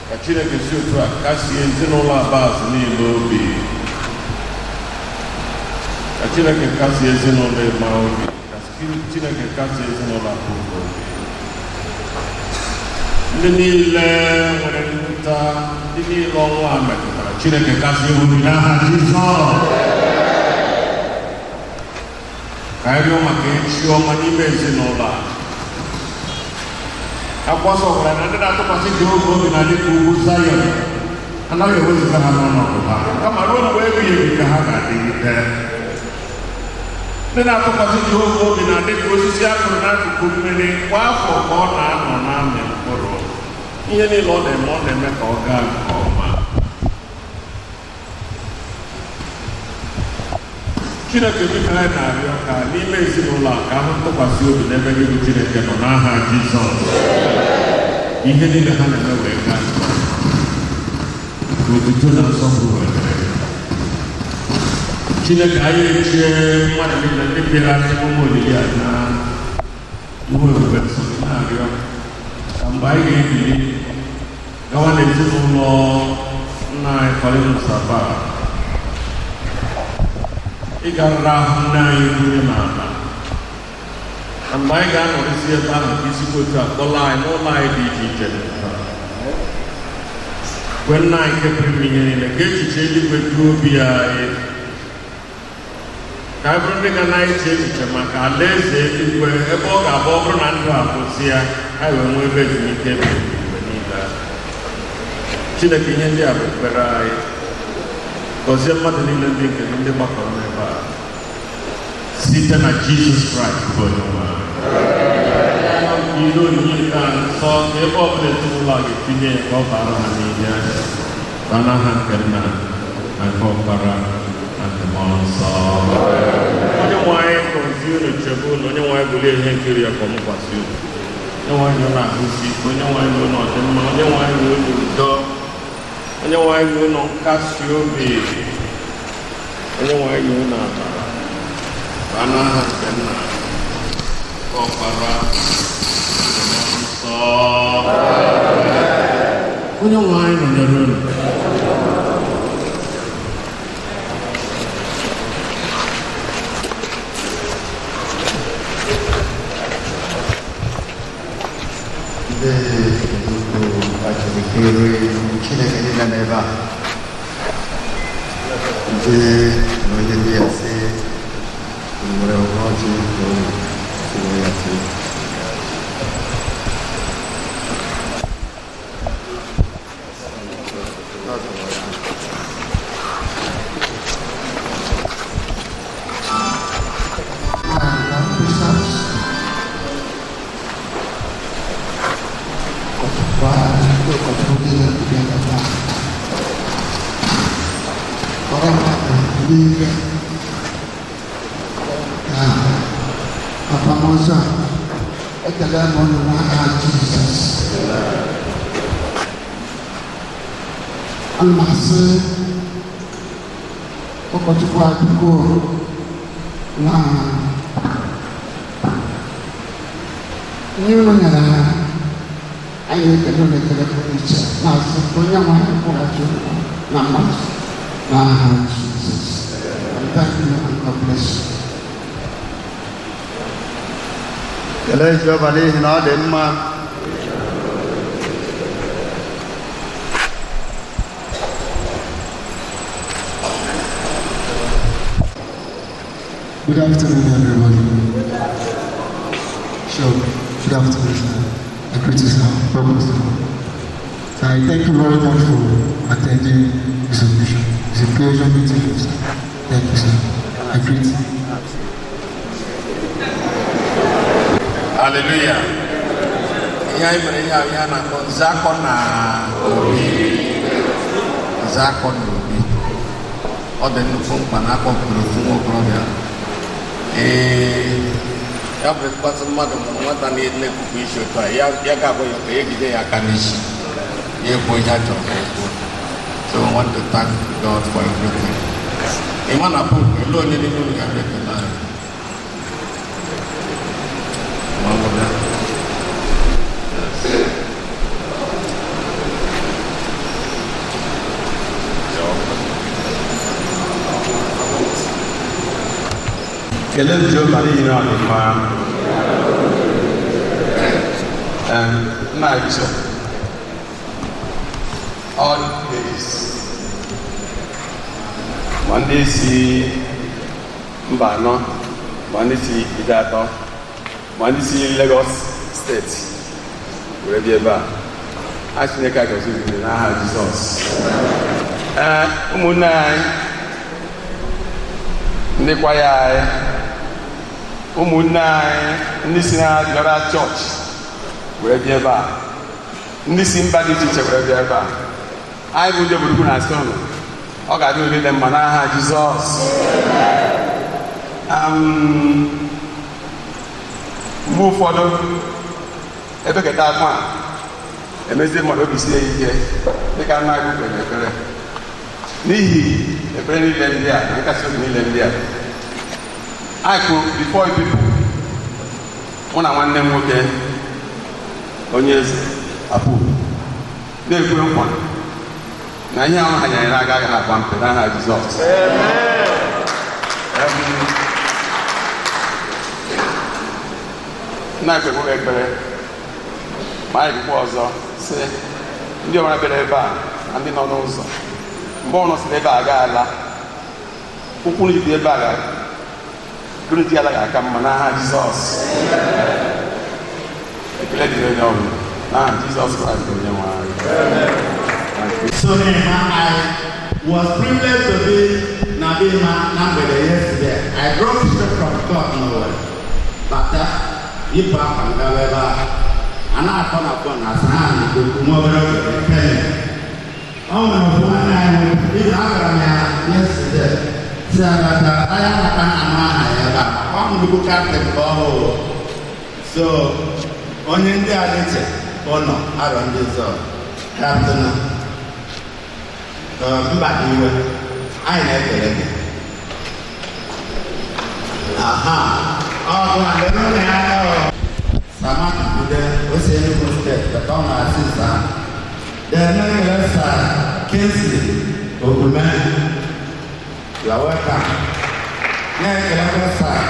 Ka Chineke si otu a kasie ezinụlọ Abbas niile obi. Ka Chineke kasie ezinụlọ Emma obi. Ka Chineke kasie ezinụlọ Akụkọ obi. Ndị niile nwere mwute, ndị niile ọnwụ a metụtara, Chineke kasie obi n'aha Jizọs. Ka anyị rịọ maka echi ọma n'ime ezinụlọ a. Akwụkwọ nsọ gwara na ndị na-atụkwasị Jehova obi na dịka ugwu Zayọn, anaghị ewezuga ha n'ọnọdụ ha, kama ruo mgbe ebighị ebi ka ha ga-adịgide. Ndị na-atụkwasị Jehova obi na dịka osisi a kụrụ n'akụkụ mmiri, kwa afọ ka ọ na-anọ na-amị mkpụrụ. Ihe niile ọ na-eme, ọ na-eme ka ọ gaa nke ọma. Chineke, biko, anyị na-arịọ ka n'ime ezinụlọ a ka ahụ ntụkwasị obi n'ebe gị bụ Chineke nọ n'aha Jizọs. Ihe niile ha na-eme wee gaa nke ọma. Ka otuto na nsọpụrụ wee dịrị gị. Chineke, anyị echie mmadụ niile ndị bịara emume olili a na ihu ebube nsọ gị, na-arịọ ka mgbe anyị ga-ebili gawa n'ezinụlọ nna anyị Paulinus Abba ịgarara ahụ nne anyị nwunye n'ala, na mgbe anyị ga-anọrịsị ebe ahụ, ka isi otu a kpọla anyị n'ụlọ anyị dị iche iche. Kwe nna anyị kepụrụ m ihe niile ka echiche eluigwe duo obi anyị, ka anyị bụrụ ndị ga na-eche echiche maka alaeze eluigwe, ebe ọ ga-abụ ọ bụrụ na ndụ a kwụsị ya, anyị wee nwee ebe ezumike ebighị ebi mgbe niile. Chineke, ihe ndị a bụ ekpere anyị. Gọzie mmadụ niile ndị nke gị ndị gbakọrọ n'ebe a site na Jizọs Kraịst bụ onye nwe anyị. Ile onyinye nke a nsọ ka ebe ọ bụla ezinụlọ a ga-etinye ya, ka ọ bara ha n'ihe ba n'aha nke Nna na nke Ọkpara na nke Mmụọ Nsọ. Onye nwe anyị gọzie unu, chebe unu. Onye nwe anyị bulie ihe nkiri ya ka ọ mụkwasị unu. Onye nwe anyị unu ahụsi ike. Onye nwe anyị unu ọdịmma. Onye nwe anyị unu udo. Onye nwe anyị unu nkasi obi. Onye nwe anyị unu amara ba n'aha nke Nna, nke Ọkpara, nke Mmụọ Nsọ. Onye nwe anyị nọnyere unu. Ndị ukwu achịrịkiri Chineke niile n'ebe a, ndị na onye ndị ya sị nwere ọjị na unu tiwe ya sị. Bishops, ụkọchukwu, ndị ụkọchukwu niile bịara ebe a, kpọrọ mmadụ niile na akwamozu a, ekele m unu n'aha Jizọs. Ana m asị ụkọchukwu adịgo na ihe unu nyere anyị, na-ekele unu ekele pụrụ iche, na-asị ka onye nwe anyị kwụghachi unu na mmadụ n'aha Jizọs. And thank you and God bless you. Kelee Jehova n'ihi na ọ dị mma. Good afternoon, everybody. Sure. Good afternoon, sir. I greet you, sir. Welcome, sir. Sir, I thank you very much for attending this occasion. It's a pleasure meeting you, sir. Thank you, sir. I greet you. Haleluya. Ihe anyị mere, ihe ahụ, ihe a na-akpọ nzakọ na obi, nzakọ na obi, ọ dị nnukwu mkpa na akpọpụrụ ofu nwa okorobịa. Ee, ya bụ mkpasị mmadụ mụrụ nwata na-ekwupụ isi otu a, ya ya ga-agwa ya ka ya ejide ya aka n'isi, ya ekwu ihe a chọrọ ka e kwuo. So we want to thank God for everything. Ịma na Pope ele onye n'ime unu ga-abịa ekele anyị? Ma ọ bụ bịa. Yes. Kelee Jehova n'ihi na ọ dị mma. Nna Bishop, all days, ma ndị si mba anọ, ma ndị si Ideato, ma ndị si Lagos State were bịa ebe a, a Chineke agọzi unu n'aha Jizọs. Ee, ụmụnne anyị, ndị kwaya anyị, ụmụnne anyị ndị si na Jọra chọọchị were bịa ebe a, ndị si mba dị iche iche were bịa ebe a, anyị bụ ndị obodo na-asị ụnụ ọ ga-adị ule dị mma n'aha Jizọs. Mgbe ụfọdụ ebe keta akwa a emezie mmadụ obi sie ya ike, dịka nna anyị kpere ekpere. N'ihi ekpere niile ndị a na nkasi obi niile ndị a anyị kwuru before you people, mụ na nwanne m nwoke onye eze apụ na-ekwe nkwa na ihe ahụ ha nyere aka agaghị agba mpe n'aha Jizọs. Na-ekpekwa ekpere ma anyị kwukwa ọzọ sị ndị ọbụla bịara ebe a na ndị nọ n'ụzọ, mgbe ọnụ si n'ebe a ga-ala ụkwụ n'idi ebe a ga ala ga-aka mma n'aha Jizọs. Ekele dịrị onye ọbụla n'aha Jizọs Kraịst bụ onye nwe anyị. So I was privileged to be na Bima na mgbede yesterday. I drove straight from Third Norway. Bata, yipụ akwa m gawa ebe a. A na-akọ na phone na asa ha na-ekwu nwa obere oge ekele. Ọ nwere ofu nwanne anyị nwoke, even agara m ya yesterday. Si agata, ahịa maka na anụ aha ya ebe a. Ọ nnukwu captain ka ọ hụ. So, onye ndị a na-eche ụnọ arọ ndị zọ. Captain mba iwe, anyị na-ekele gị. Aha, ọ bụ na lere ụlọ ya aka ọ. Samaki Bude, o si Enugu State, bata ọ na-asị sa. Then na-ekele Sir Kingsley Ogume, you are welcome. Na-ekelekwa Sir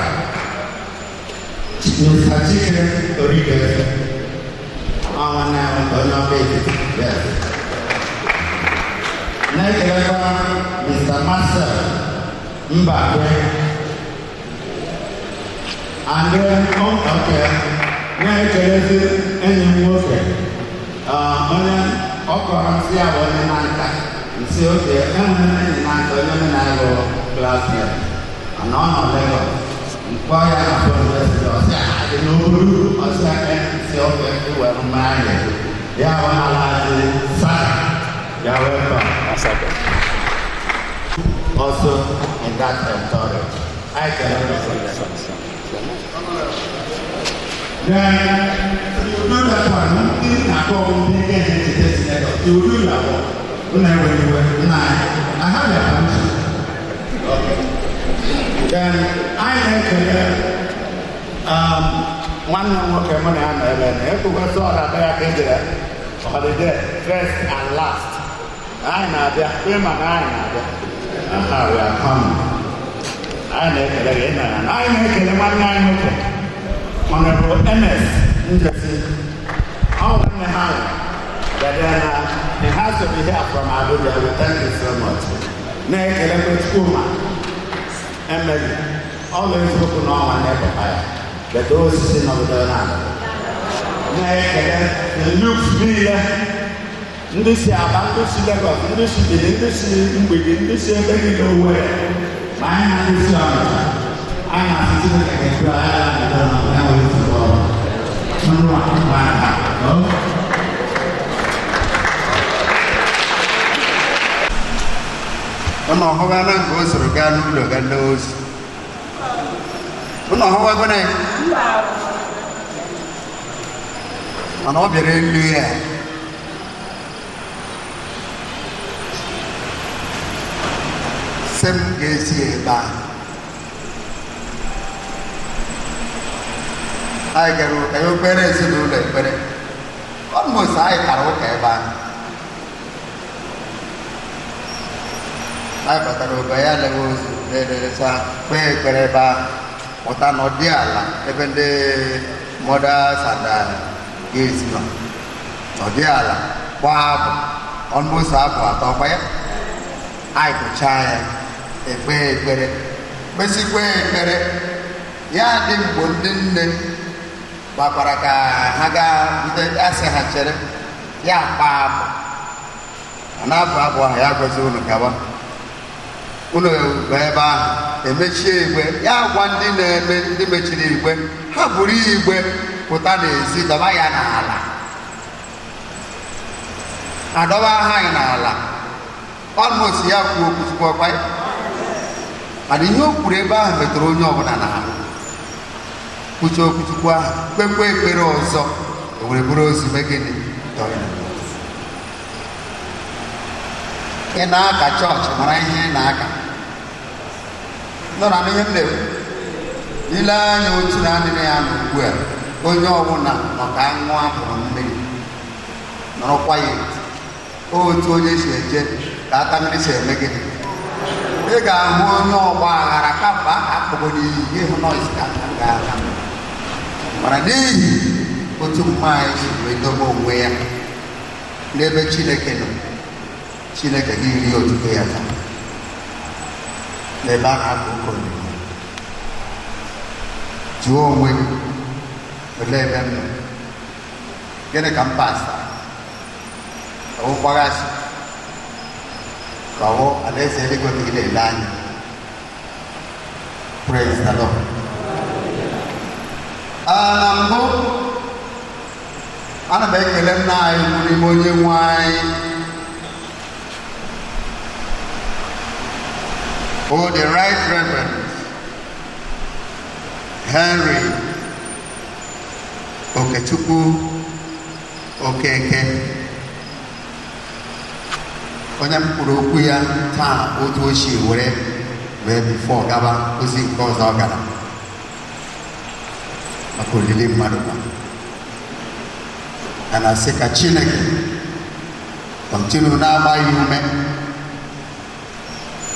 Mr. Chike Origeze, ọ nwanne ya nwoke onye ọba etiti, yes. Na-ekelekwa Mr. Marcel Mbakwe and then, oh, okay, na-ekelezi enyi m nwoke, onye ọ kọrọ nsị ya bụ onye na nka nsị oke enwere m enyi na nka, onye m na-alụ classmate na ọ nọ Lagos. Mkpọ ya na phone yesterday, ọ sị adị n'olu, ọ sị nsị oke iwere mmanya ya bụ alazi Saka. You are welcome. Also in that authority. I cannot say. Then you do that one. Ndị na-akpọ ndị ga-echeta senator. You do your work. Unu enweghị iwe. Nna I have your permission. Okay. Then anyị na-ekele nwanne m nwoke mụ na ya nọ ebe na ekwukwesị ọ na-abịa ya ka ejere holiday first and last. Anyị na-abịa kwe ma na anyị na-abịa. Aha, we are coming. Anyị na-ekele gị ịnara. Anyị na-ekele nwanne anyị nwoke Honorable MS Njesi. Ọ nwanne ha nwere. Then he has to be here from Abuja. We thank you so much. Na-ekelekwa Chukwuma Emily. Ọ bụ eziokwu na ọ nwanne papa ya. Bete osisi nọgidere n'ala. Na-ekele the youth niile, ndị si Aba, ndị si Lagos, ndị si Benin, ndị si Mgbidi, ndị si ebe niile, Owerri, ma anyị na ndị si Ọnịcha. Anyị na-asị Chineke ga-ekwe anyị na na ya nwere nsogbu ọrụ nrụ a aka. Ụnụ ọhụwa na nke o soro gaa n'ụlọ ga lee ozu. Ụnụ ọhụwago na ya, mana ọ bịara elu ya. Sị m ga-esi ebe a. Anyị gara ụka ya okpere ezinụlọ ekpere. Almost anyị kara ụka ebe ahụ. Anyị batara ụba ya lewe ozu, lelelecha, kpee ekpere ebe ahụ, pụta n'ọdị ala ebe ndị mothers and girls nọ, n'ọdị ala gbaa abụ, almost abụ atọ kwa ya. Anyị gụchaa ya, ekpe ekpere, kpesikwa ekpere ya. Dị mgbe ndị nne gbakwara ka ha gaa bido, asị ha chere ya kpaa abụ. A na-abụ abụ ahụ, ya gọzie unu, gaba unu bụ ebe ahụ emechie igbe ya. Gwa ndị na-eme, ndị mechiri igbe, ha buru igbe pụta n'ezi, dọba ya n'ala, adọba ha anyị n'ala. Almost ya kwuo okwu tupu ọkwa ya, mana ihe o kwuru ebe ahụ metụrụ onye ọbụla n'ahụ. Kwuche okwuchukwu ahụ, kpekwa ekpere ọzọ, ewere buru ozu mee gịnị? Dọọ ya. Ị na-aka chọọchị, mara ihe ị na-aka nọ na ihe m na-ekwu. Ile anya otu na-adịghị ya nọ ugbu a, onye ọbụla nọ ka aṅụ apụrụ mmiri, nọrọkwa ya otu onye si eje ka ata mmiri si eme gịnị. Ị ga-ahụ onye ọgba aghara kamgbe ahụ akpọgo n'iyi ịhụ noise ka ga-aga, mana n'ihi otu mma anyị si wee dobe onwe ya n'ebe Chineke nọ, Chineke gị rie otuto ya taa n'ebe a na-akụ ụka onyinye. Jụọ onwe gị, olee ebe m nọ? Gịnị ka m pasta? Ka ọ mgbaghasị, ka ọ alaeze eluigwe ka ị na-ele anya? Praise the Lord. Na mbụ, ana m ekele nna anyị ukwu n'ime onye nwe anyị, Oh, the Right Reverend Henry Okechukwu Okeke, onye m kwuru okwu ya taa, otu o si were wee before gaba ozi nke ọzọ ọ gara maka olili mmadụ kwa. A na-asị ka Chineke continue na-agba ya ume,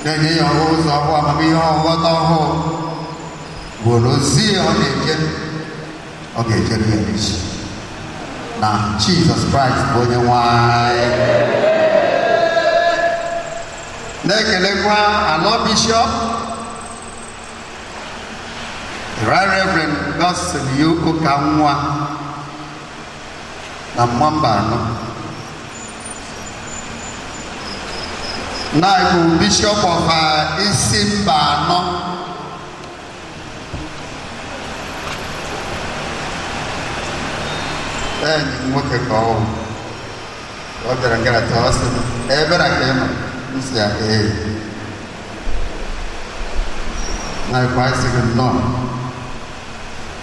na-enye ya ọhụụ, ụzọ ọhụụ, amamihe ọhụụ, nghọta ọhụụ, bụ na ozi ya ọ na-eje, ọ ga-ejere ya n'isi na Jizọs Kraịst bụ onye nwe anyị. Na-ekelekwa alọ bishọp, the Right Reverend Godson U. Ụka nwa na Nwamba anọ na-ekwu, Bishop of isi mba anọ. Enyi m nwoke ka ọ wụ. Ọ bịara ngara taa, ọ sị m, ebere ka ị nọ? M sị ya ee. Na-ekwu, anyị sị gị nnọọ.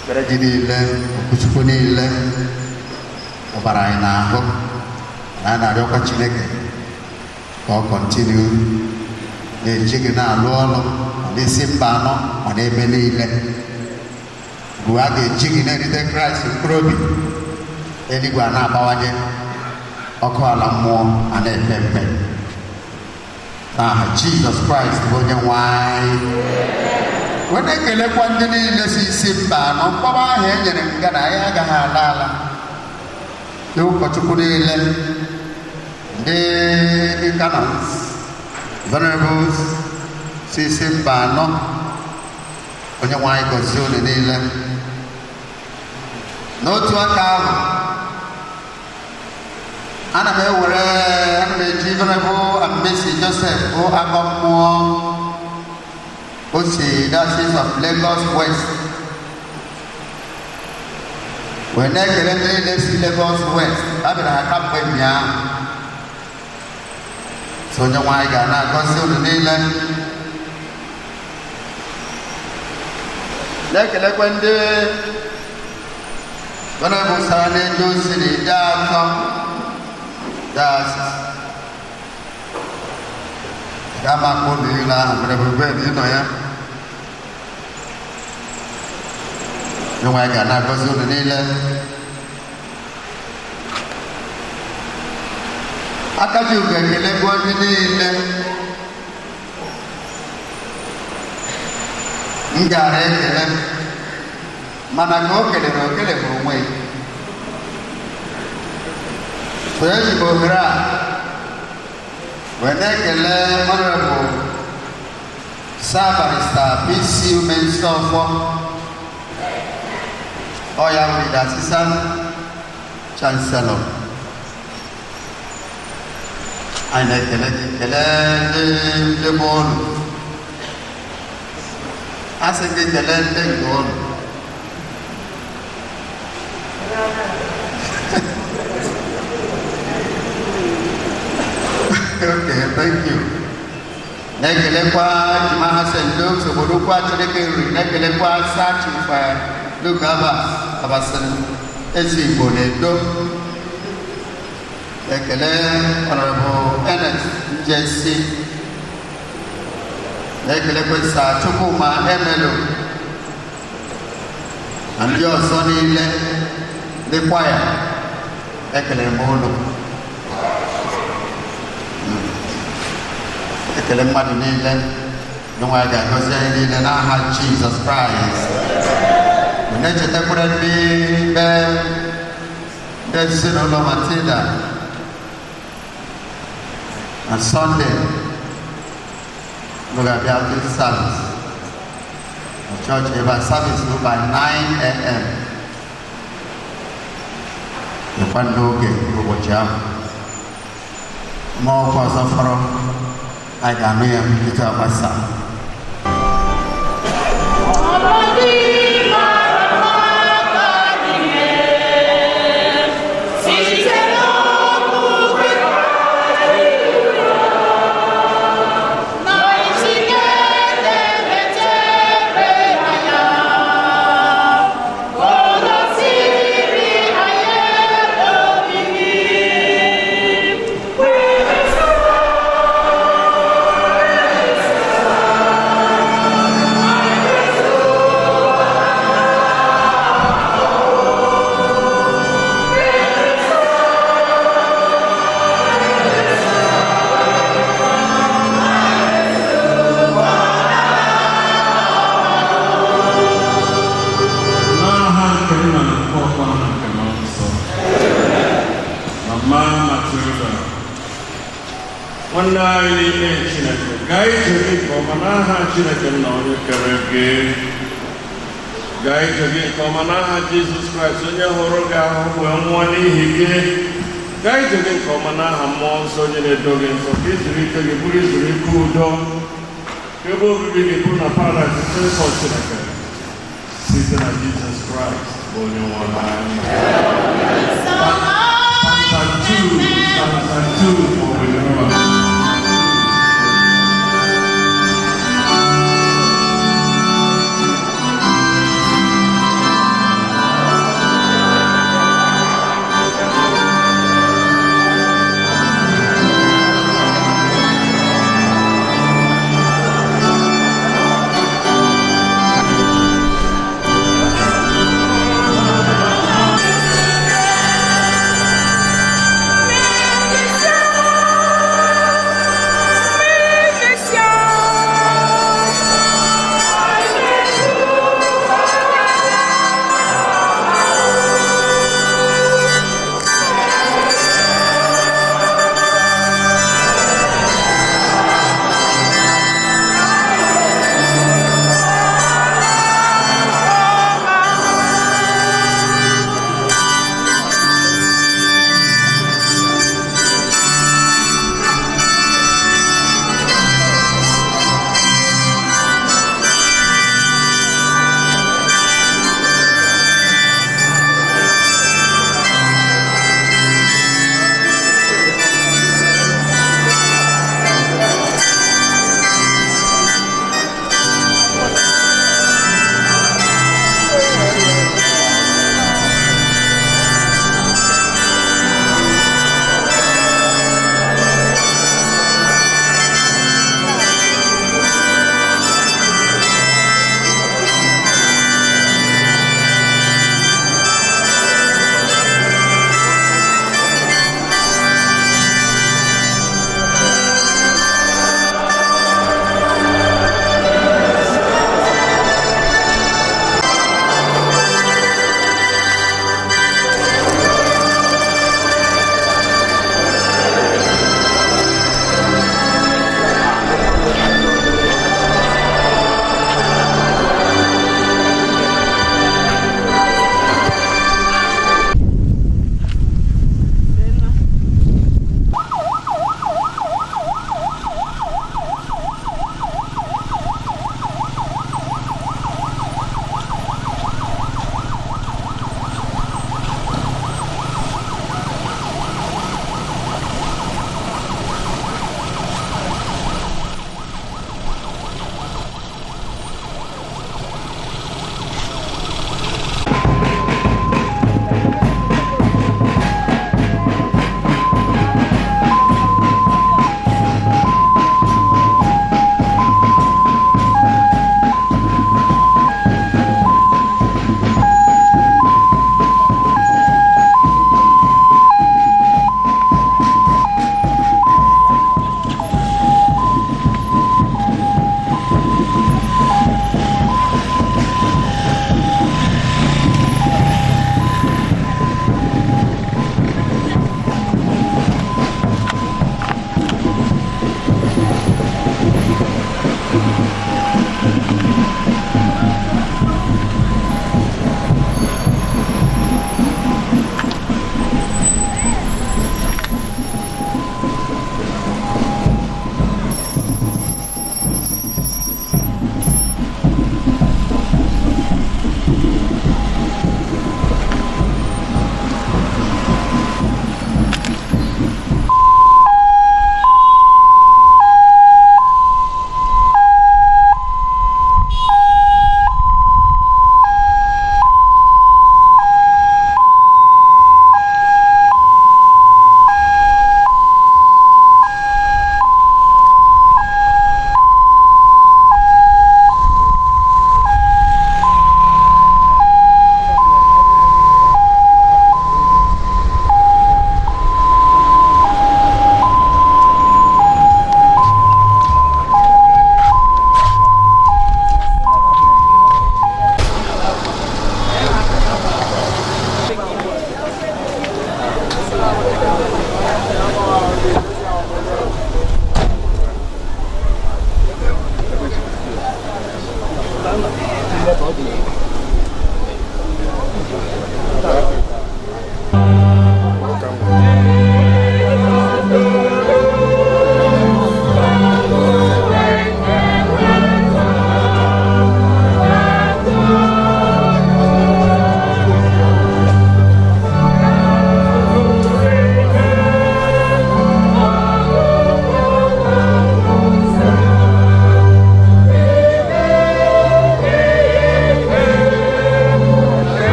Ekpere gị niile, okwuchukwu niile ọbara anyị n'ahụ, na anyị na-arịọkwa Chineke ka ọ continue na-eji gị na-alụ ọrụ ma n'isi mba anọ ma n'ebe niile bụ a ga-eji gị na-erite Kraịst mkpụrụ obi, eluigwe a na-abawanye, ọkụ ala mmụọ a na-epe mpe, n'aha Jizọs Kraịst bụ onye nwe anyị. Wee na-ekelekwa ndị niile si isi mba anọ mkpọrọ ahụ e nyere nga na anyị agaghị ala ala, ndị ụkọchukwu niile, ndị canons, venerables si isi mba anọ, onye nwe anyị gọzie unu niile. N'otu aka ahụ, ana m ewere, ana m eji Venerable Ambesi Joseph bụ agọ mmụọ o si Diocese of Lagos West wee na-ekele ndị niile si Lagos West. A bịara ha kamgbe ụnyaahụ. So onye nwe anyị ga na-agọzi unu niile. Na-ekelekwe ndị Venerable sara na-eje ozi na Ideato Diocese. Ga ma akpọ ụlọ niile ahụ. Venerable Ben ịnọ ya. Onye nwe anyị ga na-agọzi unu niile. Aka ji ugo ekelekwa ndị niile m gara ekele, mana ka o kelere, o kelere onwe ya. So eji m ohere a wee na-ekele Honorable Sir Barrister P.C. Ume-Nsọfọ. Ọ ya bụ the Assistant Chancellor. Anyị na-ekele gị, kelee ndị ndị bụ ụlọ. A sị gị kelee ndị nke ụlọ. Okay, thank you. Na-ekelekwa Juma St. Luke's obodo ukwu Chineke nri. Na-ekelekwa Sir Chief Luke Abbas Abasịrị ezi Igbo na-edo. Ekele Honorable Ernest Njesi. Na-ekelekwa Sir Chukwuma Emelo na ndị ọzọ niile ndị kwaya. Ekelere m ụlọ, ekele mmadụ niile. Onye ga-agọzi anyị niile n'aha Jizọs Kraịst. Na-echetakwara ndị be, ndị ezinụlọ Matilda, na Sọnde unu ga-abịa dị service na chọọchị ebe a. Service bụ by 9 a.m. Dịkwa n'oge ụbọchị ahụ. Ma ọkwa ọzọ fọrọ, anyị ga-anụ ya tutu agbasa. N'aha nke Nna na nke Ọkpara na nke Mmụọ Nsọ. Mama Matilda, nwanne anyị n'ime Chineke, gaa ije gị nke ọma n'aha Chineke Nna onye kere gị. Gaa ije gị nke ọma n'aha Jizọs Kraịst onye hụrụ gị ahụ wee nwụọ n'ihi gị. Gaa ije gị nke ọma n'aha Mmụọ Nsọ onye na-edo gị nsọ, ka izuru ike gị bụrụ izuru ike udo, ka ebe obibi gị bụrụ na paradaịs nke nsọ Chineke, site na Jizọs Kraịst bụ onye nwe anyị. Stanza 2, stanza 2 for renewal.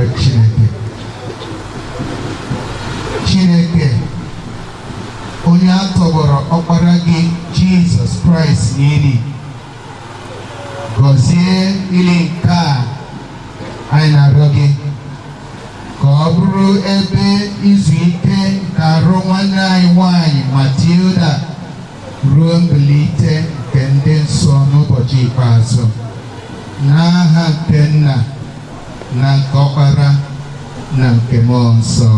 Eluigwe Chineke, Chineke onye a tọgbọrọ ọkpara gị Jizọs Kraịst n'ili, gọzie ili nke a anyị na-arịọ gị ka ọ bụrụ ebe izu ike nke arụ nwanne anyị nwanyị Matilda ruo mbilite nke ndị nsọ n'ụbọchị ikpeazụ, n'aha nke Nna na nke Ọkpara na nke Mmụọ Nsọ.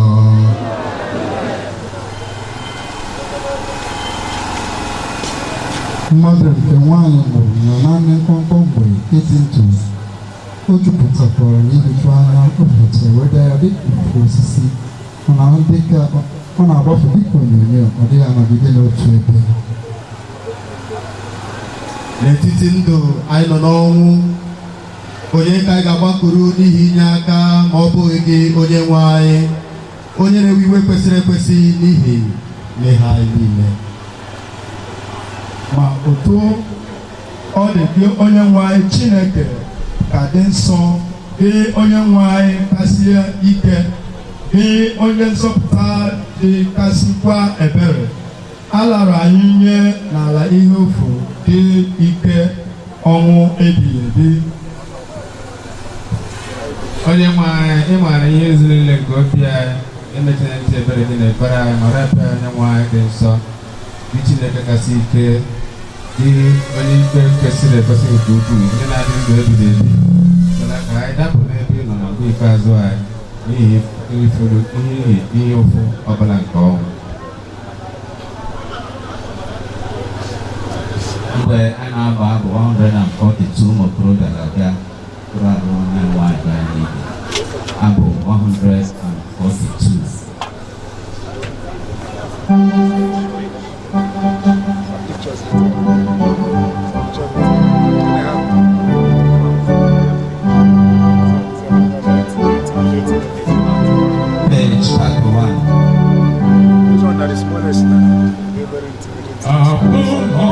Mmadụ nke nwaanyị mụrụ nọ naanị mkpọmkpọ mgbe ịdị ndụ, o jupụtakwara n'ịhụju anya. Ụbọchị eweda ya dịka ifufe osisi, ọ na-agbafe dịka onyonyo, ọ dịghị anọgide n'otu ebe. N'etiti ndụ anyị nọ n'ọnwụ, onye ka anyị ga-agbakụrụ n'ihi inye aka ma ọ bụghị gị, onye nwe anyị, onye na-ewe iwe kwesịrị ekwesị n'ihi mmehie anyị niile? Ma otu ọ dị, gị, onye nwe anyị Chineke, ka dị nsọ, gị, onye nwe anyị kasie ike, gị, onye nzọpụta dị kasịkwa ebere. A lara anyị nye n'ala ihe ụfụ dị ike ọnwụ ebighị ebi. Onye nwe anyị, ị maara ihe zuru niile nke obi anyị. Emechana ntị ebere gị na ekpere anyị, nọrọ ebere. Onye nwe anyị dị nsọ, gị Chineke kasị ike, gị onye ikpe kwesịrị ekwesị nke ukwuu, onye na-adị ndụ ebighị ebi, kwela ka anyị dapụ n'ebe ị nọ na mgbe ikpeazụ anyị n'ihi ifuru n'ihi ihe ụfụ ọbụla nke ọnwụ. Mgbe a na-abụ abụ 142, ụmụ okorobịa ga-abịa tụrụ arụ nwanne anyị nwaanyị gaa n'ili. Abụ 142. Page 31. This one that is smallest now. Very, very intimidating.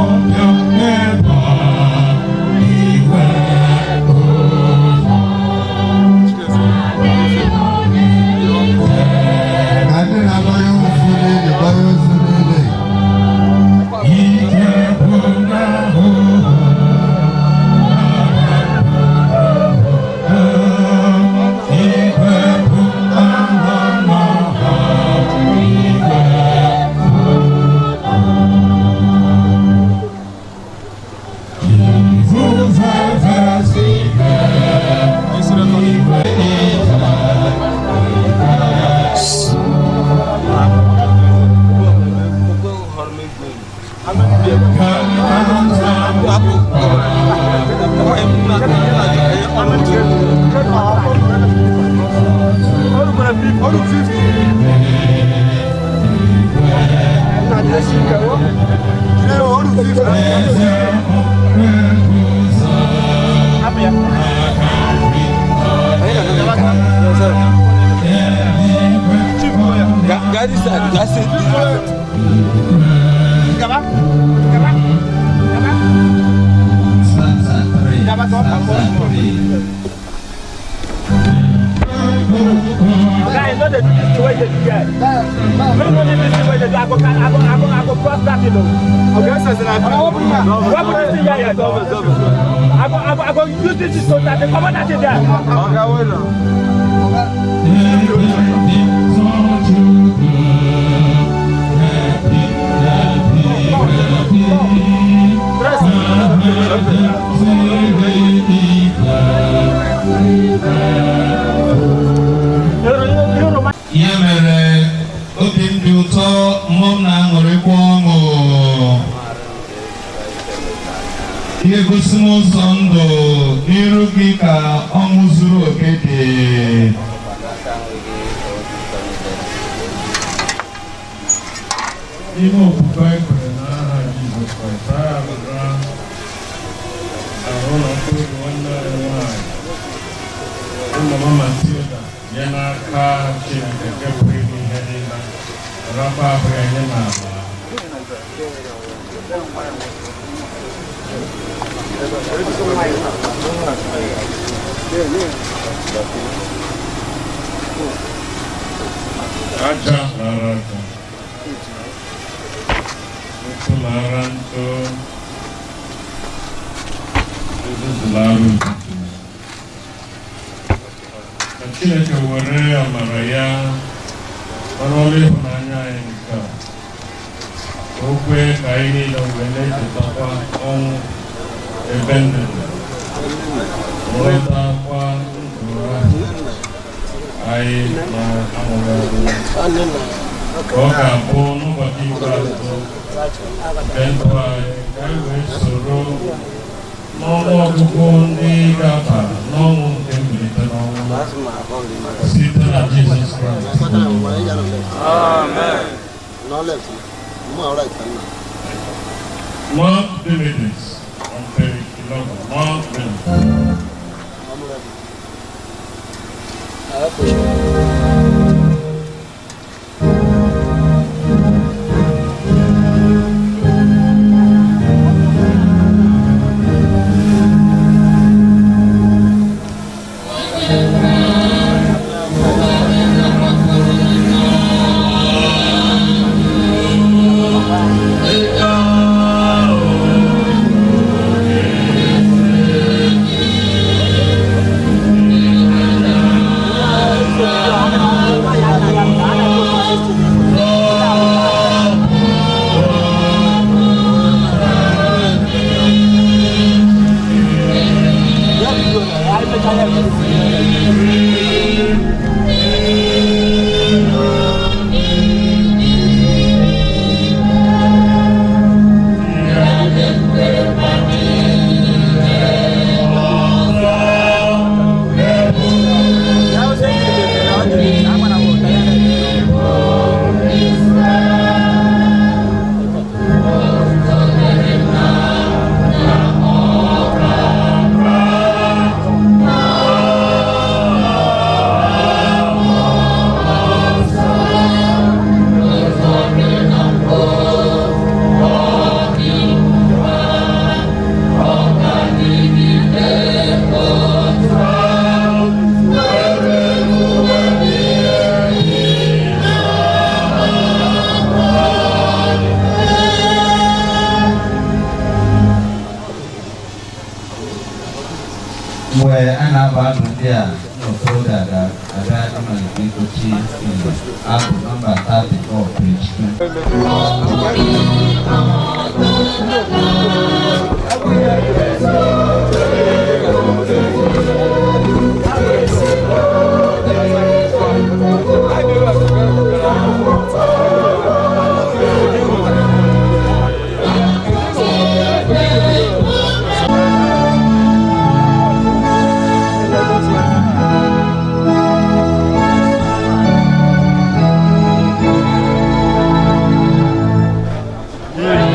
Ka ndị na-agbanye ozu n'ili gbanye ozu n'ili. Stanza 3. Stanza 3. Guys, no dey do this thing wey you dey do here. Make no do this thing wey you dey do. I go cross that thing o. Okay, sir, sir. Why put this thing here? I go use this thing so that they cover that thing there. Oga, wait now. Ya mere obi m dị ụtọ, mmụọ m na-aṅụrịkwa ọṅụ. Ihe gosi m ụzọ ndụ, n'iru gị ka ọṅụ zuru oke dị. N'ime okwukwe anyị kwere n'aha Jizọs Kraịst, anyị arụra ahụ na mkpụrụ obi nwanne anyị nwanyị bụ Mama Matilda nye n'aka Chineke nke pụrụ ime ihe niile, rapụ ahụ ya nye n'ala. Aja lara aja, ntụ lara ntụ, uzuzu lara uzuzu. Ka Chineke were amara ya ọrụ ọrụ ịhụnanya anyị nke a, ka o kwee ka anyị niile wee na-echetakwa ọnwụ ebe ndụ nwetakwa ndụ ahụ anyị na-anwụghị anwụ, ka ọ ga-abụ n'ụbọchị ikpeazụ nke ndụ anyị, ka anyị wee soro n'ọnụ ọgụgụ ndị ga-aba n'ọnwụ nke mbilite n'ọnwụ site na Jizọs Kraịst. Amen. Mark Benedict on page 11. Mark Benedict. Mgbe a na-abụ abụ ndị a, ndị okorobịa ga-abịa ịmalite igochi ili. Abụ nọmba 34, page Yeah.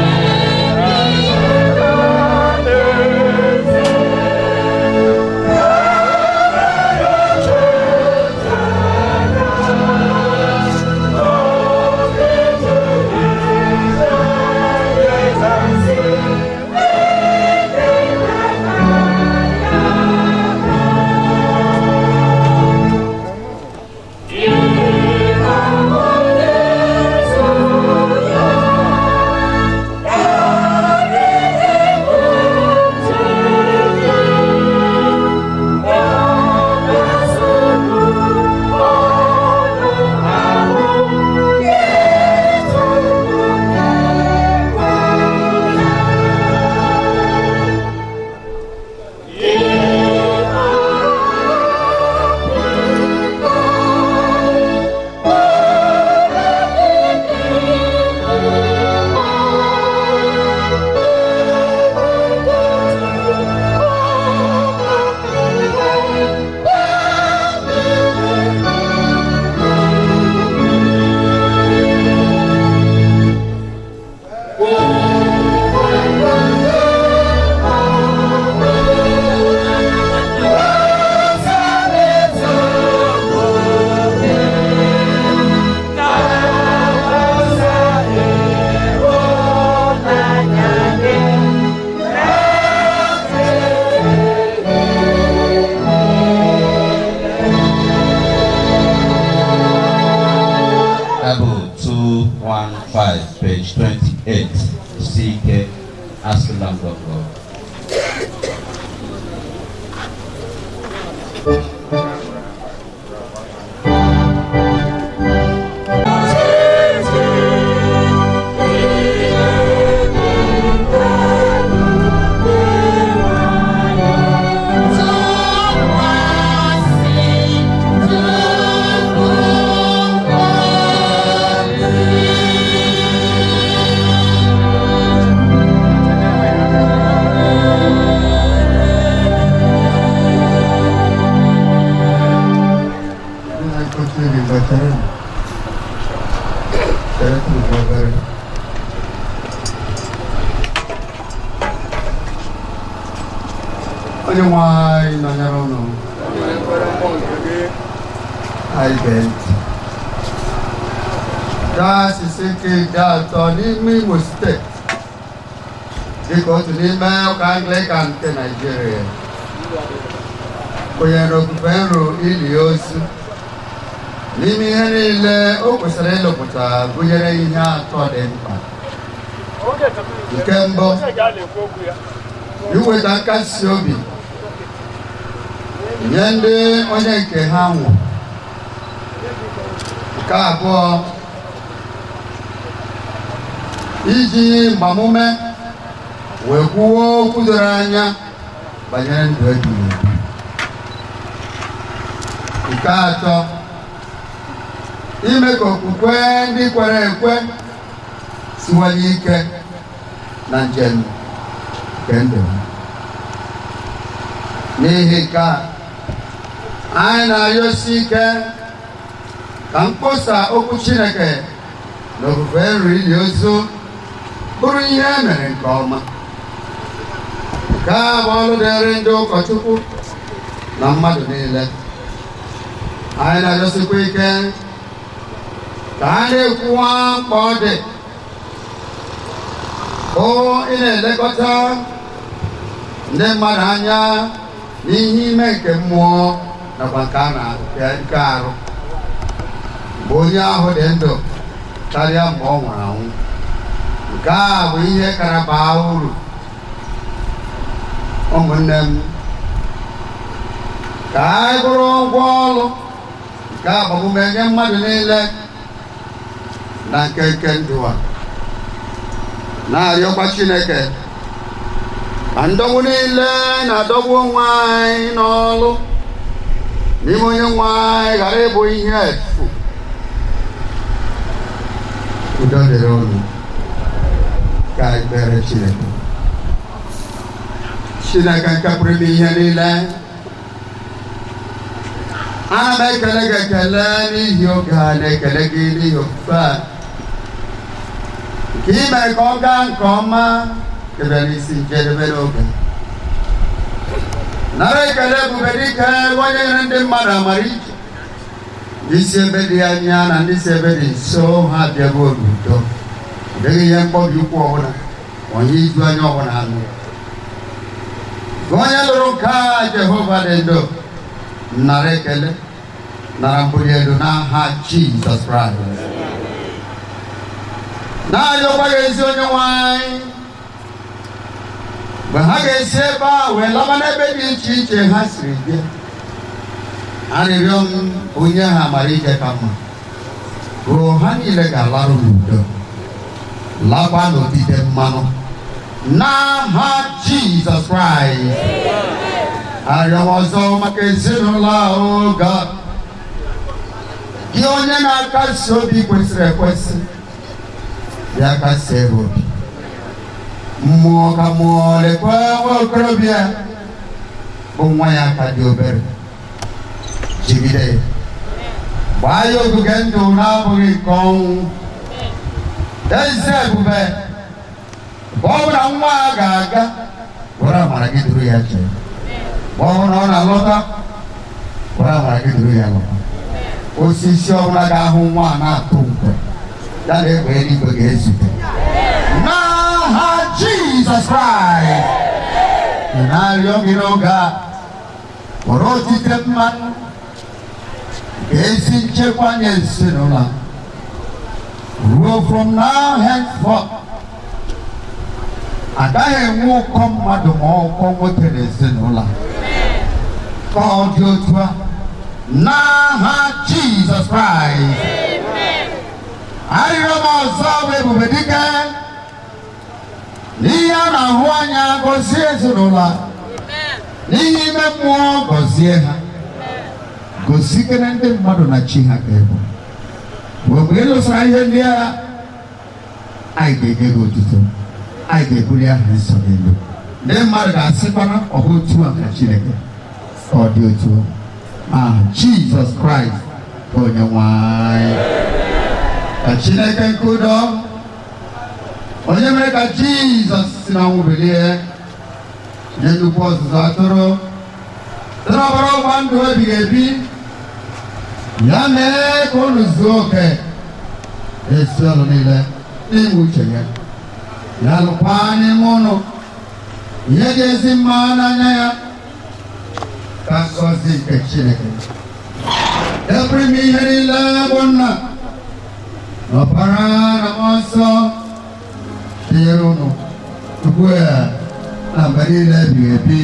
Asụla ngọngọ. Onye nwe anyị nọnyere ụnụ. Anyị gee ntị. Dayọsis nke 13 n'ime Imo Steeti dịka otu n'ime ụka Anglican nke Naịjirịa kwenyere ofufe nru ili ozu n'ime ihe niile o kwesịrị ịlụpụta, gụnyere ihe atọ dị mkpa. Nke mbụ, iweta nkasi obi nye ndị onye nke ha nwụ. Nke abụọ, iji mgbamume wee kwuo okwu doro anya banyere ndụ ebighị ebi. Nke atọ, ime ka okwukwe ndị kwere ekwe siwanye ike na njem nke ndụ ha. N'ihi nke a, anyị na-arịọsi ike ka mkpọsa okwu Chineke na ofufe nri ili ozu bụrụ ihe e mere nke ọma. Nke a bụ ọrụ dịrị ndị ụkọchukwu na mmadụ niile. Anyị na-arịọsikwa ike ka a na-ekwuwa mkpa ọ dị bụ ị na-elekọta ndị mmadụ anya n'ihe ime nke mmụọ nakwa nke a na nke arụ, mgbe onye ahụ dị ndụ karịa mgbe ọ nwụrụ anwụ. Nke a bụ ihe kara baa uru. Ụmụnne m, ka anyị bụrụ ngwa ọlụ nke agbamume nye mmadụ niile na nkenke ndụ a, na-arịọkwa Chineke ka ndọgbu niile na-adọgbu onwe anyị n'ọlụ n'ime onye nwe anyị ghara ịbụ ihe efu. Udo dịrị unu. Ka anyị kpere Chineke. Chineke nke pụrụ ime ihe niile, ana m ekele gị ekele n'ihi oge a, na-ekele gị n'ihi ofufe a nke ị mere ka ọ gaa nke ọma debe n'isi njedebe n'oge. Nara ekele ebube dike onye nyere ndị mmadụ amara ije, ndị si ebe dị anya na ndị si ebe dị nso ha abịago n'udo. Ọ dịghị ihe mkpọbi ụkwụ ọbụla, onye iju anya ọbụla anụ. Gị onye lụrụ nke a, Jehova dị ndụ, nara ekele, nara mbuli elu n'aha Jizọs Kraịst. Na-arịọkwa gị ezi onye nwe anyị, mgbe ha ga-esi ebe a wee laba n'ebe dị iche iche ha siri bịa, arịrịọ m onye ha mara ije ka mma ruo ha niile ga-alarụ n'udo, lakwa n'otite mmanụ n'aha Jizọs Kraịst. Arịọ m ọzọ maka ezinụlọ ahụ ga gị onye na-akasi obi kwesịrị ekwesị, bịa kasie ha obi. Mmụọ ka mmụọ lekwa nwa okorobịa bụ nwa ya ka dị obere, jigide ya, gbaa ya ogige ndụ na-abụghị nke ọnwụ. Eze ebube, mgbe ọ bụla nwa a ga-aga, were amara gị duru ya jee. Mgbe ọ bụla ọ na-alọta, were amara gị duru ya lọta. Osisi ọbụla ga-ahụ nwa a na-atụ nkwe ya na egbe eluigwe ga-ezute n'aha Jizọs Kraịst. Ị na-arịọ gị n'oge a, were otite mmanụ nke ezi nchekwa nye ezinụlọ ruo from now henceforth. Agaghị enwe ụkọ mmadụ ma ụkọ nwoke n'ezinụlọ a. Ka ọ dị otu a n'aha Jizọs Kraịst. Arịrịọ m ọzọ bụ ebube dike n'ihe a na-ahụ anya, gọzie ezinụlọ a. N'ihe ime mmụọ, gọzie ha, gosikere ndị mmadụ na chi ha ka ịbụ. Mgbe ị lụsara ihe ndị agha, anyị ga-enye gị otuto, anyị ga-ebuli aha nsọ gị elu, ndị mmadụ ga-asịkwana ọ bụ otu a ka Chineke. Ka ọ dị otu a, aha Jizọs Kraịst bụ onye nwe anyị. Ka Chineke nke udo, onye mere ka Jizọs si na ọnwụ bilie, nye nnukwu ọzụzụ atụrụ site n'ọbara ọgba ndụ ebighị ebi ya, mee ka unu zuo oke esi ọrụ niile n'inwe uche ya, ya lụkwa n'ime ụnụ ihe dị ezi mma n'anya ya. Ka ngọzi nke Chineke debere m ihe niile bụ Nna na Ọkpara na Mmụọ Nsọ tinyere unu ugbu a na mgbe niile ebighị ebi.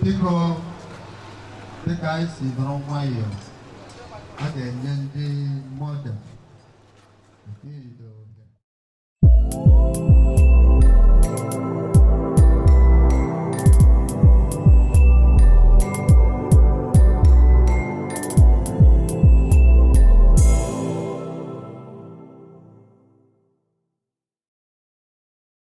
Biko, dịka anyị si nọrọ nwayọọ, a ga-enye ndị mọda nke ido.